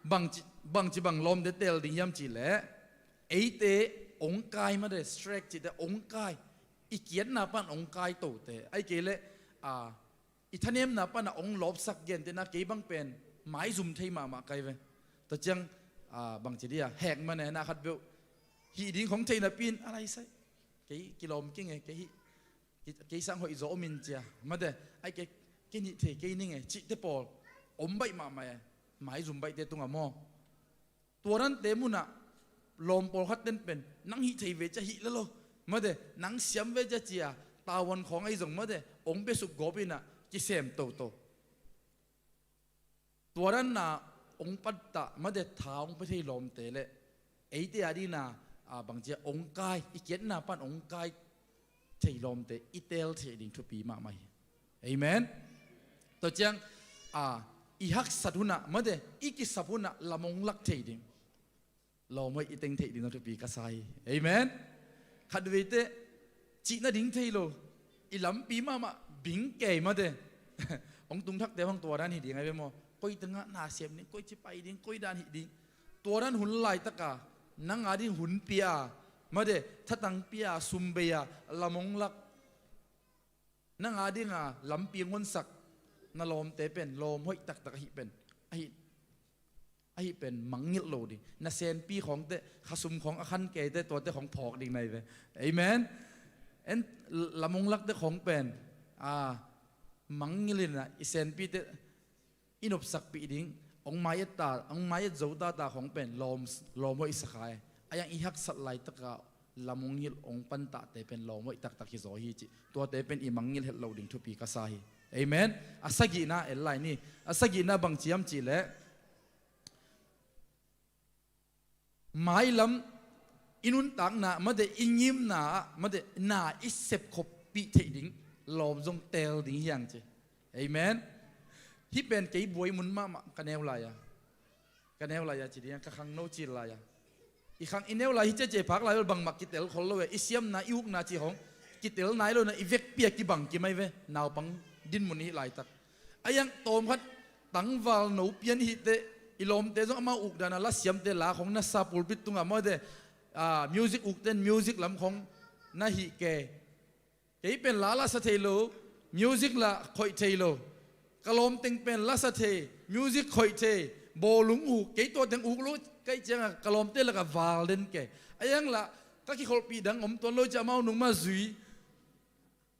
bangci, bangci bang lawmte tel ding hiam cihleh, eite ong kai mate, strike cihte ong kai, i kiatna pan ong kai tote, ai kei leh, a, i thanemna pana ong lawpsak gentehna kei bang pen maizum thei mahmah kai ve. Tua ciang, a, bangci dia hek mane na khat beuh hih ding khong thei napi in a laisai, kei kilawm kei nge, kei hih Kei, kei sang hoih zaw om in cia, mate, ai kei, kei nih thei kei ning e, cihte pawl om baih mahmah e, maizum baihte tungah maw. Tua dante munah lawm pawlkhat ten pen nang hih thei ve cia hih lalo, mate, nang siam ve cia cia, tavuan khawng ahi zong, mate, ong besuk gawp inah kisem toto. Tua danna ong pattah, mate, tha ong pia thei lawmte le eite a dina, a, bangcia ong kai, i kiatna pan ong kai thei lawmte i teel thei ding thupi mahmah hi. Amen. Tua ciang, a, i haksat hunah, mate, i kisap hunah lam ong lak thei ding. Lawm hoih i teng theih ding a thupi ka sa hi. Amen. Khat veite cih nading thei lo, i lampi mahmah bing kei, mate. Hong tung thakte hong tua dan hi ding ai ve maw. Koi tengah na sem ding, koi ci pai ding, koi dan hih ding. Tua dan hun laitaka nang a ding hun pia, mate, thatang pia, sum bei a, lam hong lak. Nang a dinga lampi hong honsak na lawmte pen lawm hoih taktak ahi pen, ahi, ahi pen mangngilh lo ding. Na senpi khawngte, khasum khawng a khan keite, tuate khawng phawk ding nai ve. Amen. En, lam hong lakte khawng pen, a, mangngilh inah i senpite i nopsakpih ding, hong mai-et ta, hong mai-et zo tata khawng pen lawm, lawm hoih sakha e. A iang i haksat laitaka lam hong hilh hong pantahte pen lawm hoih taktak hi zaw hi cih. Tuate pen i mangngilh het lo ding thupi ka sa hi. Amen. A sagihna el lai ni. A sagihna bang ciam cihleh, mailam i nuntakna, mate, i ngimna ah, mate, na i sepkhoppih theih ding lawm zong teel ding hiang ci. Amen. Hih pen kei buai mun mahmah ka neu lai-a, ka neu lai-a ci ding, ka khangno cil lai-a. I khang i neu lai hi cece phak lai bel bangmah kitel khol lo e. I siamna, i ukna ci hong kitel nai lo na, i vekpi a kibang kimai ve. Naupang dinmun i hih laitak a iang tawmkhat tangval no pian hihte, i lawmte zong amau ukdana la siamte la khong na sa pulpit tungah mawte, a, music ukten music lam khong na hih ke. Kei pen la lasa thei lo, music la khoih thei lo. Ka lawmteng pen lasa thei, music khoih thei, bawlung uk, kei tuateng uk lo, kaih cianga ka lawmte laka val den ke. A iang lah ka kikholhpih dang om tuan lo cia amau nungma zui.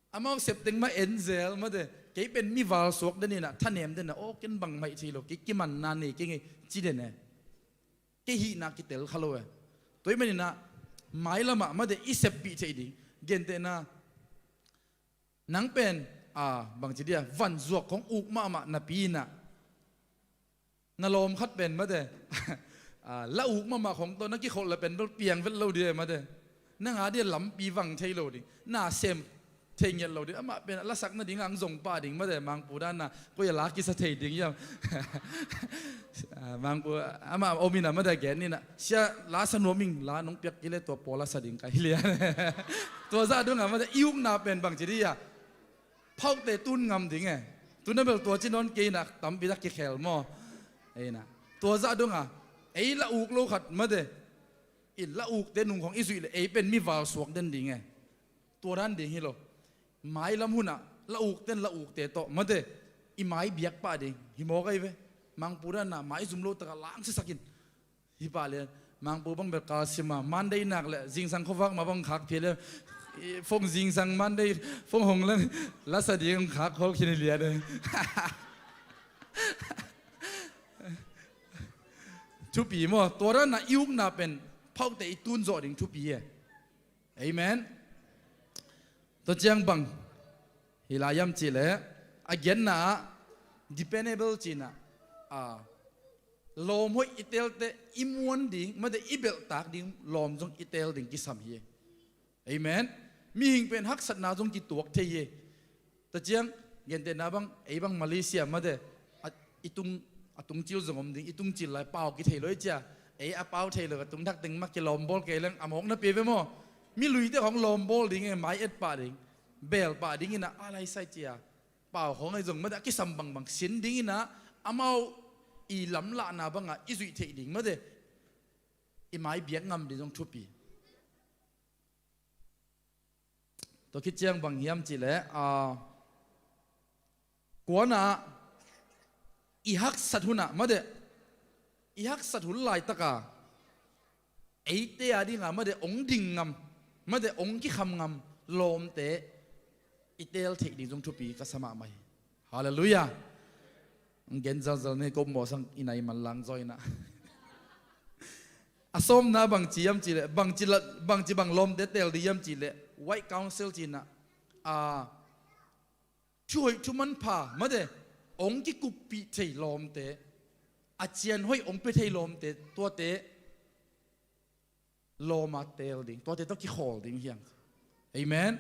Amau septeng mah en zel mate, kei pen mi valsuak den inah, thanem den a, aw ken bangmah thei lo, kei kimanna nei kei ngei ci den e. Kei hihna kitel kha lo e. Tua ahih maninah mailamah mate i seppih theih ding. Gentehna, nang pen, a, bangci dia, vanzuak khong uk mahmah napi inah na lawm khat pen mate, a, la uk mahmah khong tawh na kikholh la pen bel piang vet lo ding e mate. Nang a dia lampi vang thei lo ding, na sem thei ngiat lo ding. Amah pen a lasak nading ang zong pah ding mate, Mangpu danna koi a la kisa thei ding hiam? A, Mangpu amah om inah mate, gen inah, sia, lasa nuam ing, la nong piak kile tua pawl lasa ding ka hi lian. Tua zah dungah mate i ukna pen bangci dia, phaukte tun ngam ding e. Tuna bel tua ci nawn kei inah tampi tak kikhel maw. Ei inah tua zah dongah ei la uk lo khat mate, i la ukte nung khong i zuih le ei pen mi valsuak den ding e. Tua dan ding hi lo. Mailam hunah la ukten la ukte tawh mate, i mai biak pah ding hi mawk ahi ve. Mangpu danna mai zum lo takah lang sisakin. Hi pah lian, Mangpu bang bel kalsim a, Monday nak le zingsang khuavak mah bang khak phia lian. Fong zingsang Monday, fong hong leng lasa ding hong khak khol khin hi lian e. Thupi maw, tua danna i ukna pen phaukte i tun zawh ding thupi e. Amen. Tua ciang bang hi lai hiam cihleh, a giatna ah dependable cinah, a, lawm hoih i telte i muan ding mate, i belhtak ding lawm zong i tel ding kisam hi. Amen. Mihing pen haksatna zong kituak thei hi. Tua ciang, gentehna bang, ei bang Malaysia mate, a, i tung, a tungcil zong om ding, i tungcil lai pau kithei lo i cia. Ei a pau thei lo, a tung thak teng mah kilawmbawl kei leng a mawk na pia ve maw. Mi luite khong lawmbawl ding e, mai et pah ding, beel pah ding inah a lai sai cia. Pau khong ahi zong mate, a kisam bangbang sin ding inah, amau i lamlahna bangah i zuih theih ding mate, i mai biak ngam ding zong thupi. Tua khit ciang bang hiam cihleh, a, kuanah i haksat hunah mate, i haksat hun laitaka eite a dinga mate ong ding ngam, mate ong kikham ngam lawmte i teel theih ding zong thupi ka sa mahmah hi. Halleluiah. Gen zalzal ne ko mawsang i nai manlang zaw inah. A sawmna bangci hiam cihleh, bangci la, bangci bang lawmte teel ding hiam cihleh, White Council cinah, a, thuhoih thumanpha mate, ong kikuppih thei lawmte, a cianhoih ong pia thei lawmte, tuate lawma teel ding, tuate tawh kikhawl ding hiang. Amen.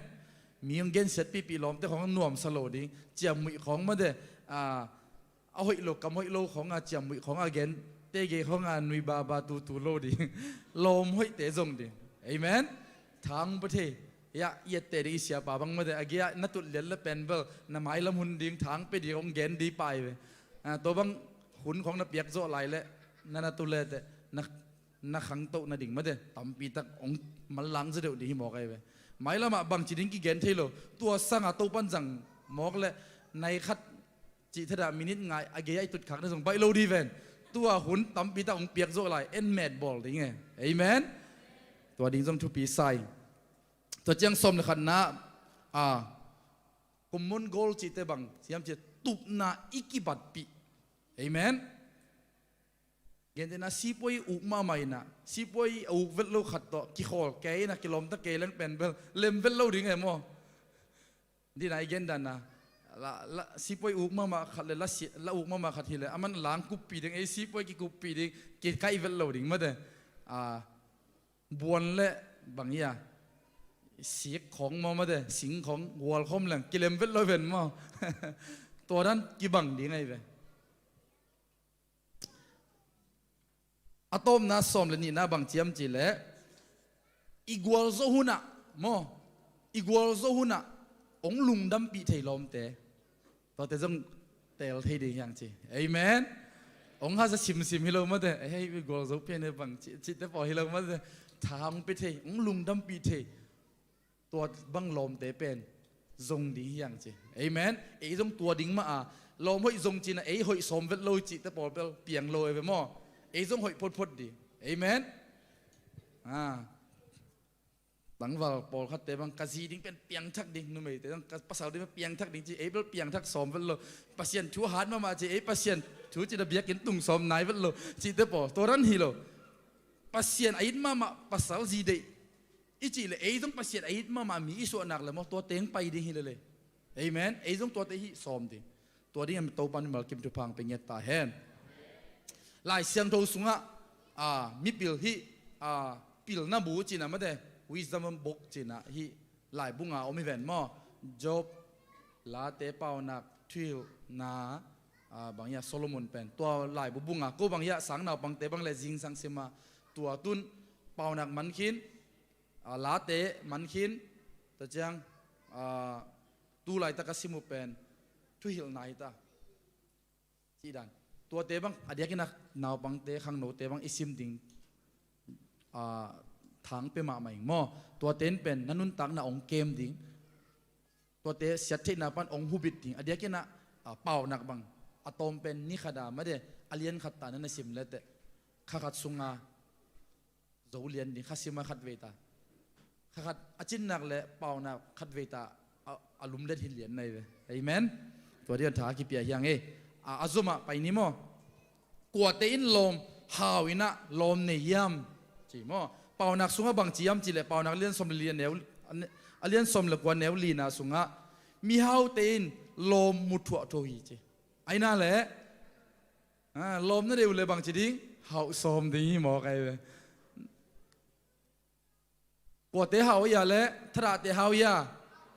Mi hong gensiat pihpih lawmte khawng nuamsa lo ding, ciammuih khawng mate, a, a hoih lo, kam hoih lo khawng a, ciammuih khawng a gen, tegei khawng a nui baba tutu lo ding. Lawm hoihte zong ding. Amen. Thang pa thei. Ya, i ette ding i siapa bang mate, a gei-ah na tut lian le pen bel na mailam hun ding, thang pe ding hong gen ding pai ve. A, tua bang hun khawng na piak zawh lai le na na tu le te, na na khangtoh nading mate, tampi tak ong manlang zaw deuh ding hi mawk ai ve. Mailamah bangci ding kigen thei lo. Tua sanga Topan zang mawk le nai khat cih thadah minit ngai a gei-ah i tutkhak na zong baih lo ding ven. Tua hun tampi tak ong piak zawh lai, en met bawl ding e. Amen. Tua ding zong thupi sai. Tua ciang sawm le khatna, a, common goal cihte bang hiam cih, tupna i kibatpih. Amen. Gentehna sipuai uk mahmah inah, sipuai a uk vet lo khat tawh kikhawl kei inah, kilawmta kei leng pen bel lem vet lo ding e maw? Dina i gen dana, la, la, sipuai uk mahmah khat le la, si, la uk mahmah khat hileh aman lang kuppih ding, ei sipuai kikuppih ding, kikaih vet lo ding mate. A, buan le bang ia, sik khawng maw mate, sing khawng gual khawm leng kilem vet lo ven maw? Tua dan kibang ding ahi ve. A tawpna sawm le nihna bang ciam cihleh, i gualzo hunah maw, i gualzo hunah ong lungdampih thei lawmte, tuate zong teel thei ding hiang ci. Amen. Ong hasa simsim hi lo mate, ei, i gualzo pian e bang ci, cihte pawl hi lo mate. Tha ong pia thei, ong lungdampih thei, tua bang lawmte pen zong ding hiang ci. Amen. Ei zong tua ding mah a, lawm hoih zong cina ei hoih sawm vet lo cihte pawl bel piang lo e ve maw? Ei zong hoih photphot ding. Amen. A, tangval pawlkhatte bang ka zi ding pen piangthak ding, numeite bang ka pasal ding pen piangthak ding ci, ei bel piangthak sawm vet lo. Pasian thu a hat mahmah ci, ei Pasian thu cina biakinn tung sawm nai vet lo cihte pawl, tua ran hi lo. Pasian a it mahmah pasal zi deih i cih le, ei zong Pasian a it mahmah mi i suahnak le maw, tua teng pai ding hi lele. Amen. Ei zong tuate hih sawm ding. Tua ding a Topa mimal kim thupha pia ngiat ta hen. Lai Siangtho sungah, a, mipil hih, a, pilna bu cina mate, wisdom book cina hih laibu nga om hi ven maw? Job, Late, Paunak, Thuhilhna, a, bang ia Solomon pen. Tua laibu bu nga ko bang ia sang naupangte bang le zingsang sima, tua tun Paunak man khin, a, Late man khin, tua ciang, a, tu laitak a sim uh pen Thuhilhna hi ta. Cih dan. Tuate bang a diakin a naupangte, khangnote bang i sim ding, a, thang pia mahmah ing maw? Tuate in pen na nuntakna ong kem ding. Tuate siat theihna pan ong hubit ding. A diakin a, a, Paunak bang a tawm pen ni khat a mate, a lian khat ta na na sim leteh, kha khat sunga zo lian ding, kha sima khatvei ta, kha khat a cinnak le Paunak khatvei ta, a, a lumlet hi lian nai ve. Amen. Tua dia tha kipia hiang e. A, a zomah pai ni maw? Kuate in lawm hau inah lawm nei hiam? Ci maw? Paunak sungah bang ci hiam cih le, Paunak lian sawm le li a neu, a lian sawm le kua neu lina sungah, mihaute in lawm mu thuahtho hi ci. Aina le, a, lawm na deuh le bang ci ding, hauh sawm ding hi mawk ai ve. Kuate hau ia le, thadahte hau ia,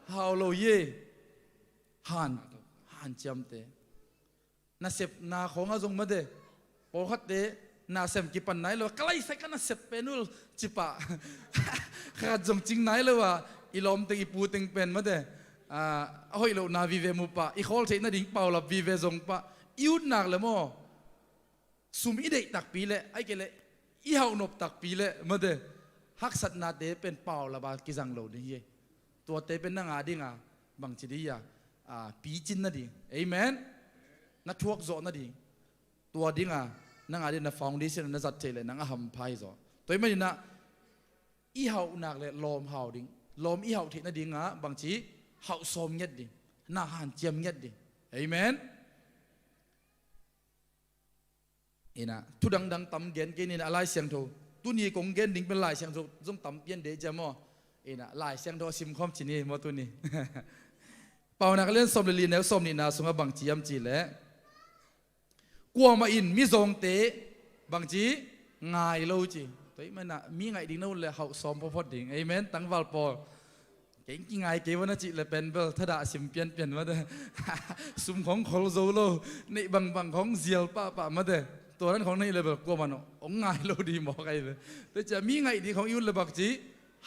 hau lo ie. Han, hanciamte. Nasepna khawngah zong mate, pawlkhatte nasem kipan nai lo, ka laisai ka nasep pen ul cipah. Khat zong cing nai lo a, i lawmteng i puteng pen mate, a, a hoih lohna vive mu pah, i khawl theih nading paulap vive zong pah, i utnak le maw, sum i deih takpi le, ai kei le, i hauh nop takpi le mate, haksatnate pen paulap a kizang lo ding hi. Tuate pen nang a dinga bangci dih ia, a, picin nading. Amen. Na thuak zawh nading. Tua dinga nang a ding na foundation na zat theih le nang a hampha hi zaw. Tua i maninah i hauhnak le lawm hau ding, lawm i hauh theih nadinga bangci hauh sawm ngiat ding, na hanciam ngiat ding. Amen. Ina, thu dangdang tam gen kei ni, a Lai Siangtho. Tuni kong gen ding pen Lai Siangtho zong tam pian dei cia maw. Ina, Lai Siangtho a sim khawm ci ni maw tuni. Paunak a lian sawm le li, neu sawm nihna sungah bang ci hiam cih leh, kuamah in mizawngte bang ci, ngai lo ci. Tua ahih manin ah mi ngaih ding na ut leh hauh sawm photphot ding. Amen. Tangval pawl, kei kingai kei ua na cih leh pen bel thadah sim pianpian mate. Sum khawng khol zo lo, neih bangbang khawng zial pahpah mate. Tua dan khawng na hih leh bel kuamah in hong ngai lo ding mawk ahi ve. Tua ciang mi ngaih ding khawng i ut leh bang ci,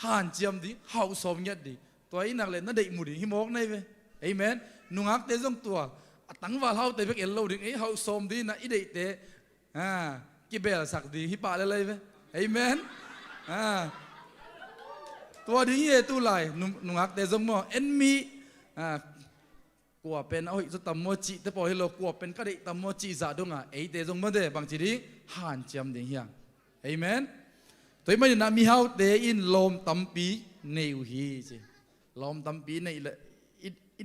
hanciam ding, hauh sawm ngiat ding. Tua ahih nak leh na deih mu ding hi mawk na hi ve. Amen. Nungakte zong tua, a tangval haute bek el lo ding, ei, hauh sawm ding na i deihte, ah, kibelsak ding hi pah lel ahi ve. Amen. Ah. Tua ding hi e tulai, nu-, nungakte zong maw, en mi, ah, kua pen a hoih zaw tam maw cihte pawl hi lo, kua pen ka deih tam maw cih zah dong a, eite zong mate bang ci ding, hanciam ding hi hang. Amen. Tua ahih manin ah mihaute in lawm tampi nei uh hi ci. Lawm tampi neih leh, i, i,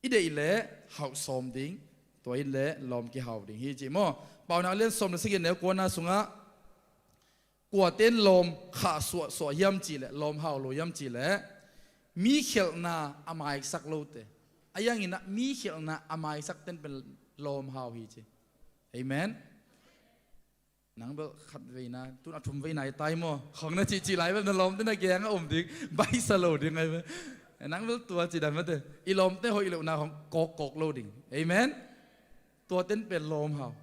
i deih leh hauh sawm ding, tua in leh lawm kihau ding hi ci maw. Paunak a lian sawm le sagih, neu kuana sungah, kuate in lawm khah suahsuah hiam cih leh, lawm hau lo hiam cih leh, mi khialhna a maisak lote. A hiangin ah mi khialhna a maisakte in pen lawm hau hi ci. Amen. Nang bel khat veina, tun a thum veina i tai maw, khawng na cihcih lai bel na lawmte na kiangah om ding, baisa lo ding ahi bel. Nang bel tua ci dan mate, i lawmte hoih lohna khawng kawkkawk lo ding. Amen. Tuate in pen lawm hau.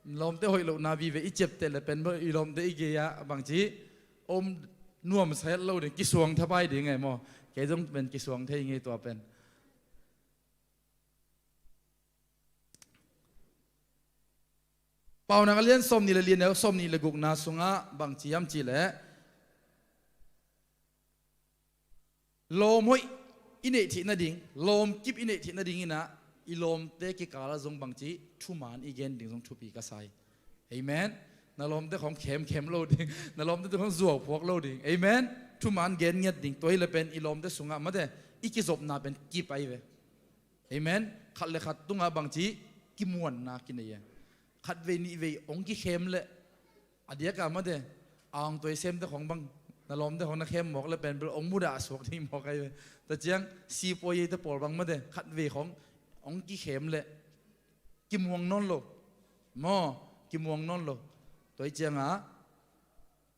Lawmte hoih lohna vive i ciapteh leh pen bel i lawmte i gei-ah bang ci, om nuamsa het lo ding, kisuang thapai ding e maw. Kei zong pen kisuang thei ngei tua pen. Paunak a lian sawm nih le li, neu sawm nih le gukna sungah bang ci hiam cih leh, lawm hoih i neih theih nading, lawm kip i neih theih nadingin ah i lawmte kikal ah zong bang ci, thuman i gen ding zong thupi ka sa hi. Amen. Na lawmte khawng khemkhem lo ding, na lawmte tung khawng zuauphuak lo ding. Amen. Thuman gen ngiat ding. Tua hi leh pen i lawmte sungah mate, i kizopna pen kip ahi ve. Amen. Khat le khat tungah bang ci, kimuanna kinei e. Khat vei nih vei hong kikhem leh, a diakah mate, a hong tuai semte khawng bang, na lawmte khawng na khem mawk leh pen bel hong mudah suak ding mawk ahi ve. Tua ciang sipuaite pawl bang mate, khat vei khawng hong kikhem leh kimuang nawn lo. Maw, kimuang nawn lo. Tua hi ciangah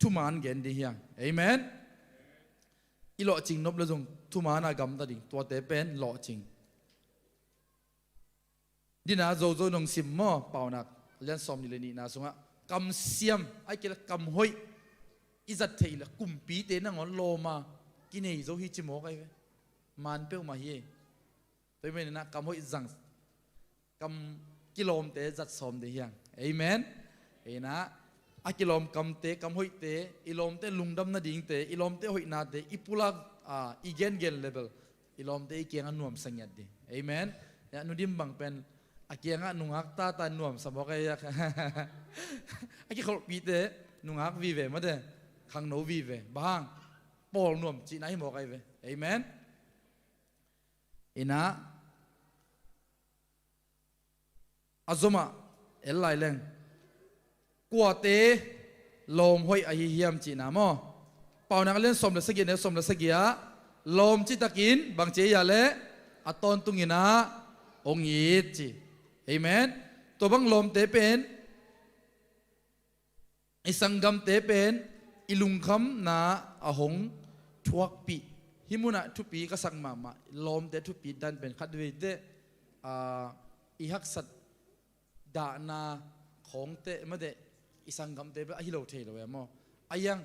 thuman gen ding hi hang. Amen. I lawhcing nop leh zong thuman a gamta ding, tuate pen lawhcing. Dina zozo nong sim maw, Paunak lian sawm nih le nihna sungah, kamsiam, ahih kei leh kam hoih i zat theih leh kumpite nangawn lawm a kinei zo hi ci mawk ahi ve. Man peuhmah hi. Tua ahih manin ah kam hoih zang, kam kilawmte zat sawm ding hi hang. Amen. Ina, a kilawm kamte, kam hoihte, i lawmte lungdam nadingte, i lawmte hoihnate i pulak, a, i gengen leh bel i lawmte i kiangah nuamsa ngiat ding. Amen. Ya, Nu Dim bang pen a kiangah nungak tata nuamsa mawk ahi a. A kikholhpihte nungak vive mate, khangno vive. Bang hang, pawl nuam cihna hi mawk ahi ve. Amen. Ina, a zomah el lai leng, kuate lawm hoih ahi hiam cihna maw. Paunak a lian sawm le sagih, neu sawm le sagih ah, lawm citakin bang ci hiam cih leh, a tawntungin ah hong it ci. Amen. Tua bang lawmte pen, i sanggamte pen i lungkhamna a hong thuakpih. Hih munah thupi ka sak mahmah, lawmte thupi dan pen khat veiteh, a, i haksat dahna khawngte mate, i sanggamte pen ahi lo thei lo e maw. A hiang,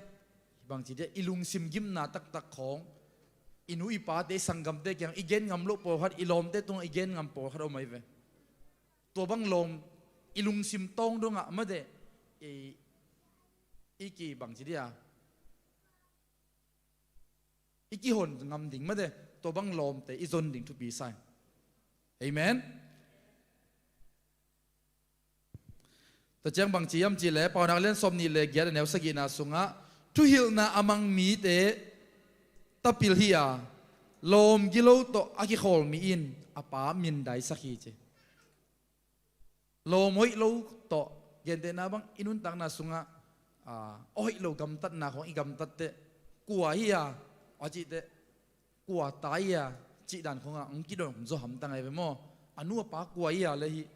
bang ci dia, i lungsim gimna taktak khawng, i nu i pate, i sanggamte kiang i gen ngam loh pawlkhat, i lawmte tungah i gen ngam pawlkhat om ahi ve. Tua bang lawm, i lungsim tawng dongah mate, i, i ki bang ci dia, i kihon ngam ding mate, tua bang lawmte i zon ding thupi sa hi. Amen. Tua ciang bang ci hiam cih leh, Paunak lian sawm nih le giat, a neu sagihna sungah, thuhilhna a mang mite tapil hi a, Lawm gilo tawh a kikhawl mi in a pa mindaisak hi ci. Lawm hoih lo tawh, gentehna bang i nuntakna sungah, a, a hoih lo gamtatna khawng i gamtatteh, kua hi a, a cihteh, kua ta hi a, cih dan khawngah hong kidong zaw hamtang ahi ve maw? A nu a pa kua hi a le hih,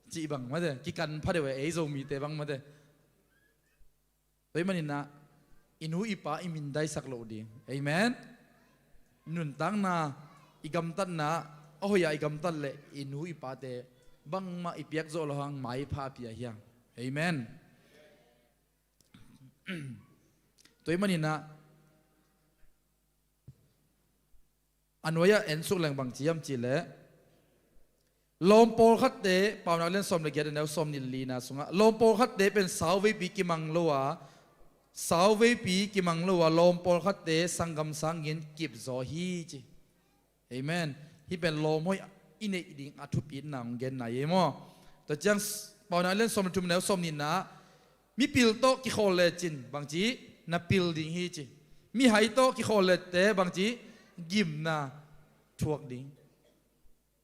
cih bang mate, kikan pha deuh e, ei Zomite bang mate. Tua ahih maninah i nu i pa i mindaisak loh ding. Amen. Nuntakna, i gamtatna, a hoih a i gamtat leh i nu i pate bangmah i piak zawh loh hang maipha a pia hi hang. Amen. Tua ahih maninah a nuai-ah en suk leng bangci hiam cihleh, lawm pawlkhatte, Paunak lian sawm le giat a neu sawm nih le lina sungah, lawm pawlkhatte pen sauveipi kimang lo a, sauveipi kimang lo a, lawm pawlkhatte sanggam sangin kipzaw hi ci. Amen. Hih pen lawm hoih i neih ding a thupitna hong genna hi maw? Tua ciang Paunak lian sawm le thum a neu sawm nihna, mipil tawh kikhawl lecin bangci, na pil ding hi ci. Mihai tawh kikhawl lette bangci, gimna thuak ding.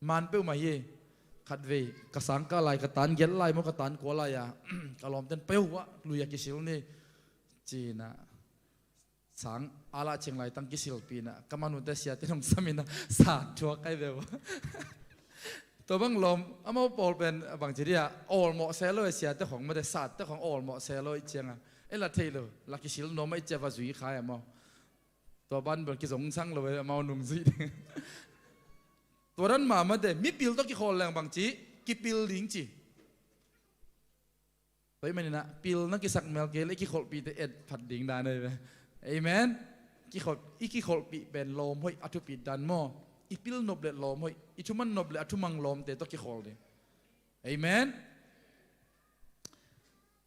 Man peuhmah hi. Khatvei ka sangkah lai, ka tan giat lai maw, ka tan kua lai-a ka lawmten peuh ah lui-a kisil ni. Cinah sang a lah ceng laitang kisilpih inah ka manute siate nong sam inah sat thuak kai ve uh. Tua bang lawm amau pawl pen bangci dia, awlmawh se lo e, siate khong mate, satte khong awlmawh se lo i cianga, e la thei lo, la kisil nuam a i cia va zui khai amau. Tua ban bel kizong sang lo e, amau nung zui ding. Tua dan mah mate, mipil tawh kikhawl leng bangci, kipil ding ci. Tua ahih maninah pil na kisak mel kei le i kikholhpihte et phat ding dan ahi ve. Amen. Kikhol-, i kikholhpih pen lawm hoih a thupit dan maw? I pil nop le lawm hoih, i thuman nop le a thumang lawmte tawh kikhawl ding. Amen.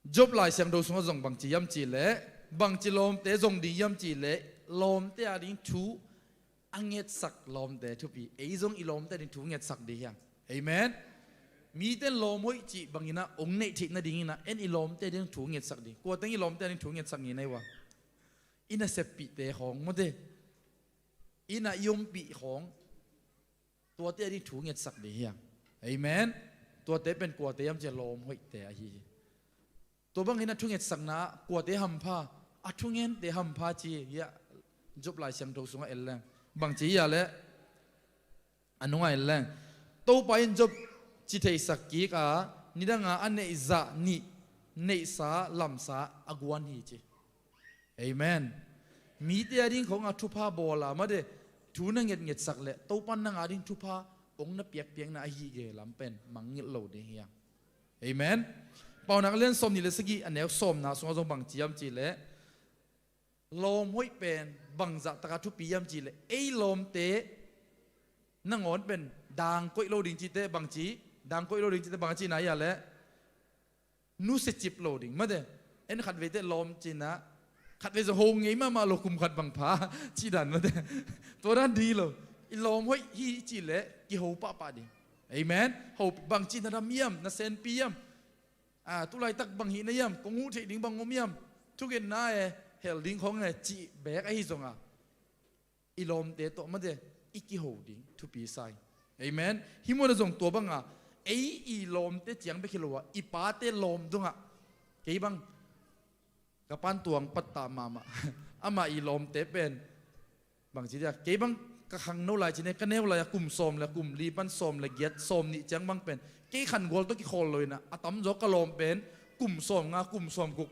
Job Lai Siangtho sungah zong bangci hiam cihleh, bangci lawmte zong ding hiam cihleh, lawmte ading thu a ngetsak lawmte thupi. Ei zong i lawmte ading thu ngetsak ding hiam? Amen. Mite in lawm hoih cih banginah hong neih theih nadinginah en i lawmte ading thu ngetsak ding. Kuateng i lawmte ading thu ngetsak ngei na hi uh a? I naseppihte khawng mawte, i na i ompih khawng, tuate ading thu ngetsak ding hiam? Amen. Tuate pen kuate hiam cia lawm hoihte ahi hi. Tua bangin a thungetsakna ah kuate hampha, a thungente hampha ci hi a, Job Lai Siangtho sungah en leng. Bangci hi a leh, a nungah en leng. Topa in Job ci theisak kik a, nidanga a neihzah nih neihsa lamsa a guan hi ci. Amen. Mite ading khong a thupha bawl a mate, thu na ngetngetsak leh Topa in nang ading thupha hong na piakpiakna ahi ge lam pen mangngilh lo ding hi a. Amen. Paunak lian sawm nih le sagih a neu sawmna sungah zong bang ciam cihleh, lawm hoih pen bangzah taka thupi hiam cihleh, ei lawmte nangawn pen dang koih lo ding cite bangci, dang koih lo ding cite bangci na hi a leh, nusia cip lo ding mate. En khatveite lawm cinah khatvei zong ho ngei mahmah lo, kum khat bang pha cih dan mate. Tua dan ding hi lo. I lawm hoih hi cihleh kiho pahpah ding. Amen. Ho bangci na dam hiam, na senpi hiam, a, tulaitak bang hih na hiam, kong huh theih ding bang om hiam, thugenna e, hel ding khong e cih beek ahi zonga, i lawmte tawh mate i kiho ding thupi sa hi. Amen. Hih munah zong tua banga ei i lawmte ciang bek hi lo a, i pate lawm dongah, kei bang ka pan tuang pattah mahmah. Amah i lawmte pen bangci dia, kei bang ka khangno lai cine, ka neu lai-a kum sawm le kum li pan sawm le giat, sawm nih ciang bang pen kei khangual tawh kikhawl lo inah, a tamzaw ka lawm pen kum sawm nga, kum sawm guk,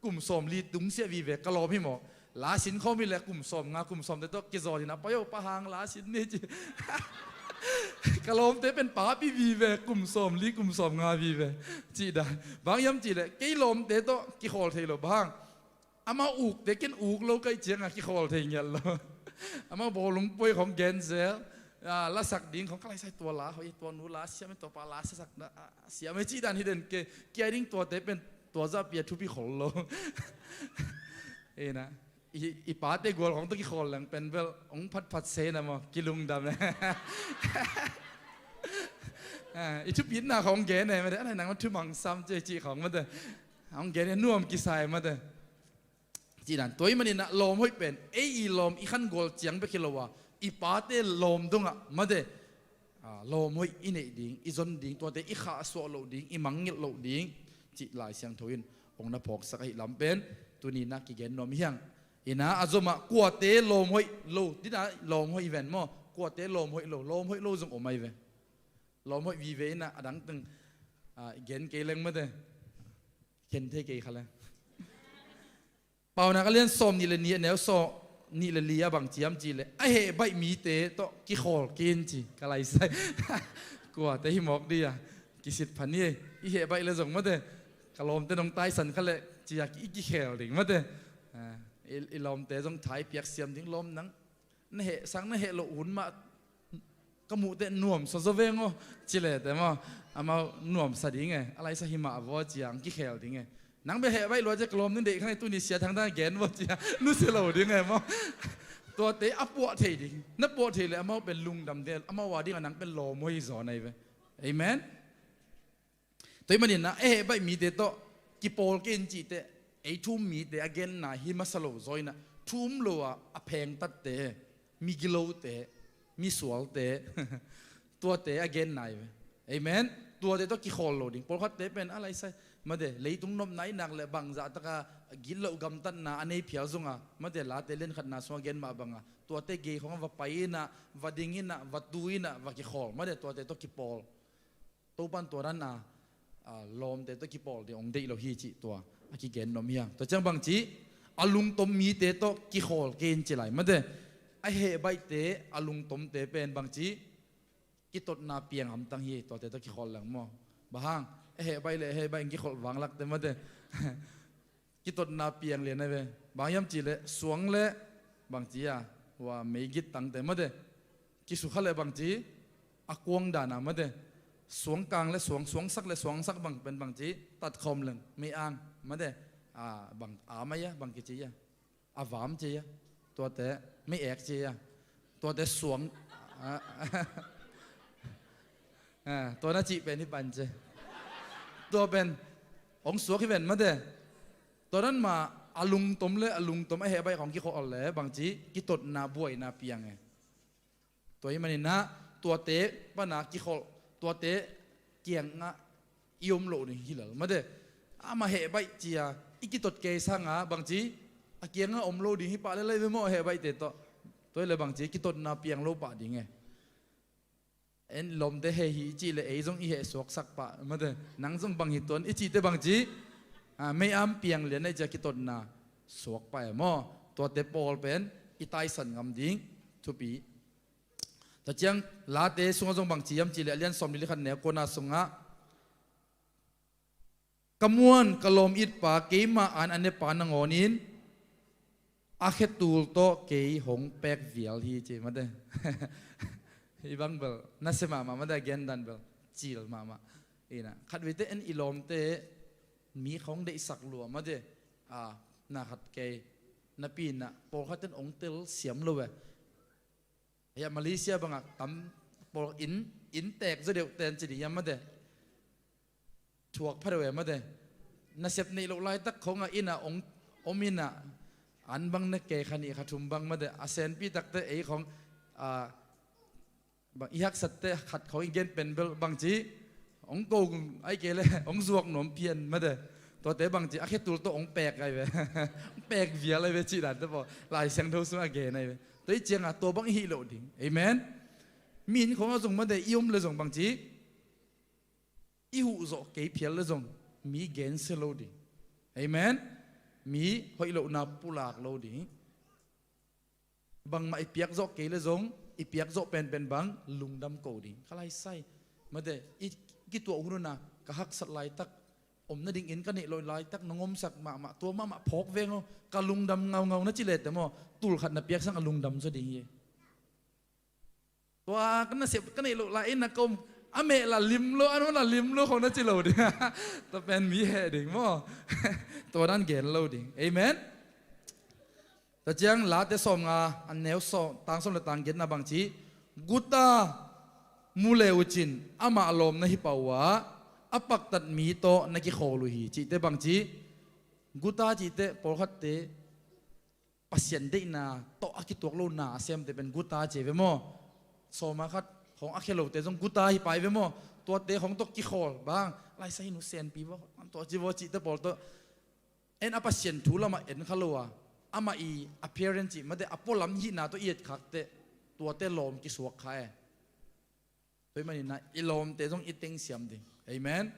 kum sawm li tungsiah vive ka lawm hi maw. La sin khawm hi leh kum sawm nga, kum sawmte tawh kizawn inah, pai aw, pa hang la sin ni ci. Ka lawmte pen papi vive, kum sawm li, kum sawm nga vive cih dan. Bang hiam cihleh kei lawmte tawh kikhawl thei lo. Bang hang? Amau ukte ken uk lo ka hih cianga kikhawl thei ngiat lo. Amau bawlung poi khong genzel, a, lasak ding khong ka laisai, tua la hoih, tua nu la siam e, tua pa la siasak na, a, siam e cih dan hi den kei. Kei a ding tuate pen tua zahpi a thupi khol lo. Ina, i, i pate gual khong tawh kikhawl leng pen bel hong phatphat se na maw, kilungdam e. A, i thupitna khong gen e mate, a nai nang ma thumang sam ci cih khong mate. Hong gen e, nuam kisai mate. Cih dan, tua ahih maninah lawm hoih pen ei i lawm i khangual ciang bek hi lo a, i pate lawm dongah mate, a, lawm hoih i neih ding, i zon ding, tuate i khahsuah loh ding, i mangngilh loh ding cih Lai Siangtho in hong na phawksak ahih lam pen tuni-in ah kigen nuam hi hang. Inah a zomah kuate lawm hoih lo, dinah lawm hoih ven maw, kuate lawm hoih lo, lawm hoih lo zong om ahi ve. Lawm hoih vive inah a dang teng, a, i gen kei leng mate, khen thei kei kha le. Paunak a lian sawm nih le nih a neu sawm nih le li ah bang ci hiam cih leh, a heh baih mite tawh kikhawl kei in ci, ka lai sai. Kuate hi mawk dih a, kisit phan hi ei. I heh baih le zong mate, ka lawmte nong taisan kha leh ci-a i kikhel ding mate. A, i, i lawmte zong tha i piak siam ding, lawm nang na heh sang na heh loh hun mah ka muh teh nuamsa zaw veng aw, ci le teh maw. Amau nuamsa ding e, a laisa hi mah vaw ci-a hong kikhel ding e. Nang bia heh baih lua ci-a ka lawm ning deih kha nei, tuni Sia Thang dang gen vaw ci-a nusia lo ding e maw. Tuate a puah thei ding, na puah thei le amau pen lungdam ding, amau a dingah nang pen lawm ahi zaw na hi ve. Amen. Tua ahih manin ah a heh baih mite tawh kipawl kei in cih teh, ei thu-um mite a genna hi masa lo zaw inah, thu-um lo-a a phengtatte, migilote, misualte, tuate a genna hi ve. Amen. Tuate tawh kikhawl lo ding. Pawlkhatte pen a laisa mate, leitung nopna i nak leh bangzah taka gitloh gamtatna a nei phial zongah mate, Late lian khatna sungah gen mah bangah tuate gei khawng ah va pai inah, va ding inah, va tu inah, va kikhawl mate, tuate tawh kipawl. Topa'n tua dan a, a, lawmte tawh kipawl ding hong deih lo hi cih tua a kigen nuam hi hang. Tua ciang bang ci, a lungtom mite tawh kikhawl kei in ci lai mate. A heh baihte, a lungtomte pen bang ci, kitotna piang hamtang hi, tuate tawh kikhawl leng maw. Bang hang, a heh baih le a heh baih hong kikholh vanglakte mate. Kitotna piang lian ahi ve. Bang hiam cih leh suang le bang ci a, hua meigit tangte mate, kisukha le bang ci, a kuang dan a mate, suangkang le suang, suangsak le suangsak bang pen bang ci, tatkhawm leng mei-ang mate, a, bang a mai a, bang kici a, a vam ci a, tuate mei-ek ci a, tuate suang, a, a, tua na cih pen hi pan ci. Tua pen hong suak hi ven mate. Tua dan mah a lungtom le a lungtom a heh baih khawng kikhawl le bang ci, kitotna buaina piang e. Tua ahih manin ah tuate pan a kikhawl, tuate kiangah i om loh ding hi lel mate. Amah heh baih ci-a i kitot kei sangah bang ci, a kiangah om lo ding hi pah le lai ve maw, a heh baihte tawh. Tua hi le bang ci, kitotna piang lo pah ding e. En lawmte heh hi i cih leh ei zong i heh suaksak pah mate. Nang zong bang hi tuan i cih teh bang ci, a, mei-am piang lian a i ci-a kitotna suak pah e maw. Tuate pawl pen i taisan ngam ding thupi. Tua ciang Late sungah zong bang ci hiam cih leh a lian sawm le li khat neu kuana sungah, ka muan ka lawm itpa, keima an a nepa nangawnin a khetul tawh kei hong pek vial hi ci mate. Hih bang bel nasia mahmah mate, a gendan bel cil mahmah. Inah khat veite en i lawmte mi khawng deihsak lua mate. A, na khat kei, napi inah pawlkhat ten hong tel siam lo e. Hiah Malaysia bangah tam pawl inn, inn teek zaw deuh ten ci ding hiam mate. Thuak pha deuh e mate. Nasep neih loh laitak khawngah innah hong om innah an bang ne kei kha nih kha thum bang mate. A senpi takte ei khawng, a, bang i haksat teh khat khawng i gen pen bel bang ci, hong ko ai kei le hong zuak nuam pian mate. Tuate bang ci, a khetul tawh hong pek ai ve. Hong pek vial ai ve cih dan te pawl Lai Siangtho sungah a gen ai ve. Tua i ciangah tua bang i hih loh ding. Amen. Mi inn khawngah zong mate i om le zong bang ci, i huh zawh kei phial le zong mi gensia lo ding. Amen. Mi hoih lohna pulak lo ding. Bangmah i piak zawh kei le zong i piak zawh penpen bang lungdam ko ding. Ka lai sai mate, i kituah hun una ka haksat laitak, om nadingin ka neih loh laitak nong omsak mahmah, tua mahmah phawk veng aw, ka lungdam ngaungau na ci le te maw, tul khat na piak sang a lungdam zaw ding hi. Tua ka nasep ka neih loh lai in a ka om, a meh la lim lo, a nuam la lim lo khawng na ci lo ding. Tua pen mi heh ding maw. Tua dan gen lo ding. Amen. Tua ciang Late sawmnga a neu sawm, tang sawm le tang giatna bang ci, guta mu le uh cin amah lawm na hi pah uh a, a paktat mi tawh na kikhawl uh hi cihte bang ci, guta cihte pawlkhatte Pasian deihna tawh a kituak lo na a semte pen guta ci ve maw? Sawma khat khong a khia lote zong guta hi pai ve maw? Tuate khong tawh kikhawl bang, laisa hi nu senpi vaw, an tawh ci vaw cihte pawl tawh en a, Pasian thu lamah en kha lo a, amah i appearance cih mate a pualam hihna tawh i et khakte, tuate lawm kisuak kha e. Tua hi maninah i lawmte zong i tengsiam ding. Amen.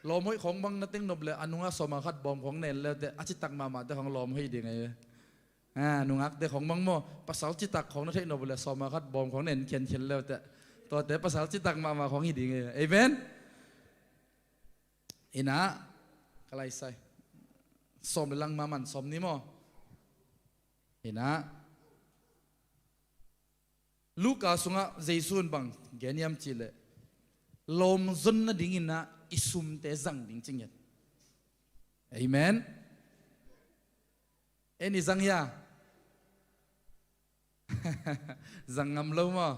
Lawm hoih khong bang na teng nop le a nungah sawma khat bawm khong na en leute a citak mahmahte khong lawm hoih ding ahi ve. A nungakte khong bang maw, pasal citak khong na theih nop le sawma khat bawm khong na en khiankhian leute, tuate pasal citak mahmah khong hi ding ahi ve. Amen. Inah ka laisai sawm le lang mahmah sawm ni maw? Inah Luka sungah Jesu in bang gen hiam cihleh, lawm zon nadinginah i sumte zang ding ci ngiat. Amen. En i zang hia? Zang ngam lo maw?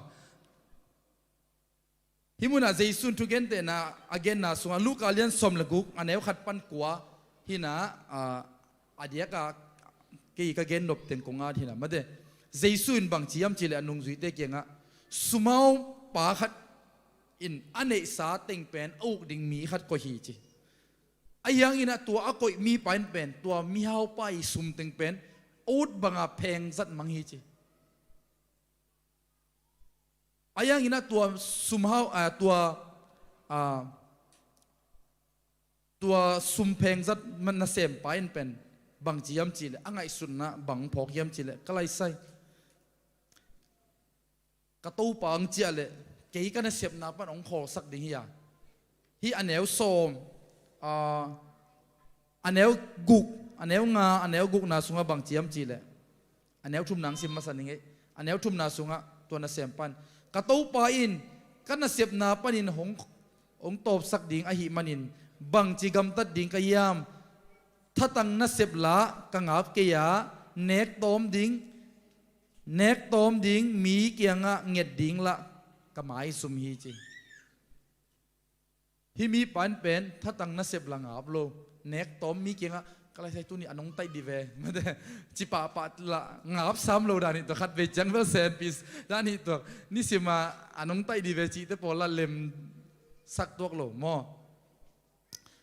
Hih munah Jesu in thugentehna a genna sungah Luka lian sawm le guk a neu khat pan kua hinah, a, a diaka kei ka gen nop teng kong at hinah mate. Jesu in bang ci hiam cihleh a nungzuite kiangah, sumhaupa khat in a neihsa teng pen a uk ding mi khat koih hi ci. Ahi hanginah tua a koih mipa in pen tua mihaupa i sum teng pen a ut banga phengzat mang hi ci. Ahi hanginah tua sumhau, a, tua, a, tua sumpheng zat nasempa in pen bang ci hiam cihleh, a ngaihsutna bang phawk hiam cihleh, ka laisai, ka topa ang ciah leh kei ka nasepna pan hong khawlsak ding hi a. Hih a neu sawm, a, a neu guk, a neu nga, a neu gukna sungah bang ci hiam cihleh, a neu thumna ang sim masa ning ei. A neu thumna sungah tua nasempa in, ka topa in ka nasepna panin hong, hong tawpsak ding ahih manin bangci gamtat ding ka hiam? Thatang nasep lah ka ngap kei a, nek tawm ding, nek tawm ding mi kiangah nget ding lah ka maisum hi ci. Hih mipa in pen thatang nasep lah ngap lo, nek tawm mi kiangah, ka laisai tuni a nong taih dih ve, mate, ci pahpah lah ngap sam lo dan hi tuak, khat vei ciang bel senpi dan hi tuak, nisima a nong taih dih ve cihte pawl lah lemsak tuak lo maw?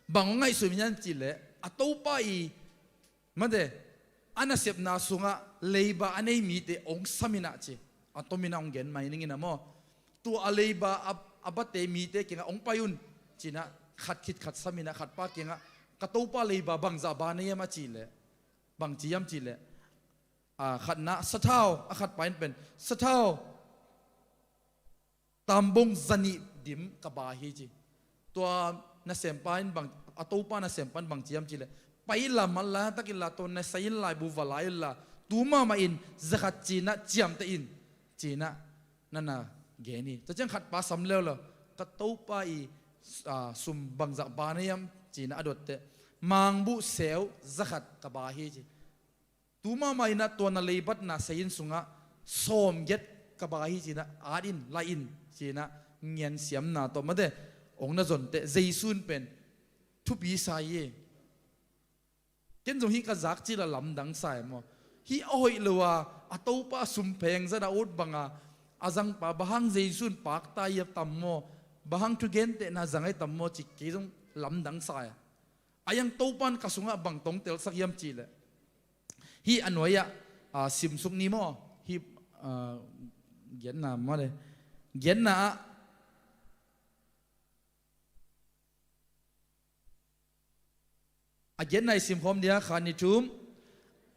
Bang hong ngaihsun hiam cihleh, a topa i mate, a nasepna sungah leiba a nei mite hong saminah ci. A tominah hong gen mai ningin a maw? Tua a leiba a, a bate mite kiangah hong pai un cinah khat khit khat saminah khatpa kiangah, ka topa leiba bangzah ba na hiam a cihleh, bang ci hiam cihleh, a, khatna sathau, a khatpa in pen sathau tambong zanih dim ka ba hi ci. Tua nasempa in bang, a topa nasempa in bang ci hiam cihleh, pai inla, man laitak inla, tua na sai in laibu va la inla, tu mahmah in zakhat cinah ciamteh in cinah nana gen hi. Tua ciang khatpa sam leuleu, ka topa i, a, sum bangzah ba na hiam cinah a dotteh, mangbuh seu zakhat ka ba hi ci. Tu mahmah inah tua na leibatna sayin sungah sawmgiat ka ba hi cinah, at in, laih in cinah, ngiansiamna tawh mate hong na zonteh Jesu in pen thupi sa hi. Ken zong hih ka zak cil a lamdang sa hi maw? Hih a hoih lo a, a topa sumpheng zat a ut banga a zangpa bang hang Jesu in pakta hi a tam maw? Bang hang thugentehna zang hi tam maw ci kei zong lamdang sa hi. A hiang Topan ka sungah bang tong telsak hiam cihleh, hih a nuai-ah, a, simsuk ni maw? Hih, a, giatna maw le? Giatna ah, a giatna i simkhawm dia, khat ni thum.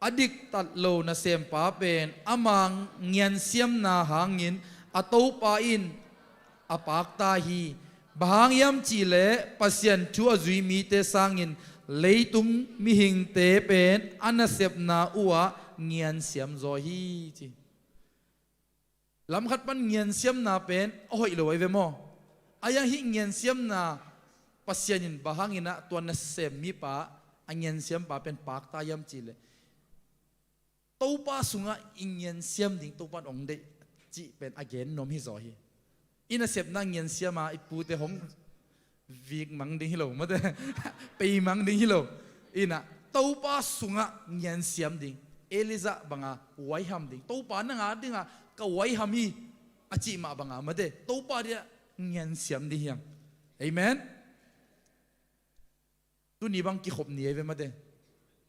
A diktat lo nasempa pen ama ngiansiamna hangin a topa in a pakta hi. Bang hang hiam cihleh Pasian thu a zui mite sangin leitung mihingte pen a nasepna uhah ngiansiam zaw hi ci. Lamkhat pan ngiansiamna pen a hoih lo ahi ve maw? A hiang hih ngiansiamna Pasian in bang hanginah tua nasem mipa, a ngiansiampa pen pakta hiam cihleh, Topa sungah i ngiansiam ding Topan hong deih cih pen a gen nuam hi zaw hi. I nasepna ngiansiam a i pute hong vik mang ding hi lo, mate, pei mang ding hi lo. Inah Topa sungah ngiansiam ding, Elijah banga huaiham ding, Topa nang a dinga ka huaiham hi a cih mah banga mate, Topa dia ngiansiam ding hiang. Amen. Tuni bang kikhop ni ei ve mate.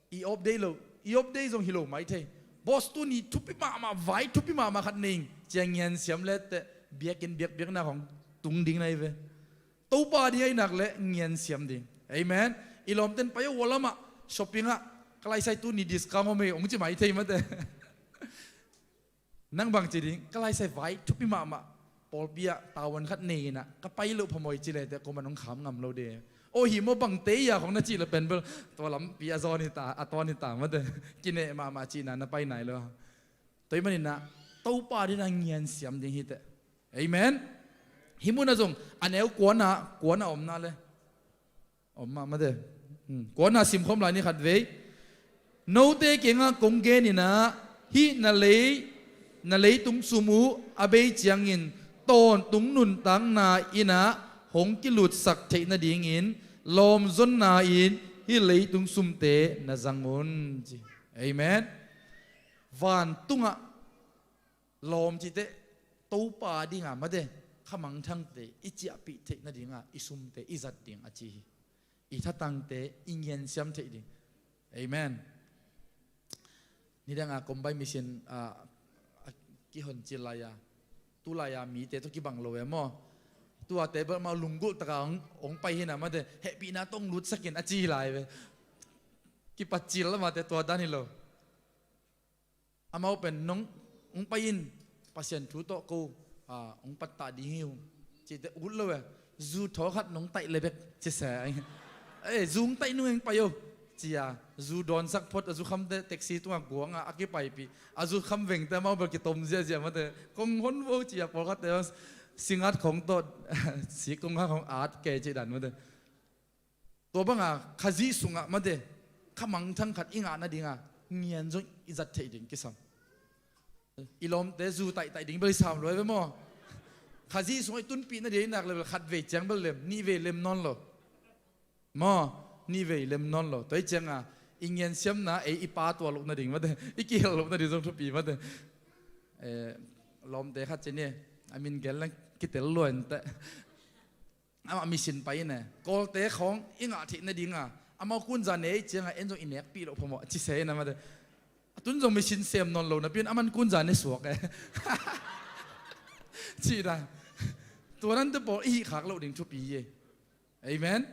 I off day lo, i off day zong hi lo mai thei. Boss, tuni thupi mahmah, vai thupi mahmah khat nei ing, ci-a ngiansiam lete biakinn biakbiakna khong tung ding na hi ve. Topa ding ahi nak le ngiansiam ding. Amen. I lawmten pai o, wall lamah shopping ah, ka laisai tuni discount om ei hong ci mai thei mate. Nang bang ci ding, ka laisai vai thupi mahmah, pawlpi ah tavuan khat nei inah ka pai loh phamawh ci lete kuaman hong kham ngam lo de. O, hi maw, bangte ia khong na cih le pen bel, tua lampi a zawn hi ta, a tawn hi ta mate. Kineh mahmah cihna na pai nai lo. Tua ahih maninah Topa dinah ngiansiam ding hi teh. Amen. Hih munah zong a neu kuana, kuana omna le om mah mate. Hmm. Kuana simkhawm lai ni khatvei. Note kiangah kong geninah hih na lei, na leitung sum uh a bei ciangin tawntung nuntakna innah hong kilutsak theih nadingin lawmzonna in hih leitung sumte na zang un, ci. Amen. Vantungah lawm cihte Topa dinga mate, khamangthangte i ciahpih theih nadinga i sumte i zat ding a ci hi. I thatangte i ngiansiam theih ding. Amen. Nidanga combine mission a, a kihon cil lai-a, tu lai-a mite tawh kibang lo e maw. Tua table mah lunggulh taka hong, hong pai hina mate, hehpihna tawh hong lutsakin a ci lai ve. Kipat cil la mate, tua dan hi lo. Amau pen nong, hong pai in, Pasian thu tawh ko, ah, hong pattah ding hi uh, cihte ut lo e. Zu thaw khat nong taih le bek ci se. Eh, zu hong taih nung heng pai o, ci-a zu dawnsak phot a zukhamte taxi tungah guangah a kipaipih. A zukham vengte amau bel kitom ziahziah mate. Kong hon vo ci-a pawlkhatte singat khong tawh si kong ha khong at kei cih dan mate. Tua banga Khazih sungah mate, khamangthang khat i ngah nadinga ngian zong i zat theih ding kisam. I lawmte zu taihtaih ding bel i sam luai ve maw? Khazih sungah i tunpih nading i nak le bel khatvei ciang bel lem, nihvei lem nawn lo. Maw, nihvei lem nawn lo. Tua i cianga i ngiansiamna ei i pa tua loh nading mate, i kihel loh nading zong thupi mate. Eh, lawmte khat ci ni, a min gel leng kitel luai inteh. Amah mission pai in e, Kawlte khawng i ngah theih nadinga amau kunza ne i cianga en zong i nekpih loh phamawh a ci se in a mate. A tun zong mission sem nawn lo napi in aman kunza ne suak e. Cih dan. Tua dante pawl i hih khak loh ding thupi hi. Amen.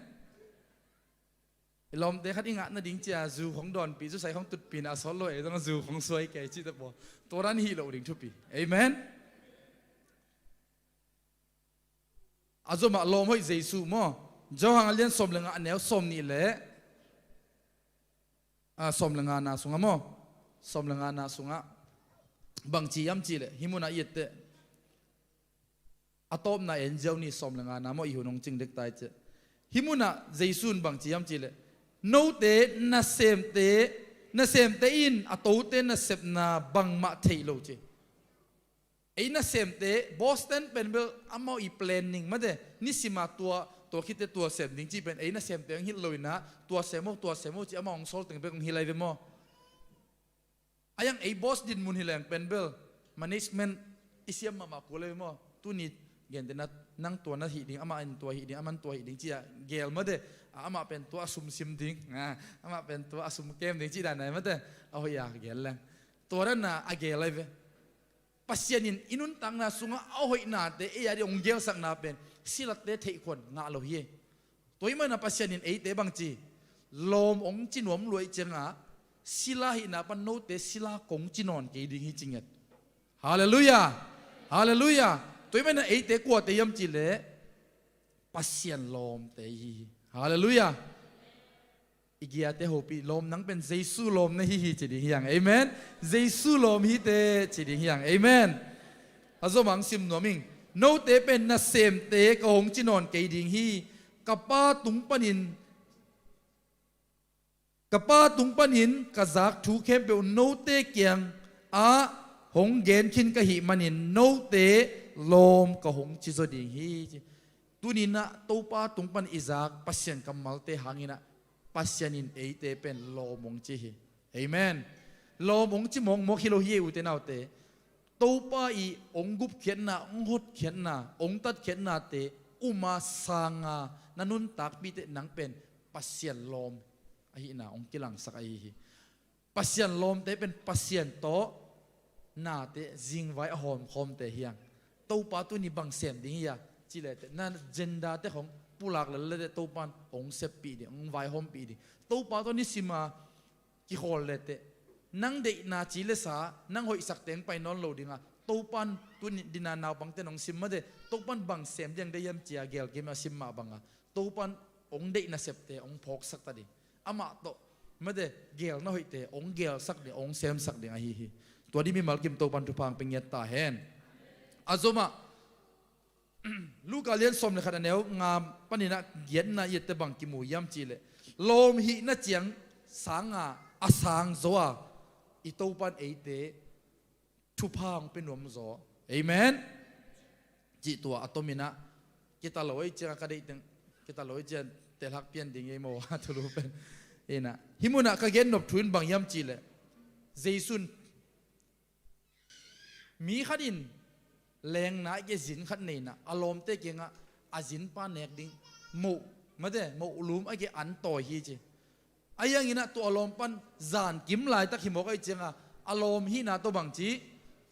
I lawmte khat i ngah nading cia zu khawng dawnpih, zu sai khawng tutpih na a sawt lo e zong a zu khawng suai kei cihte pawl. Tua dan i hih loh ding thupi. Amen. A zomah lawm hoih Jesu maw? Johan a lian sawm le nga a neu sawm nih le, a, sawm le nga na sungah maw? Sawm le nga na sungah bangci hiam cihleh hih munah i etteh. A tawpna en ziau ni, sawm le nga na maw, i hun hong cing dek tai ciah. Hih munah Jesu in bangci hiam cihleh, note nasemte, nasemte in a tote nasepna bangmah theih lo ci. Ei nasemte, boss ten pen bel amau i planning mate, nisima tua, tua khite tua sem ding cih pen ei nasemte hong hilh lo inah, tua sem o, tua sem o ci amau hong sawl teng bek hong hilh lai ve maw? A iang ei boss dinmun hileng pen bel management i siam mahmah kul lai ve maw? Tuni gentehna nang tua na hih ding, amah in tua hih ding, aman tua hih ding ci-a gel mate, a, amah pen tua a sum sim ding, a, amah pen tua a sum kem ding cih dan nai mate, a hoih a gel leng. Tua dan a a gel lai ve. Pasian in i nuntakna sungah a hoihnate ei a dih hong gelsakna pen silatte theihkhuan ngah lo hi. Tua ahih manin Pasian in eite bangci lawm hong ci nuam luai ciangah sila hihna pan note sila kong ci nawn kei ding hi ci nget. Halleluiah. Halleluiah. Tua ahih manin eite kuate hiam cihleh Pasian lawmte hi hi. Halleluiah. I giate hopih lawm nang pen Jesu lawm na hi hi ci ding hiang. Amen. Jesu lawm hite ci ding hiang. Amen. A zomah hong sim nuam ing. Note pen nasemte ka hong ci nawn kei ding hi. Ka Pa tung panin, ka Pa tung panin ka zak thu khempeuh note kiangah hong gen khin ka hih manin note lawm ka hong ci zaw ding hi. Tuninah Topa tung pan i zak Pasian kammalte hanginah Pasian in eite pen lawm hong ci hi. Amen. Lawm hong ci mawkmawk hi lo hi e, ute naute. Topa i hong gupkhiatna, hong hotkhiatna, hong tatkhiatnate uma sanga na nuntakpihte nang pen Pasian lawm ahihna hong kilangsak ahi hi. Pasian lawmte pen Pasian tawh nate zingvai a hawmkhawmte hi hang. Topa tuni bang sem ding hi a, ci lete na agenda te khong pulak lelete Topan hong seppih ding, hong vaihawmpih ding. Topa tawh nisima kikhawl lete nang deihna ci le sa, nang hoihsak teng pai nawn lo dinga, Topan tuni dina naupangte nong sim mate, Topan bang sem ding deih hiam cia gel kim a sim mah banga, Topan hong deih nasepte hong phawksak ta ding. Amah tawh mate, gelna hoihte hong gelsak ding, hong semsak ding ahi hi. Tua ding mimal kim Topan thupha hong pia ngiat ta hen. A zomah Luka lian sawm le khat a neu nga paninah giatna i ette bang kimu hiam cihleh, lawm hihna ciang sanga a sang zaw a i Topan eite thupha hong pia nuam zaw. Amen. Cih tua a tominah, kita lo ei cianga ka deih teng, kita lo ei cian telhak pian ding ei maw a thulu pen. Inah hih munah ka gen nop thu in bang hiam cihleh, Jesu'n mi khat in lengna a kizin khat neina a lawmte kiangah a zinpa nek ding moh, mate, moh lum a ki an tawi hi ci. A hianginah tua a lawm pan zan kim laitak hi mawk ahi cianga a lawm hihna tawh bang ci,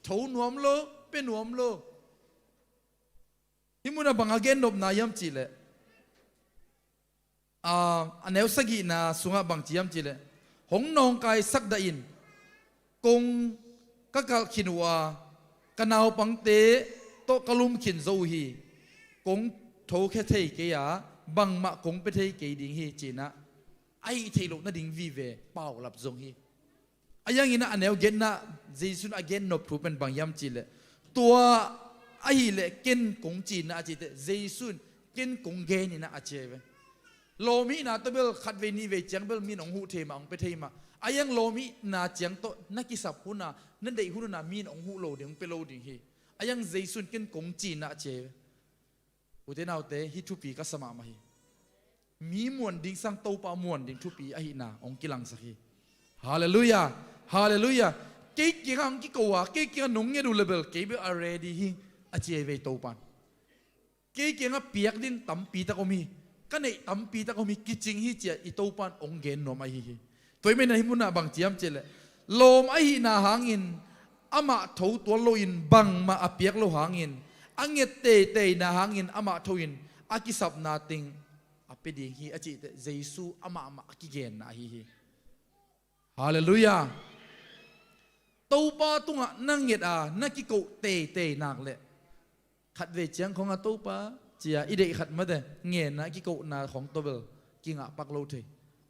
tho nuam lo, pe nuam lo. Hih munah bang a gen nopna hiam cihleh, a, a neu sagihna sungah bang ci hiam cihleh, hong nawngkaisak dah in, kong ka kalh khin uh a, ka naupangte tawh ka lum khin zo uh hi. Kong thokhia thei kei a, bangmah kong pia thei kei ding hi cinah, a hih theih loh nading vive paulap zong hi. A hianginah a neu genna Jesu'n a gen nop thu pen bang hiam cihleh, tua ahihleh ken kong cinah a cite, Jesu'n ken kong geninah a ci ahi ve. Lawm hihna tawh bel khatvei nihvei ciang bel min hong huh thei mah, hong pia thei mah. A hiang lawm hihna ciang tawh na kisap huna, na deih hun huna min hong huh lo ding, hong pia lo ding hi. A hiang Jesu'n ken kong cinah a ci ahi ve. Ute naute, hih thupi ka sa mahmah hi. Mi muan ding sang Topa muan ding thupi ahihna hong kilangsak hi. Halleluiah. Halleluiah. Kei kiangah hong kiko a, kei kiangah nong nget uh le bel kei bel a ready hi, a ci ahi ve Topan. Kei kiangah piak ding tampi tak om hi, ka neih tampi tak om hi, kicing hi cia i Topan hong gen nuam ahi hi. Tua ahih manin hih munah bang ci hiam cihleh, lawm ahihna hangin amah tho tuan loin bangmah a piak lo hangin, a nget teiteina hangin amah tho in a kisapna teng a pia ding hi a cihte Jesu amahmah a kigenna ahi hi. Halleluiah. Topa tungah na nget a na kikoh teitei nak leh, khatvei ciang khong a Topa cia i deih khat mate, ngenna kikohna khong tawh bel kingah pak lo thei.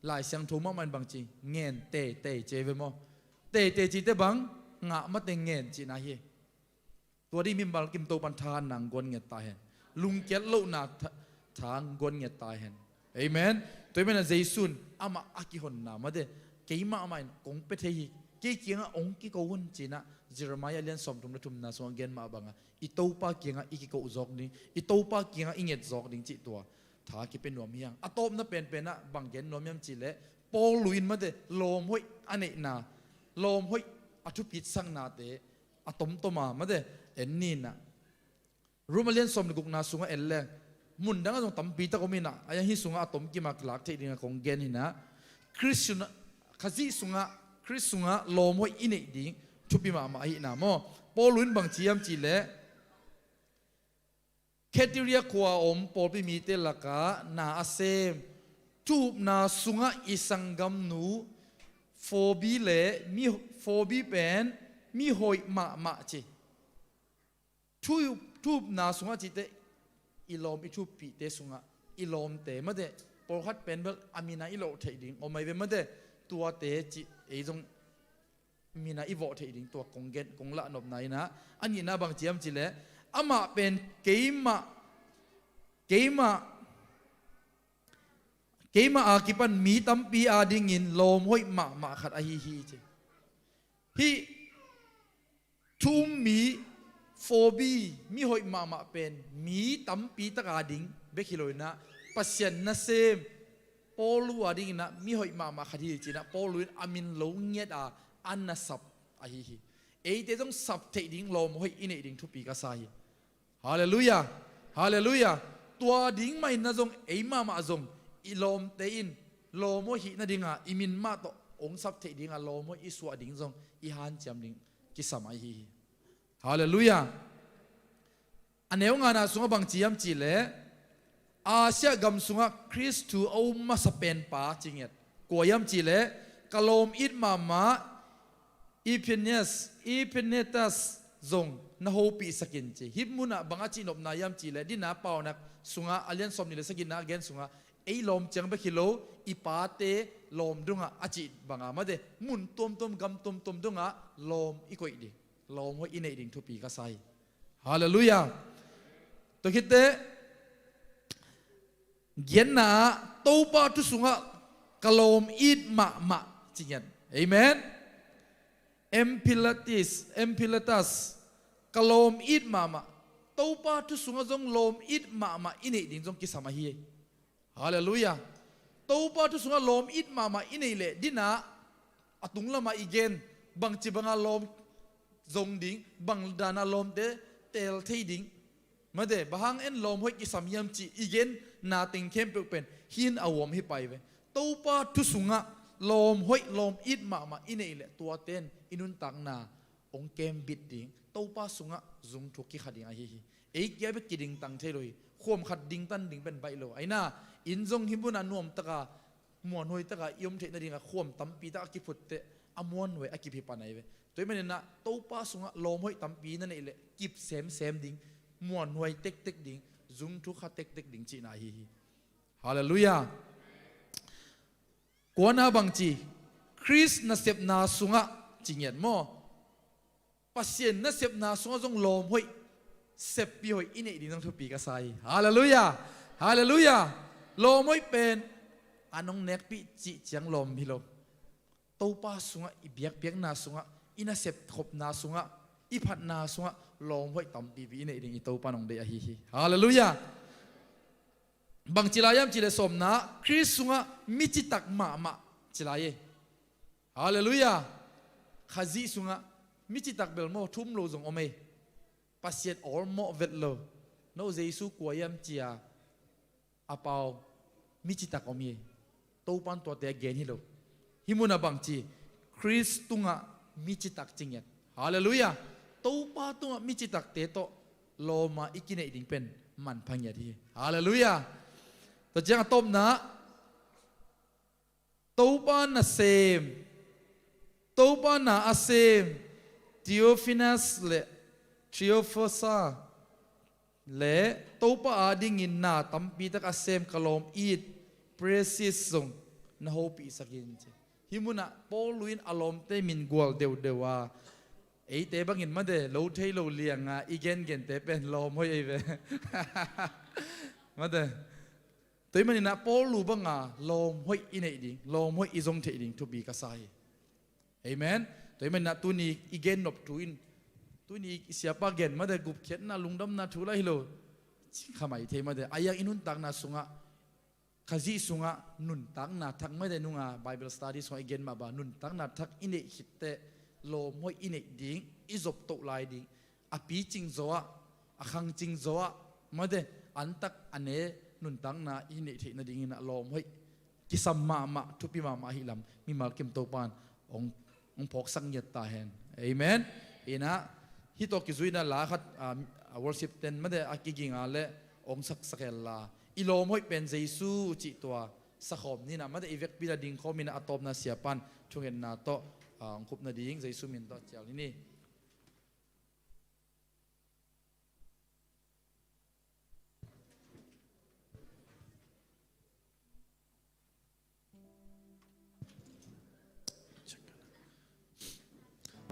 Lai Siangtho mahmah in bang ci, ngen teitei ci ve maw. Teitei cite bang, ngah mate ngen cihna hi. Tua ding mimal kim Topan tha nang guan nget ta hen. Lungkiat lohna tha, tha guan nget ta hen. Amen. Tua ahih manin Jesu'n amah a kihonna mate, keimah amah in kong pia thei hi, kei kiangah hong kiko un cinah, Jeremiah lian sawmthum le thumna sungah gen mah bangah, i Topa kiangah i kiko zawk ding, i Topa kiangah i nget zawk ding cih tua tha kipia nuam hi hang. A tawpna penpenah bang gen nuam hiam cihleh, Paul lui in mate, lawm hoih a neihna, lawm hoih a thupitsaknate a tomtom a mate, en ninah. Roma lian sawm le gukna sungah en leng, mundangah zong tampi tak om inah, a hiang hih sungah a tomkim a kilak theih dingah kong gen hinah, Khrist sungah, Khazih sungah, Khrist sungah lawm hoih i neih ding thupi mahmah ahihna maw. Paul lui in bang ci hiam cihleh, Thiatira khua a om pawlpi mite lakah na a sem, thu upna sungah i sanggamnu Foibe le mi, Foibe pen mi hoih mahmah ci. Thu, thu upna sungah cite, i lawm i thu uppihte sungah i lawmte mate, pawlkhat pen bel a mina i lawh theih ding om ahi ve mate, tuate cih ei zong mina i vawh theih ding tua kong gen, kong lahnopna inah, a nihna bang ci hiam cihleh, amah pen keimah, keimah, keimah a kipan mi tampi adingin lawm hoih mahmah khat ahi hi ci. Hih thu um mi Foibe, mi hoih mahmah pen mi tampi tak ading bek hi lo inah, Pasian nasem Paul uh adinginah mi hoih mahmah khat hi cinah, Paul lui in a min lo ngiat a, a nasep ahi hi. Eite zong sep theih ding lawm hoih i neih ding thupi ka sa hi. Halleluiah. Halleluiah. Tua ding mah in na zong ei mahmah zong i lawmte in lawm hoih hih nadinga i min mah tawh hong sep theih dinga lawm hoih i suah ding zong i hanciam ding kisam ahi hi. Halleluiah. A neu ngana sungah bang ci hiam cihleh, Asia gam sungah Khrist thu a um masa penpa ci ngiat. Kua hiam cihleh, ka lawm it mahmah Ephaenetus, Ephaenetus zong na hopihsak in ci. Hih munah bang a cihnopna hiam cihleh, Dina Paunak sungah a lian sawmnih le sagihna a gen sungah, ei lawm ciang bek hi lo, i pate lawm dungah a cih banga mate, mun tuamtuam gam tuamtuam dungah lawm i koih ding, lawm hoih i neih ding thupi ka sa hi. Halleluiah. Tua khitteh, giatna ah Topa thu sungah ka lawm it mahmah ci ngiat. Amen. Ephaenetus, Ephaenetus, ka lawm it mahmah. Topa thu sungah zong lawm it mahmah i neih ding zong kisam ahi hi. Halleluiah. Topa thu sungah lawm it mahmah i neih leh, Dina a tung lamah i gen, bangci banga lawm zong ding, bang dana lawmte teel thei ding, mate, bang hang en lawm hoih kisam hiam cih i genna teng khempeuh pen hih in a uam hi pai ve. Topa thu sungah lawm hoih lawm it mahmah i neih leh, tuate in i nuntakna hong kembit ding, Topa sungah zungthuk kikha ding ahi hi. Ei kia bek kidingtang thei lo hi. Khuam khat dingtan ding pen baih lo. Aina, inn zong hih munah nuamtaka, muanhuai taka i om theih nadinga khuam tampi tak a kiphutteh a muanhuai a kip hi pan ahi ve. Tua ahih maninah Topa sungah lawm hoih tampi na neih leh kip semsem ding, muanhuai tektek ding, zungthuk kha tektek ding cihna ahi hi. Halleluiah. Kuana bangci, Khrist nasepna sungah ci ngiat maw? Pasian nasepna sungah zong lawm hoih, seppi hoih i neih ding zong thupi ka sa hi. Halleluiah. Halleluiah. Lawm hoih pen a nong nekpih cih ciang lawm hi lo. Topa sungah, i biakpiakna sungah, i nasep khopna sungah, i phatna sungah lawm hoih tampipi i neih ding i Topa nong deih ahi hi. Halleluiah. Bang ci lai hiam cihleh sawmna, Khrist sungah mi citak mahmah ci lai hi. Halleluiah. Khazih sungah mi citak bel maw, thum lo zong om ei. Pasian awlmawh vet lo. No Jesu kua hiam cia a pau, mi citak om hi. Topan tuate a gen hi lo. Hih munah bangci, Khrist tungah mi citak ci ngiat. Halleluiah. Topa tungah mi citakte tawh lawma i kineih ding pen manpha ngiat hi. Halleluiah. Tua ciang a tawpna, Topa nasem, Topa na a sem Theophilus le Theophasa le Topa adingin na tampi tak a sem ka lawm it Persis zong na hopihsak in ci. Hih munah Paul in a lawmte min gual deuhdeuh a, eite bangin mate, lo thei lo lianga i gengente pen lawm hoih ei ve. Mate. Tua ahih maninah Paul banga lawm hoih i neih ding, lawm hoih i zong theih ding thupi ka sa hi. Amen. Tua ahih maninah tuni i gen nop thu in, tuni i siapa gen mate, gupkhiatna, lungdamna thu lai hi lo. Khamai thei mate. A iang i nuntakna sungah, Khazih sungah nuntakna thak mate, nunga Bible study sungah i gen mah bang, nuntakna thak i neih khitteh lawm hoih i neih ding, i zoptoh lai ding, a picing zawah, a khangcing zawah, mate, antak a ne nuntakna i neih theih nadingin a lawm hoih kisam mahmah, thupi mahmah ahih lam mimal kim Topan hong, hong phawksak ngiat ta hen. Amen. Inah, hih tawh kizuina la khat, ah, worship ten mate a kiginga le hong saksak hen la. I lawm hoih pen Jesu cih tua sakhawm ninah mate, i vekpi la dingkhawm inah a tawpna siapan thungetna tawh, ah, hong khupna ding Jesu min tawh cial ni.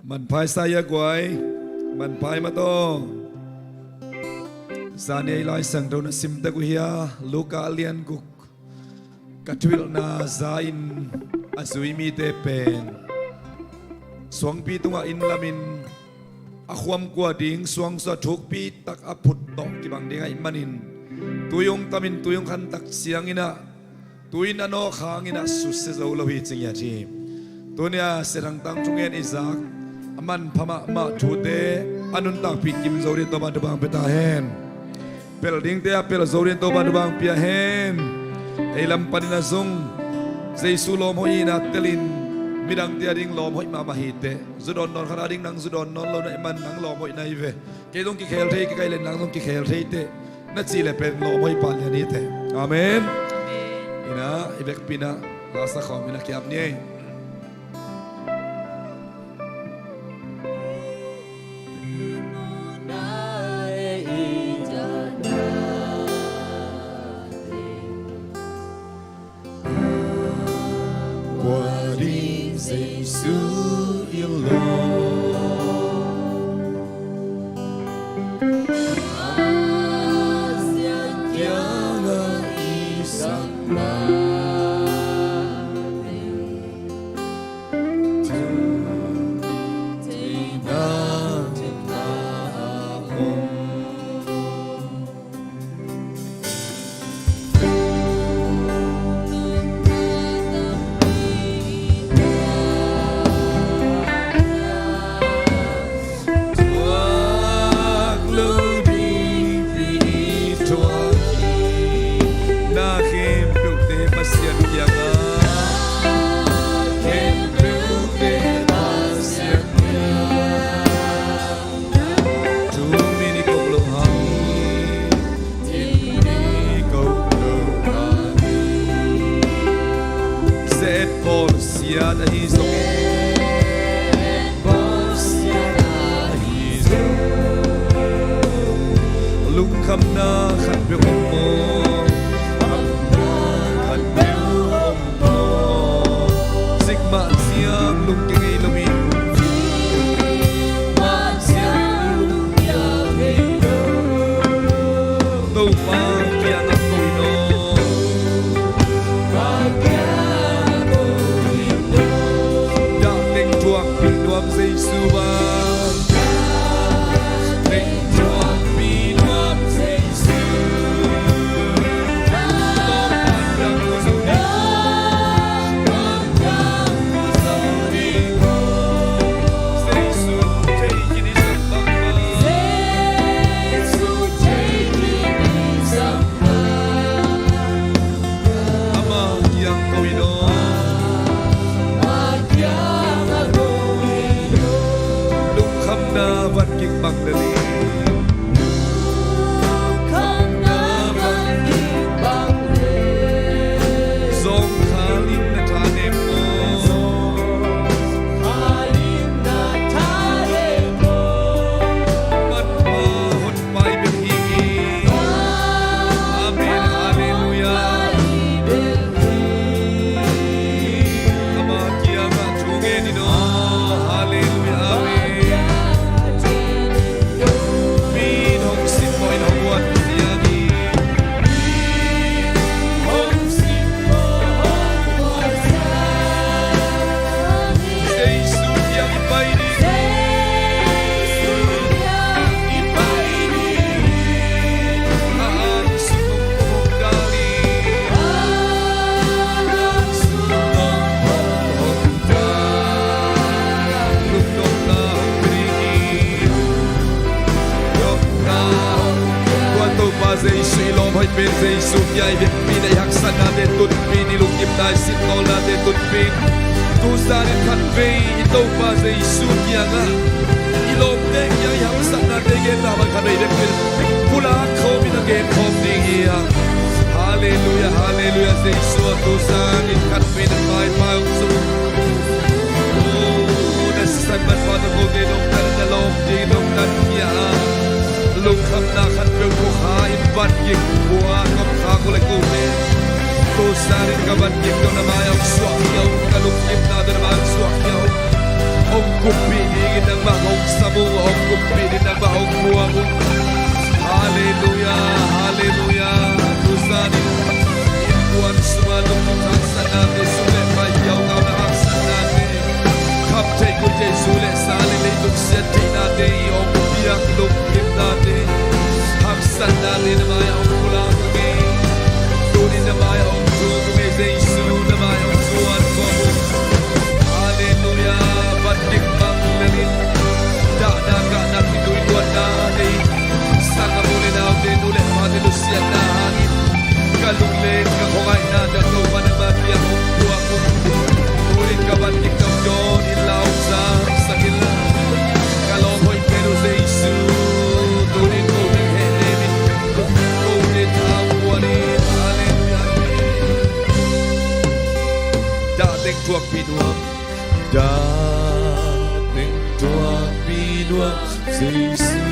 Manphai sa ia guai, manphai mataw. Zani ei Lai Siangtho na simtek uh hia, Luka a lian guk. Ka thuhilhna za-in a zui mite pen suangpi tungah inn lamin a khuam kua ding suangsuah thukpi tak a phut tawh kibang ding ahih manin tui hong tamin tui hong khantak cianginah tui in a nawk hanginah susia zo lo hi ci ngiat hi. Tuni-a Sia Thang Tang thungen i zak a manpha mahmah thute a nuntakpih kim zo dingin Topa'n thupha hong pia ta hen. Pelh dingte a pelh zo dingin Topa'n thupha hong pia hen. Ei lam panin a zong Jesu lawm hoih hihna telin midangte a ding lawm hoih mahmah hi teh. Zu dawn nawn khat a ding nang zu dawn nawn lo na hih man nang lawm hoih na hi ve. Kei zong kikhel thei, kei kai len nang zong kikhel thei teh. Na cih leh pen lawm hoih pah lian hi teh. Amen. Amen. Ina, i vekpi-in ah lasa khawm in ah kiap ni ei. Thuak lo ding pi thuak hi. Na khempeuhte Pasian kiangah, khempeuhte Pasian kiangah. Tuni ni ko lo hang, tuni ni ko lo hang. Zet pawl siat ahi zong, lungkhamna khatpeuh om maw? Khatpeuh om maw? Zik mah ciang lungkia ngei lo in, Topa kiangah ko in aw. Dah teng thuakpih nuam Jesu ah. Teng thuakpih nuam Jesu. Topa kiang ko zo ding. Jesu thei khin i zang bangmah. Ama kiang ko in aw. Lungkhamna van kik bang lel hi. Zawngkhal in na tha nem maw? Manpha hon pai bek hi hi. Amen. Halleluiah. Ama kiangah thu ngen in aw. Halleluiah. Amen. Mi in hong sin mawh in hong uat ciang hi. Jesu kiang i pai ni. Tua Topa Jesu i lawm hoih pen Jesu kiang i vekpi-in i haksatnate tunpih in, i lungkimna i sitnawlnate tunpih in. Tu zanin khatvei i Topa Jesu kiangah i lawmte kiang i haksatnate genna bang khatvei vekpi-in pulak khawm in a gen khawm ding hi hang. Halleluiah, halleluiah. Jesu ah tu zanin khatvei na paipai hong zong. Oh, na sisan manpha tawh kote dong na lawm ding dong na hia. Lungkhamna khatpeuh ko kha in van kik khua kong kha ko le kote. Tu zanin ka van kik tawh na mai hong suahkhia un, ka lungkimna tawh na mai hong suahkhia un. Hong kuppih dingin nangmah hong sam un, hong kuppih dingin nangmah hong muang un. Halleluiah, halleluiah. Tu zanin innkuan sungah lungkhamna haksatnate, sum le pai hiau ngauna haksatnate, kham theih kul theih zu le sa le leitung siat theihnate i hong piak lungkimnate, haksatnate na mai-ah hong pulak ung ei. Tuni na mai-ah hong thuk ung ei Jesu. Dateng tuakpi nuam Jesu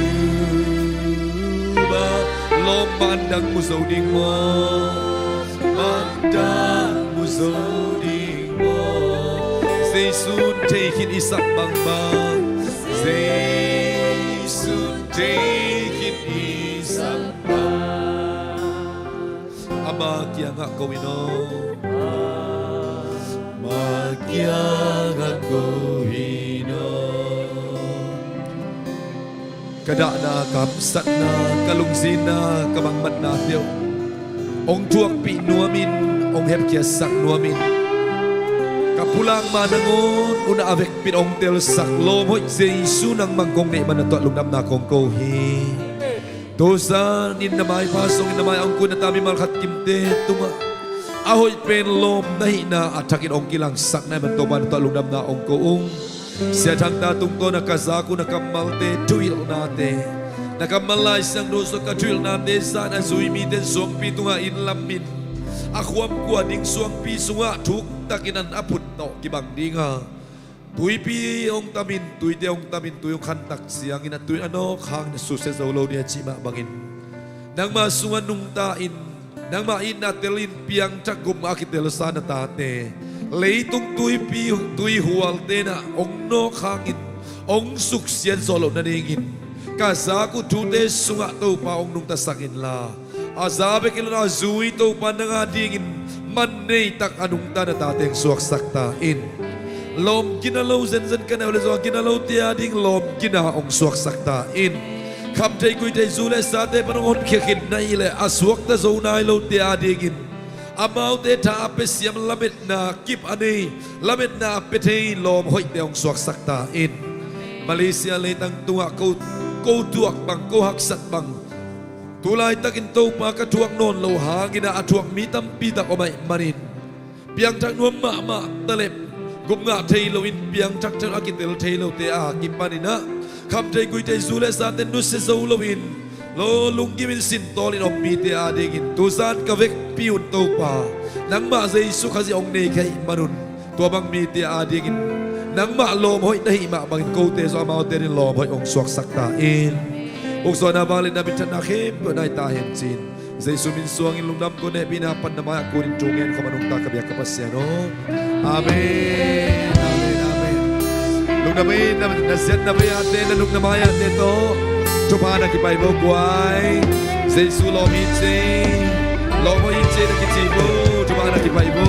ba. Lawm mandang mu zo ding maw? Mandang mu zo ding maw? Jesu'n thei khin i sak bangbang, Jesu'n thei khin i sak bang. Ama kiangah ko in aw. Ama kiangah ko in aw. Ka dahna, ka hamsatna, ka lungzinna, ka bangmatnate uh hong thuakpih nuamin, hong hepkhiatsak nuamin. Ka pulak ma nangawn un a vekpi-in hong telsak lawm hoih Jesu nangmah kong neih man a, tua lungdamna kong ko hi. Tuzan in na maipha sungin na mai-ah hong kuan na ta mimal khat kimte tungah a hoih pen lawm na hihna a thakin hong kilangsak na hih man Topa, na tua lungdamna hong ko ung. Sia Thang ta tungtawn a ka zak uh na kammalte thuhilhnate, na kammal Lai Siangtho sungah ka thuhilhnate zak a zui mite suangpi tungah inn lamin a khuam kua ding suangpi sungah thuktakin an a phut tawh kibang ding a, tuipi hong tamin, tuite hong tamin, tui hong khantak ciangin a tui a nawk hangin a susia zo lo ding a cih mah bangin, nangma sungah nungta in, nangma itna telin piangthak gupngah a kitelsa na tate, leitung tuipi, tui hualte na hong nawk hangin hong suksiat zawh loh nadingin ka zak uh thute sungah Topa hong nungtasak inla, a za bek hi lo a zui Topa nang a dingin man nei tak a nungta na tate hong suaksak ta in. Lawm gina lo, zenzen ka neu le zong a gina lote a ding lawm gina hong suaksak ta in. Kham thei, gui thei, zu le sate pan hong honkhia khin na hih leh a suakta zo nai lote a dingin amaute tha a pia siam lametna kip a nei, lametna a pia thei lawm hoihte hong suaksak ta in. Malaysia leitang tungah ko, ko tuak bang, ko haksat bang, tu laitakin Topa ka thuak nawn loh hangin a, a thuak mi tampi tak om ahih manin piangthak nuam mahmah taleh gupngah thei loin piangthak thei lo a kitel thei lote a kipanin a kham thei, gui thei, zu le sate nusia zo loin lo lungkimin sintawlin om mite a dingin tuzan ka vekpi un Topa, nangmah Jesu Khazih hong nei ka hih manun tua bang mite a dingin nangmah lawm hoih na hih mah bangin kote zong amaute adingin lawm hoih hong suaksak ta in. Ukzawhna, vangliatna, minthanna khempeuh nai ta hen ci-in Jesu min suangin lungdam ko, hehpihna pan na mai-ah kunin thu ngen khawm a nungta ka biak ka Pasian aw. Amen. Amen. Amen. Lungdam ei, na, na ziat na vei-ate, na nung na mai-ate tawh thupha na kipai bo guai. Jesu lawm hi ci, lawm hoih hi ci na kici bo, thupha na kipai bo.